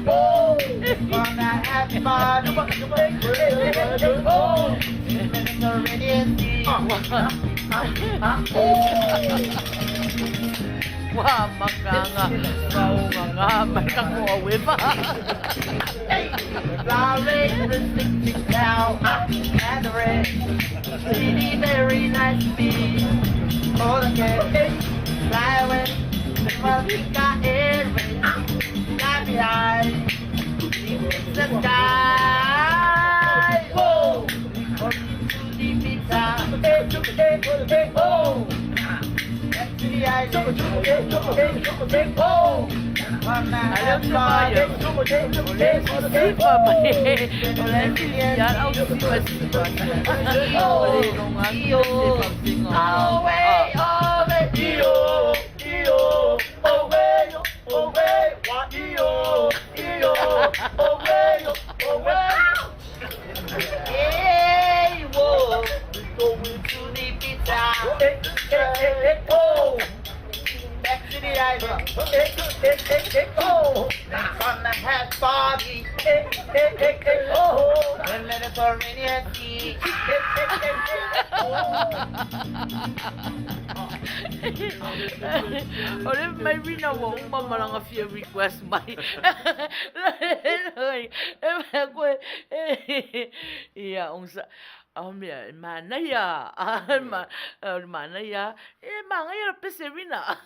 Whoa, gonna have fun. Whoa, Mediterranean Sea. Ua makaga faogagā mai ka uefa. Flowering the sixty now and the red. Really very nice to be. Oh, the cat. Fly away. Well, we got airways. Fly behind. Deep in the sky. Whoa. Deep inside. Oh. Back to the island. Oh. Aleo se vaai o le siva mai o le filifiana au siva siva o le iloga atu o se fausiga. Hey, whoa, going to the pizza. Oh, back to the island. Oh, gonna have party. Oh, the Mediterranean Sea. O le mai rina ua uma ma lana fia request mai. E mea koe, ia, onsa, o mea, e manaia, o le manaia, e manaia le pese rina.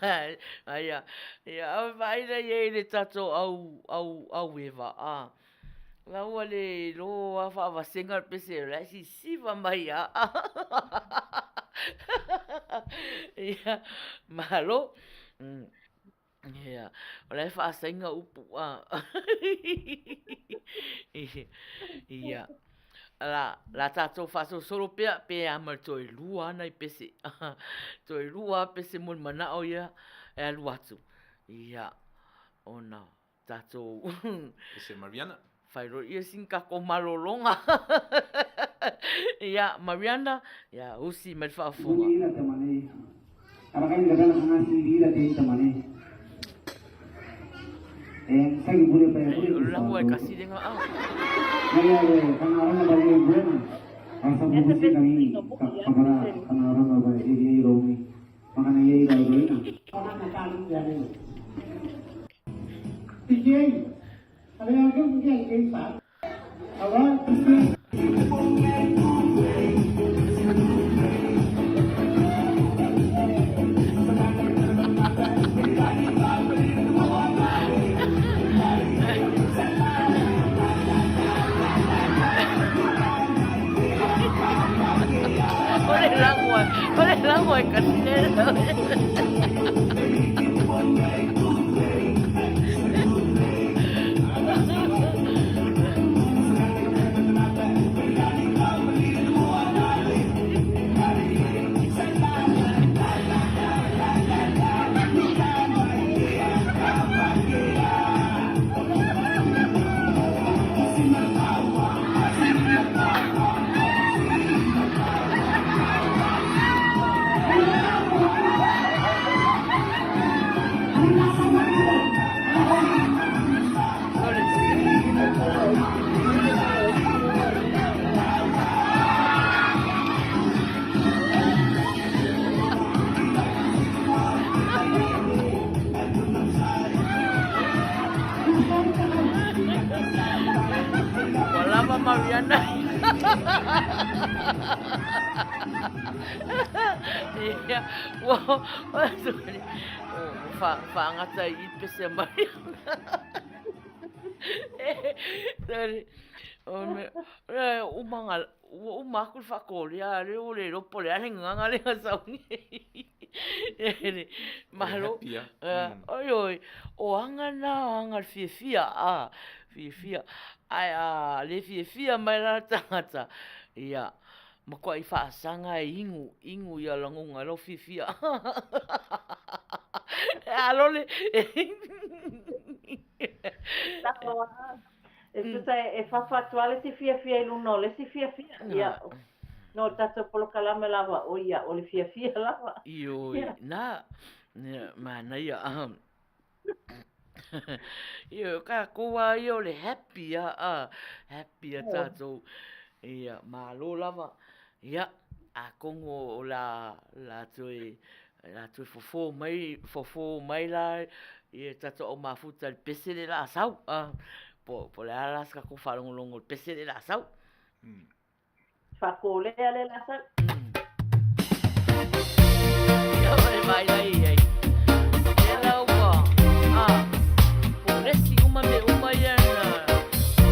Aia, ia, o vaai lea i ai le tatou au, au, au eva, a. La ua le iloa faavasega le pese o la e sisiva mai a. Ia, malo. Ia, o la e faasaina upu a. Ia. La, la tātou faasolosolo pea, pe a ma le toelua ana i pese. Toelua pese mo le manao ia e alu atu. Ia, ona tātou... Pese Mariana. Whai ia sin kako malologa. Ia, Mariana, ia, usi mai le faafofoga. O le lagoa e kasi le gaau. O le lagoa, o le lagoa e kasi le Ua lava Mariana. Ia, ua, sorry. Ua faagata i pese a Mariana. Sorry. Uma nga, ua uma aku le faakolia, a lea ua le iloa po o le a le gagaga lea na sau nei. Malo. Oi oi, o aga na o aga le fiafia, a, fiafia. Ae a le fiafia mai la le tagata, ia, matuai faasaga e inu, inu ia lagona i lou fiafia. A lole. E tusa e fafa atu lava le isi fiafia i luna o le isi fiafia. Ia, no le tatou polokalame lava, o ia, o le fiafia lava. Ioe, na, manaia. Ioe, o kākou lava ia o le happy a, happy a tātou. Ia, malo lava. Ia, atonu o la, la toe, la toe fofo mai, fofo mai la ia tatou au mafuta i le pese lea o le a sau. Po, po o le a la se tatou faalogologo i le pese lea o le a sau. Faakolea lea o le a sau. Ia, e vaai la i ai. Ia la ua, a, polesi uma mea uma ia na,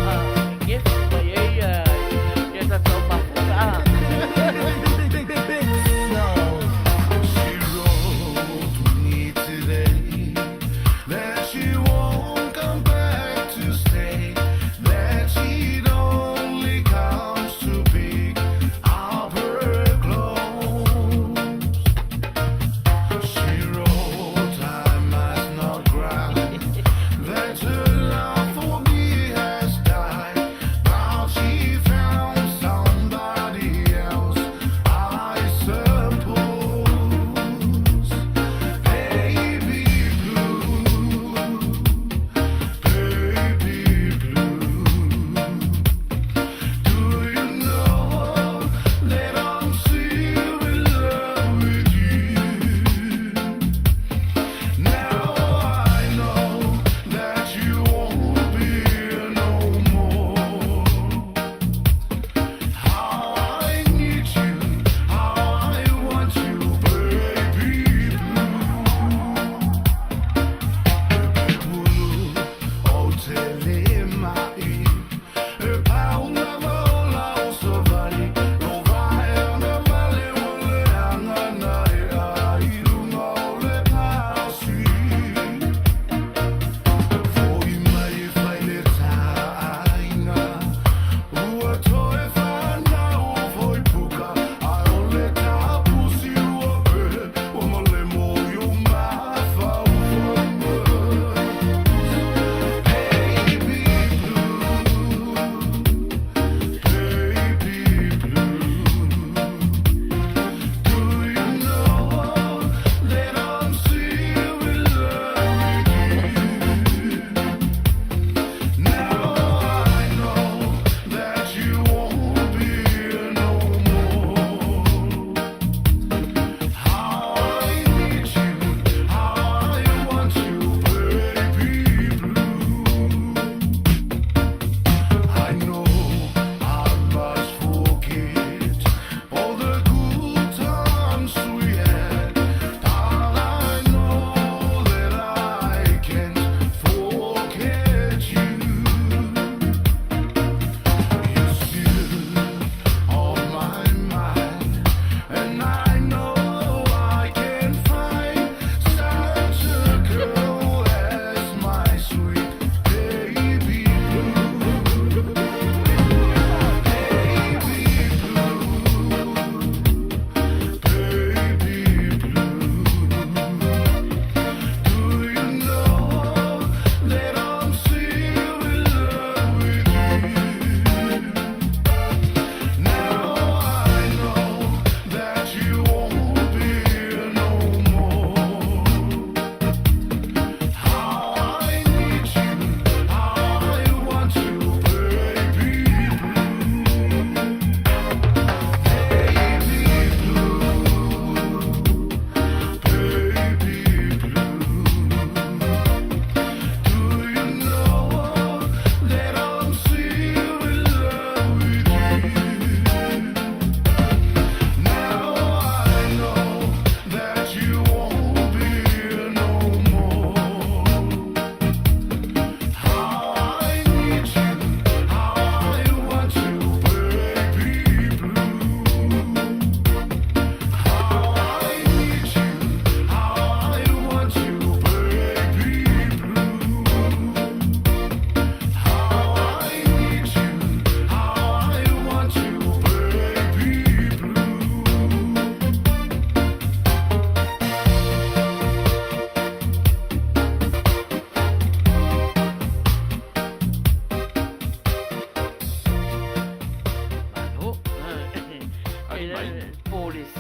a, gefu mai ai ia, ia tatou au mafuta, a. She wrote to me today that she won't come back to stay, that she'd only comes to pick up her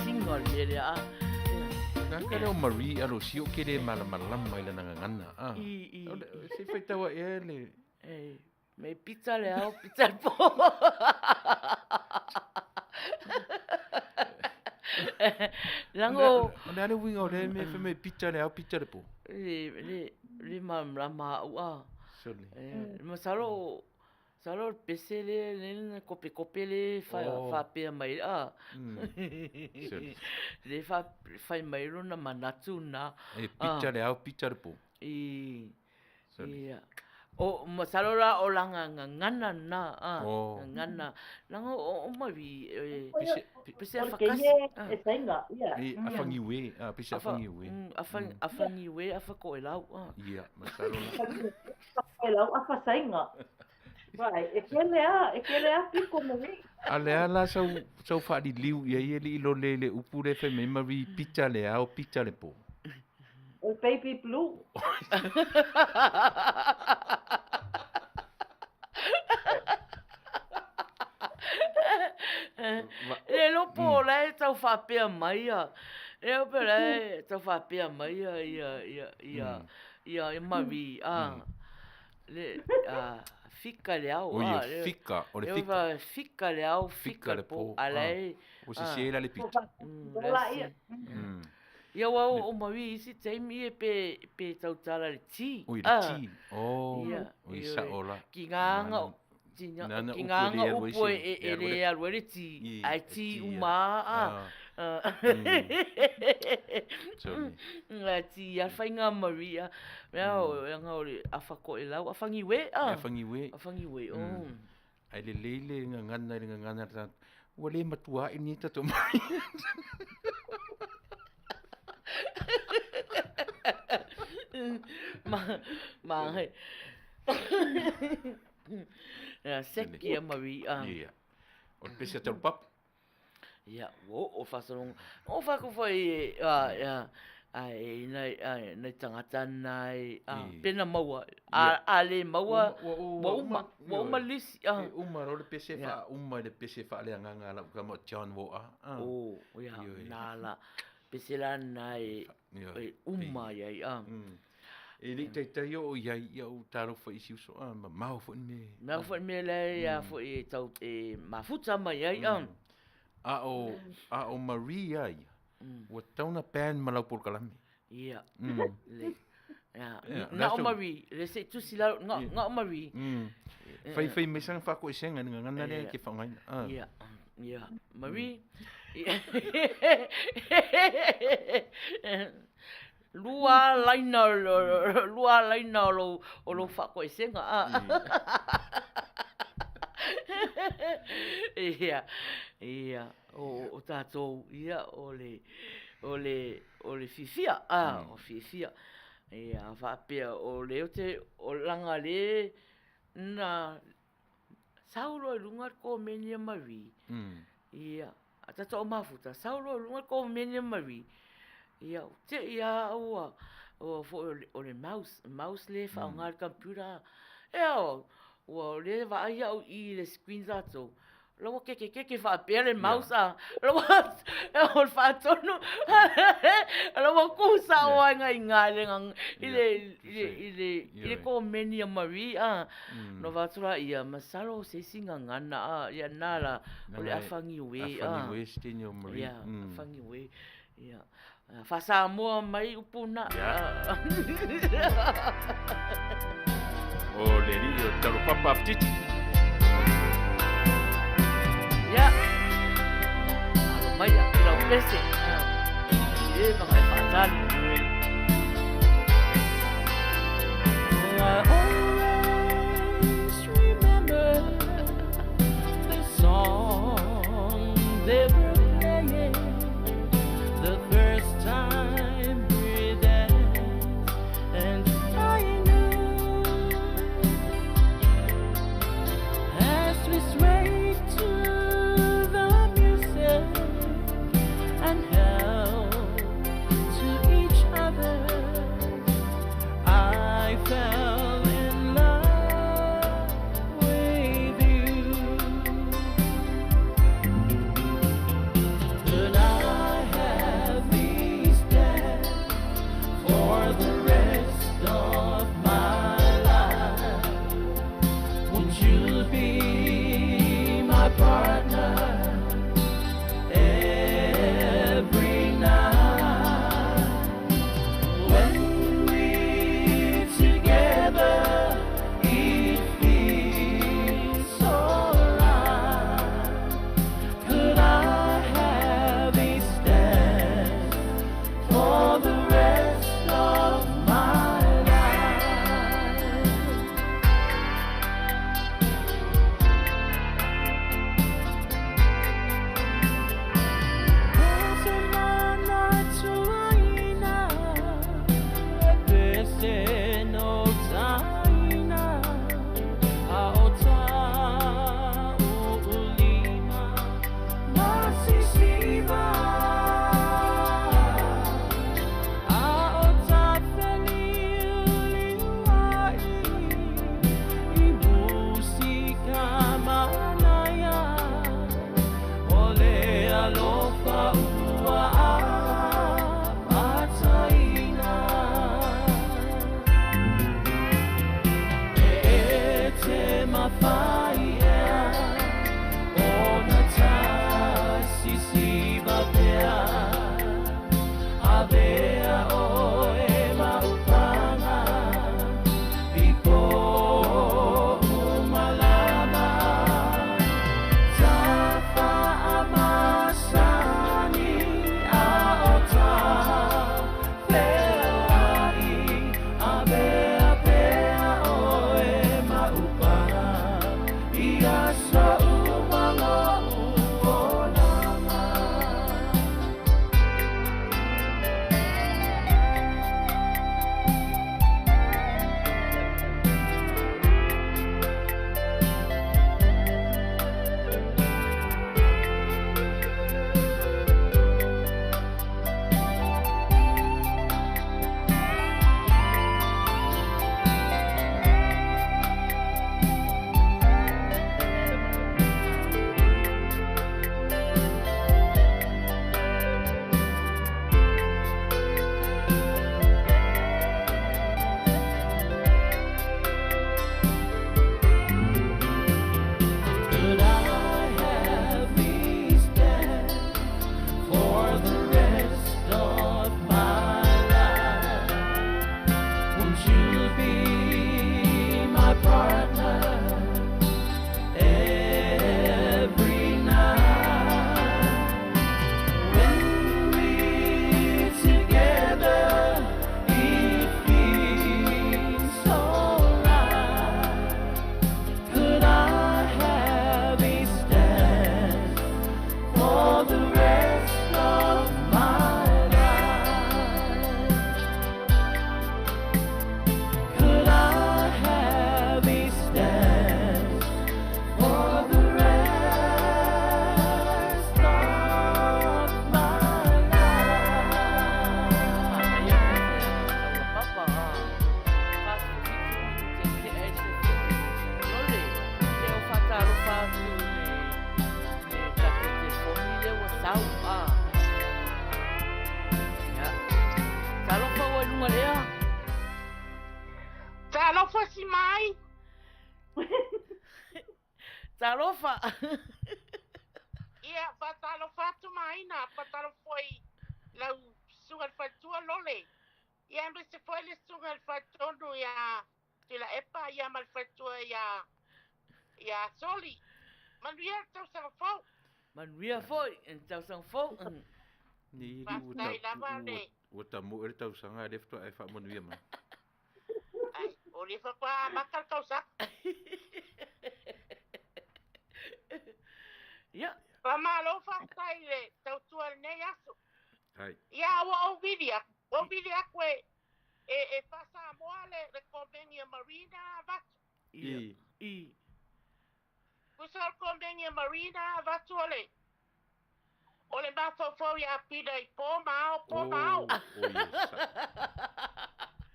asiga o le mea lea a. Tagata lea o Marie Alosio ke le malamalama i lana gagana a. Se i faitau aʻe le. Me pita le ao, pita le po. Leaga o. O le a le uiga o lea mea fai mai pita le ao, pita le po? Le, le malamalama au a. Sole. Masalo, masalo o le pese lea lea na kopekope le faapea mai a. Sole. Le fai mai lona manatu na. E pita le ao, pita le po. I, Ia. O, masalo la o lana gagana na, a, Oh. gagana. Leaga o, o Marie, e, Pese, pese O le afakasi. keia e saiga, ia. E, afagiue, a, pese afagiue. Afa, afagiue, afakoʻelau, a. Ia, masalo la. Afakoʻelau, afasaiga. Vai, e kele a, e kele a piko Marie. A le a la sau, sau faaliliu i ai e lii lole i le upu lea fai mai Marie, pita le ao, pita le po. O le baby blue. Le iloa po o la e tau faapea mai ia, le iloa pe o la e tau faapea mai ia, ia, ia, ia, ia, ia Marie, a, le, a, fika le ao, O ia, a, le, fika, o le le fika. Fika le ao, fika le po, a la e, Ua sese la le pita. La se. Ia aua o Marie isi taimi ia pe pe tautala le ti. Oi le ti. Oh, Ia, oi ioe. sao la. Ki ngā anga ti nga Nana ki upu ngā e anga le alu ai upu se- e e e alu le ai le- alu ai le ti. I, Ai e ti ti, ia. uma a. Ah. Sorry. Ai ti a whai ngā Marie a. Mea o anga o le afakoʻelau, afagiue a. E afagiue. Afagiue, oh. Ai lelei le gagana i le gagana a le tagata, ua le matua aʻe lenei tatou mai. Ma, ma, he. Ia, seki a Marie, a. Ia. O le pese a Talupapa. Ia, ua oo faasaloga. O whaku foi, a, a, a, e nai, a, nai tagata nai, a, pena maua, a, a le maua, ua uma, ua uma lisi, a. E uma loa le pese faauma i le pese faaleagaga a lau tama o John Woa. O, ia, nā la, pese la na e, e uma i ai, a. E le i taitai oo i ai, ia ou talofa i si uso, a, mamao foi le mea. Mamao foi le mea la e, a, foi e tau, e mafuta mai ai, a. A o, a o Marie a ia, ua tatau ona ban ma lau polokalame. Ia. Le, ia, Ia, na o latou- Marie, le se i tusi lalo, nga, nga o Marie. Fai fai mai sana faakoesega i le gagana lea e te faaaogaina. Ah. Ia, ia, Marie. Lua laina o lo, lua laina o lou, o lou faakoesega, a. Ia, ia, o, o tatou, ia, o le, o le, o le fiafia, a, o fiafia. Ia, faapea, o lea ou te, o laga le na sau loa i luga le komeni a Marie. Ia, a tatou mafuta, sau loa i luga le komeni a Marie. Ia, ua te'i lava au ua, ua foi o le mouse, mouse lea e faaaoga i le computer. Ea, ua o lea e vaai au i i le screen tatou, la ua kekekeke faapea le mouse a, la ua, o le faatonu, la ua ku sao ai i ina i le, i le, i le, i le, i le komeni a Marie a. Na vaai atu laia, masalo o se isi gagana a, ia na la, o le afagiue a. Afagiue se o Marie. Ia, afagiue. Ia, faa-Samoa mai upu na. O le alii o Talopapa Apatiti. Ia, alo mai i lau pese. E maga e faatali. I always remember the song they were playing the first time we danced, and I knew as we swayed to the music and held to each other, I fell in love with you. Talofa Simai. Talofa. Ia, faatalofa atu Maina, faatalofa foi lau susuga i le faletua Lole. Ia, aemaise foi le susuga i le faletonu ia Tuilaepa, ia ma le faletua ia ia Soli. Manuia le tausaga fou. Manuia foi le tausaga fou. Ni ua ta, ua tamoe le tausaga a lea faatoa e faamanuia mai. Ai, o lea faatoa amata le tausaga. Ia. Faamalo faafetai i le tautua i lenei aso. Hai. Ia, ua ou vili atu, ua ou vili atu e, e, e faa-Samoa le, le komeni a Marina avatu. I. I. Tusa o le komeni a Marina avatu o le, o le mafaufau ia Pina i po ma ao, po ma ao. Oh, oh yes.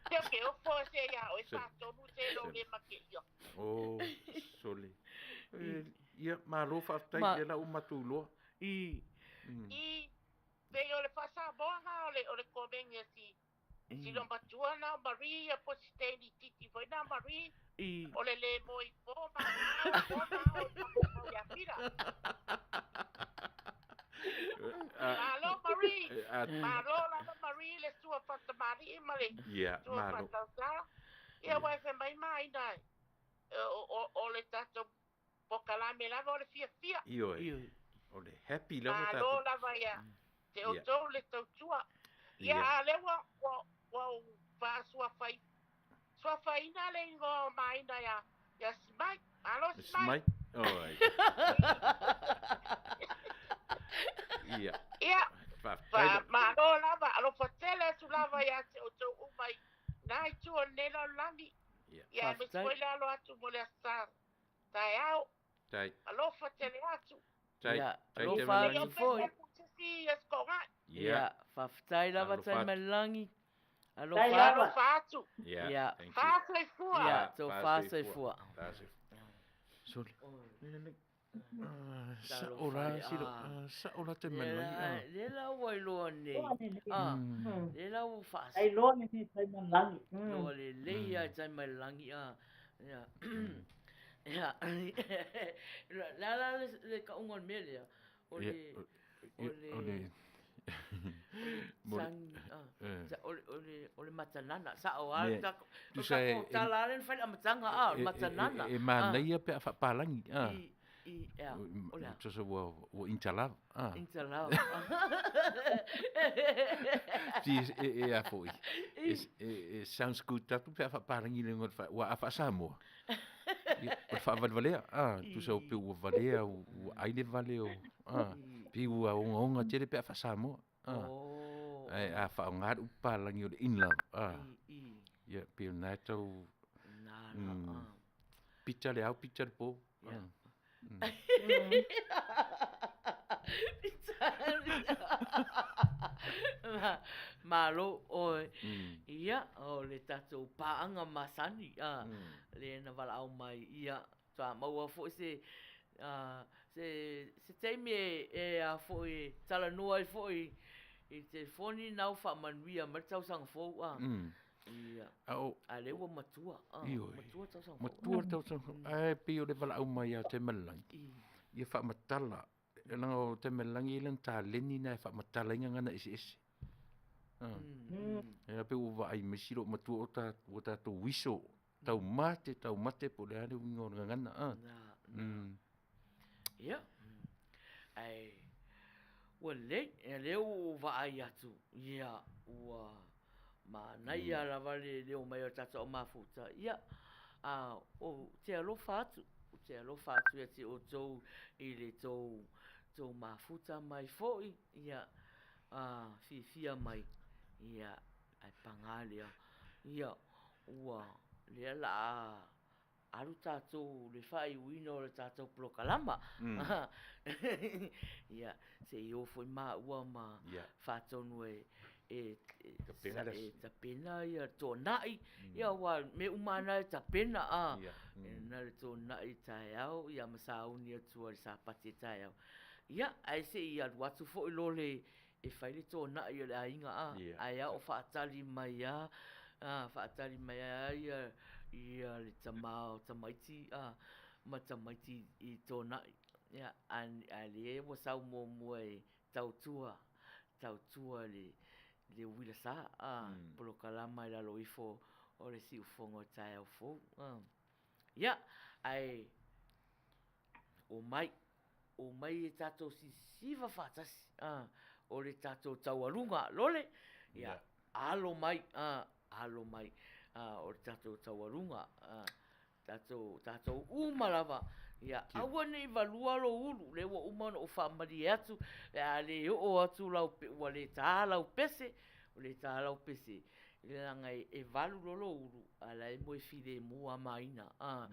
Te o ke ofo se ia oe faatonu se lo le make ia. Oh, sole. Eh, ia, malo faafetai lea la ua matou iloa. I. I, pei o le faa-Samoa na o le, o le komeni a si, si loomatua na o Marie ia po o si teine itiiti foi na Marie. I. O le le moe i po ma ao, po ma ao i mafaufau ia Pina. Malo Marie. Malo lava Marie le sua faatamalii ma le Ia, sua malo. faatautala. Ia aua e fai mai Maina e, o, o, o le tatou polokalame lava o le fiafia. Ioe. O le happy lava Malo tatou. lava ia te Ia. outou le tautua. Ia, Ia. a o lea ua, ua, ua ou faasuafaina suafaina le igoa o Maina ia, ia Simai. Malo Simai. Simai. Alright. Ia. Ia, Faafetai fa, lava. malo lava, alofa tele atu lava ia te outou uma i nā itu o lenei lalolagi. Ia. Ia, aemaise Faafetai. foi le alo atu mo le aso sa taeao. Tai. Alofa tele atu. Tai. Ia, Tai alofa Taimalagi. atu foi. Se isi aso Toonai. Ia. Faafetai lava Alofa atu. Taimalagi. Tai Alofa lava. atu. Alofa atu. Ia. Ia. Thank you. Faasoifua. Ia, to faasoifua. Faasoifua. Sole. Ah, Talofa Sao la e, silo, ah. ah, sao la Taimalagi. Ah. Le la ua iloa nei. Loa lenei. Ah, le la ua faas. Ai loa lenei Taimalagi. Loa lelei ia Taimalagi. Ah. Ia. Ia. La la le le kauga o le mea lea. O Ia, le o- o ia, o le le mo le sangi, ah. eh. Sa- o le o le o le matanana sao a Me, ta o tusa e, tatou tala lea na fai le amataga ah, o le e, e, matanana e, e ah. manaia pe a faapalagi. Ah. I i ea o le a? Tusa ua, ua interlove. Ah. Interlove. Si e, e a foi. E, e, e sounds good tatou pe a faapalagi le igoa o le fa, ua a faa-Samoa. Ia, o le faavalevalea. Ah, tusa o pe ua valea, ua ai le vale o, ah, pe ua ogaoga tele pe a faa-Samoa. Ah. Oh. Ae a faaaoga le upu palagi o le in love. Ah. I i. Ia, pe o lena e tau, Na la ah. pita le ao, pita le po. Ia. Ah. Malo oe. Ia, o le tatou paaga masani, a, le na valaau mai, ia, faatoa maua foi se, a, se, se taimi e, e a foi e talanoa ai foi i le telefoni na ua faamanuia mai le tausaga fou, a. Ia. A o, A lea ua matua, a, Ioe. matua le tausaga fou. Matua le tausaga fou. Ae pei o le valaau mai ia Taimalelagi. Ia faamatala. E leaga o Taimalelagi e i ai lana taleni lena e faamatala ai gagana eseese. Ah. E pei ua vaai mai si loo matua o ta, ua tatou uiso. Taumate, taumate po o le a le uiga o le gagana. Ah. Na, na. Ia. Ae, ua lelei, e lea ua ou vaai atu, ia, ua manaia lava le leo mai o le tatou aumafuta. Ia, a, ou te alofa atu, ou te alofa atu ia te outou i le tou, tou mafuta mai foi, ia, a, fiafia mai, ia, ae paga lea, ia, ua, lea la a alu tatou le faaiuina o le tatou polokalama. Ia, se i o foi maua ma faatonu e e Tapena le e tapena ia toanai. Ia aua mea uma lava na e tapena a. Na le toanai taeao ia ma sauni atu ai i le Sapati e taeao. Ia, ae se i alu atu foi loa le e fai le toanai o le aiga a, ae a o faatali mai lava, faatali mai lava ia ia le tama o tamaiti a ma tamaiti i tōnaʻi. Ia, a, a le ua sau muamua e tautua, tautua le, le uila sa, a, mm. polokalama i lalo ifo o le siufogo i taeao fou. A. Ia, ae omai, omai e tatou sisiva faatasi, a, o le tatou taualuga, lole, ia, alo mai, a, alo mai, a, o le tatou taualuga, a, tatou, tatou uma lava, ia, aua ne i valua lou ulu, lea ua uma ona ou faamalie atu, pe a le oo atu lau, ua le ta lau pese, ua le ta lau pese, leaga e valu loa lou ulu, a la e moe filemu a maina, a.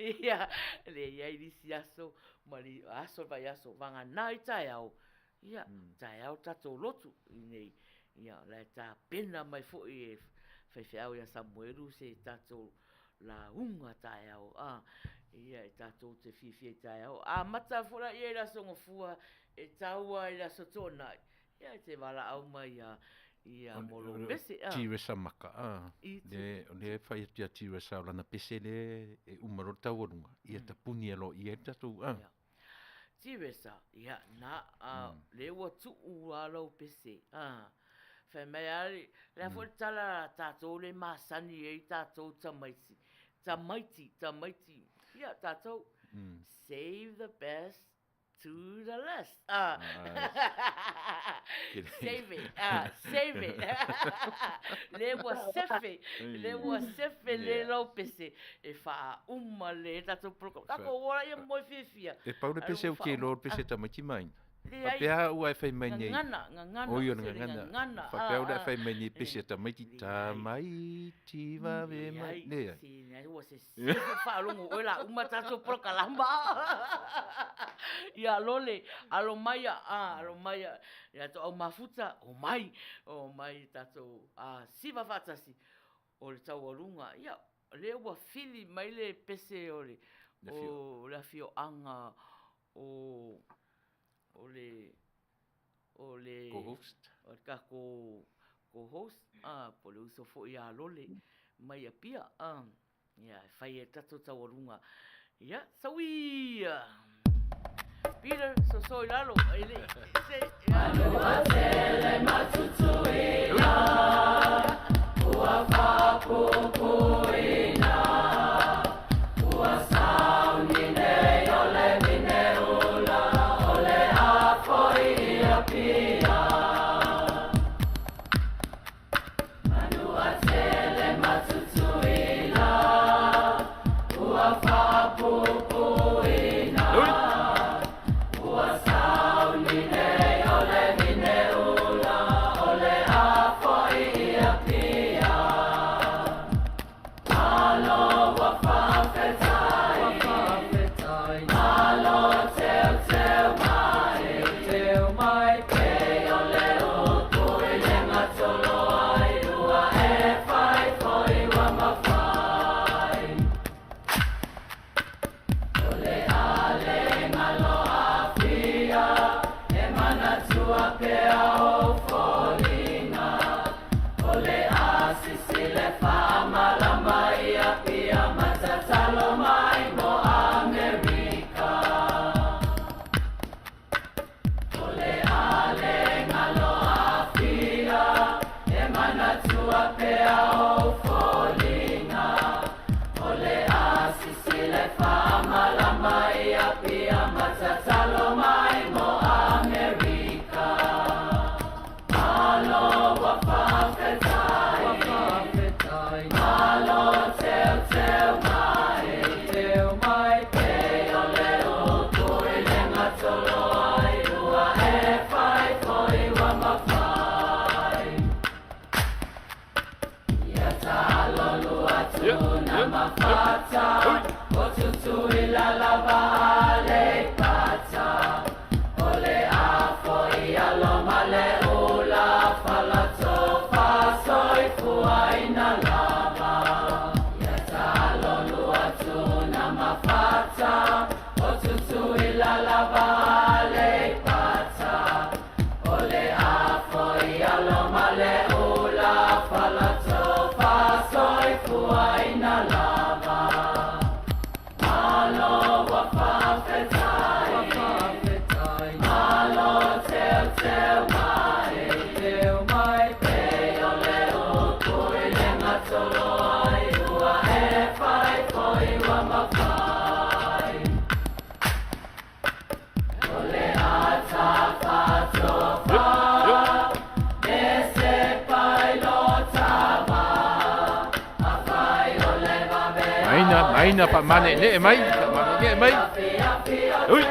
Ia, le i ai nisi aso, ma le aso le vaiaso, vagana i taeao, ia, taeao tatou lotu i nei, ia, la e tapena mai foi e faifeau ia Samuelu se tatou lauga taeao, a, ia, e tatou te fiafia i taeao. Amata foi la ia i le Aso Gafua e tau ai i le Aso Toonai, Ia, e te valaau mai ia, ia mo lou pese, a. Tiresa Maka, a. Le, o lea e fai atu ia Tiresa o lana pese lea e uma loa le taualuga, ia tapuni e loa i ai le tatou, a. Ia. Tiresa, ia, na, a, lea ua tuu lava lou pese, a. Fai mai lava le, le a foi le tala a tatou lea e masani ai tatou tamaiti, tamaiti, tamaiti, ia, tatou, save the best to the last. Ah. Save it. Ah, save it. Le ua sefe, le ua sefe le lau pese e faauma le tatou program. Tatou ola ia moe fiafia. E pau le pese u ke lo le pese tamaiti mai. Leai. Faapea ua e fai mai nei. Gagana, gagana. Oi o le Se le gagana. gagana. Faapea ua Ah, e fai mai nei pese eh. tamaiti tamaiti vave mai. Leai, Leai. se leai ua se se faalogo oe la uma tatou polokalama. Ia lole, alo mai a, ah, alo mai a, ia to au mafuta, o mai, o mai tatou ah, siva faatasi o le taualuga. Ia, lea ua fili mai le pese o le, Le afio. o le afioaga o, o le, o le Co-host. o le tatou co-host, ah, po o le uso foi ia Lole mai Apia, ah, ia, e fai ai le tatou taualuga. Ia, sau ia! Peter, soso i lalo, e le, se, Maina faamaneenee mai, faamaneenee mai. Ui!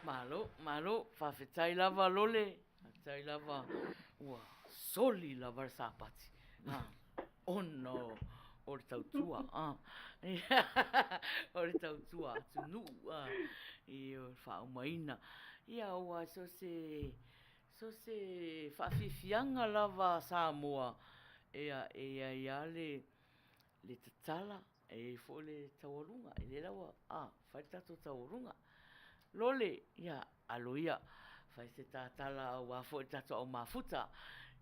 Malo, malo, faafetai lava Lole, faafetai lava ua soli lava le sapati. Ha, ona o le tautua, a. O le tautua atunuu, a, i o le faaumaina. Ia, ua so se, so se faafiafiaga lava a Samoa, ia, e i ai lava le, le tatala, e i ai foi le taualuga, e le laua, a, fai le tatou taualuga. Lole, ia, alo ia, fai se tatala aua foi le tatou au mafuta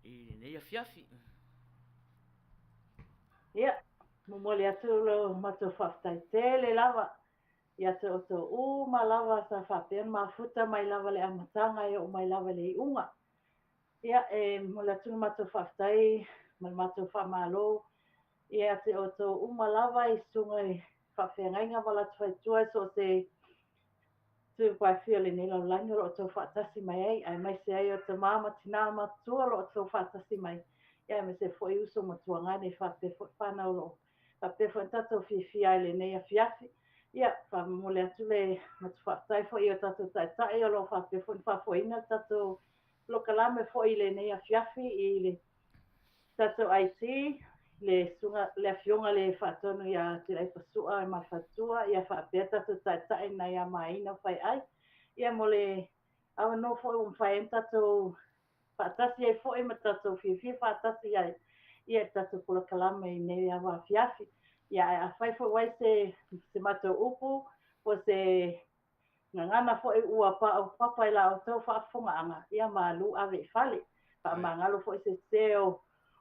i lenei afiafi. Ia, momoli atu lo matou faafetai tele lava ia te outou uma lava sa faapea ona mafuta mai lava le amataga e oo mai lava i le iuga. Ia, e momoli atu le matou faafetai ma le matou faamalo ia te outou uma lava i susuga i faafeagaiga ma latou faletua i so o se Tuupaifia o lenei lalolagi o lo o outou faatasi mai ai, aemaise ai o tama ma tina matutua o lo o outou faatasi mai, ia aemaise foi uso ma tuagane faapea foi fanau o lo o faapea foi ona tatou fiafia ai i lenei afiafi. Ia, faamomoli atu le matou faafetai foi i o tatou taitai o lo o faapea foi ona faafoeina le tatou polokalame foi i lenei afiafi i le Tatou IT, le susuga, le Afioga le Faatonu ia Tuilaepa Sua ma le faletua, ia faapea tatou taitai nai a Maina Faiai, ia mo le avanoa foi ua mafai ai ona tatou faatasi ai foi ma tatou fiafia faatasi ai ia i le tatou polokalame i lenei ava afiafi. Ia ae afai foi ua i ai se se matou upu po o se Gagana foi ua paopapa i la outou faafofogaaga, ia malu ave i fale. Faamagalo foi se sese o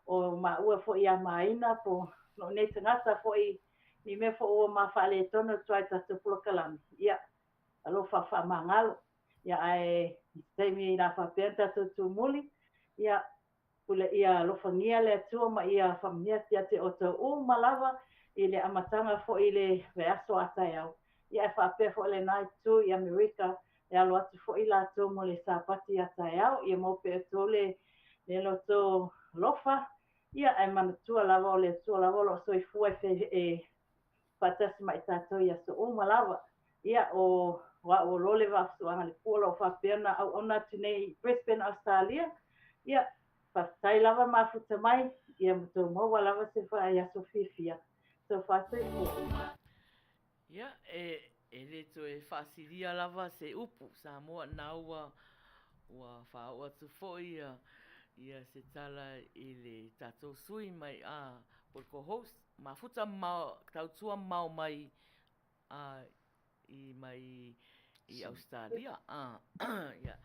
o maua foi ia Maina po lou nei tagata foi ni mea foi ua ma faaletonu atu ai i tatou polokalame, ia alofa faamagalo. Ia ae i se taimi la faapea ona tatou tumuli, ia Pule ia alofagia le Atua ma ia faamanuia ia te outou uma lava i le amataga foi i le vaiaso a taeao. Ia ae faapea foi lena itu i Amerika e alo atu foi latou mo le Sapati a taeao. Ia maua pea e outou le le loto alofa, ia ae manatua lava o le Atua lava o lo o soifua e e faatasi ma i tatou i aso uma lava. Ia, o au o Lole Vaafusuaga Lepua o lo o faapea ona auauna atu nei i Brisbane, Ausetalia. Ia, faafetai lava mafuta mai, ia ma tou maua lava se aso fiafia. Tofa soifua. Ia, e, e le toe faasilia lava se upu, Samoa, na ua, ua faaoo atu foi ia, ia se tala i le tatou sui mai, a, po o le co-host, mafuta ma tautua mamao mai a i mai i Ausetalia. A ia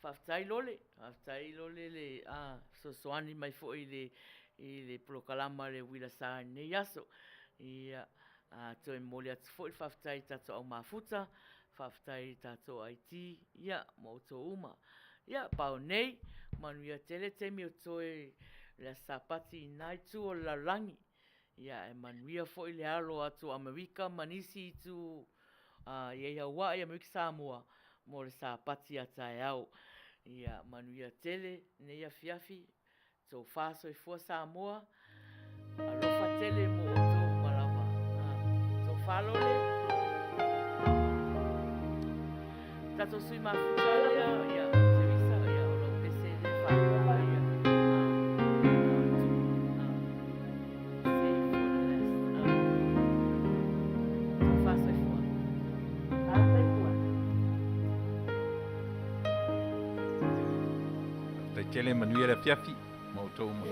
faafetai Lole, faafetai Lole le a fesoasoani mai foi i le i le polokalama le uila sa i lenei aso. Ia a toe momoli atu foi le faafetai i tatou au mafuta, faafetai i tatou IT, ia ma outou uma. Ia pau nei, manuia tele taimi o toe le Aso Sapati i na itu o le lalolagi. Ia ae manuia foi le alo atu o Amerika ma nisi itu i ai Haua'i, Amerika Samoa mo le Sapati a taeao. Ia manuia tele lenei afiafi, tofa soifua Samoa, alofa tele mo outou uma lava. Tofa lole. Tatou sui mafuta lea, ia, Teresa, ia, o lou pese lea faaoa, ia. Faafetai tele, manuia le afiafi ma outou uma.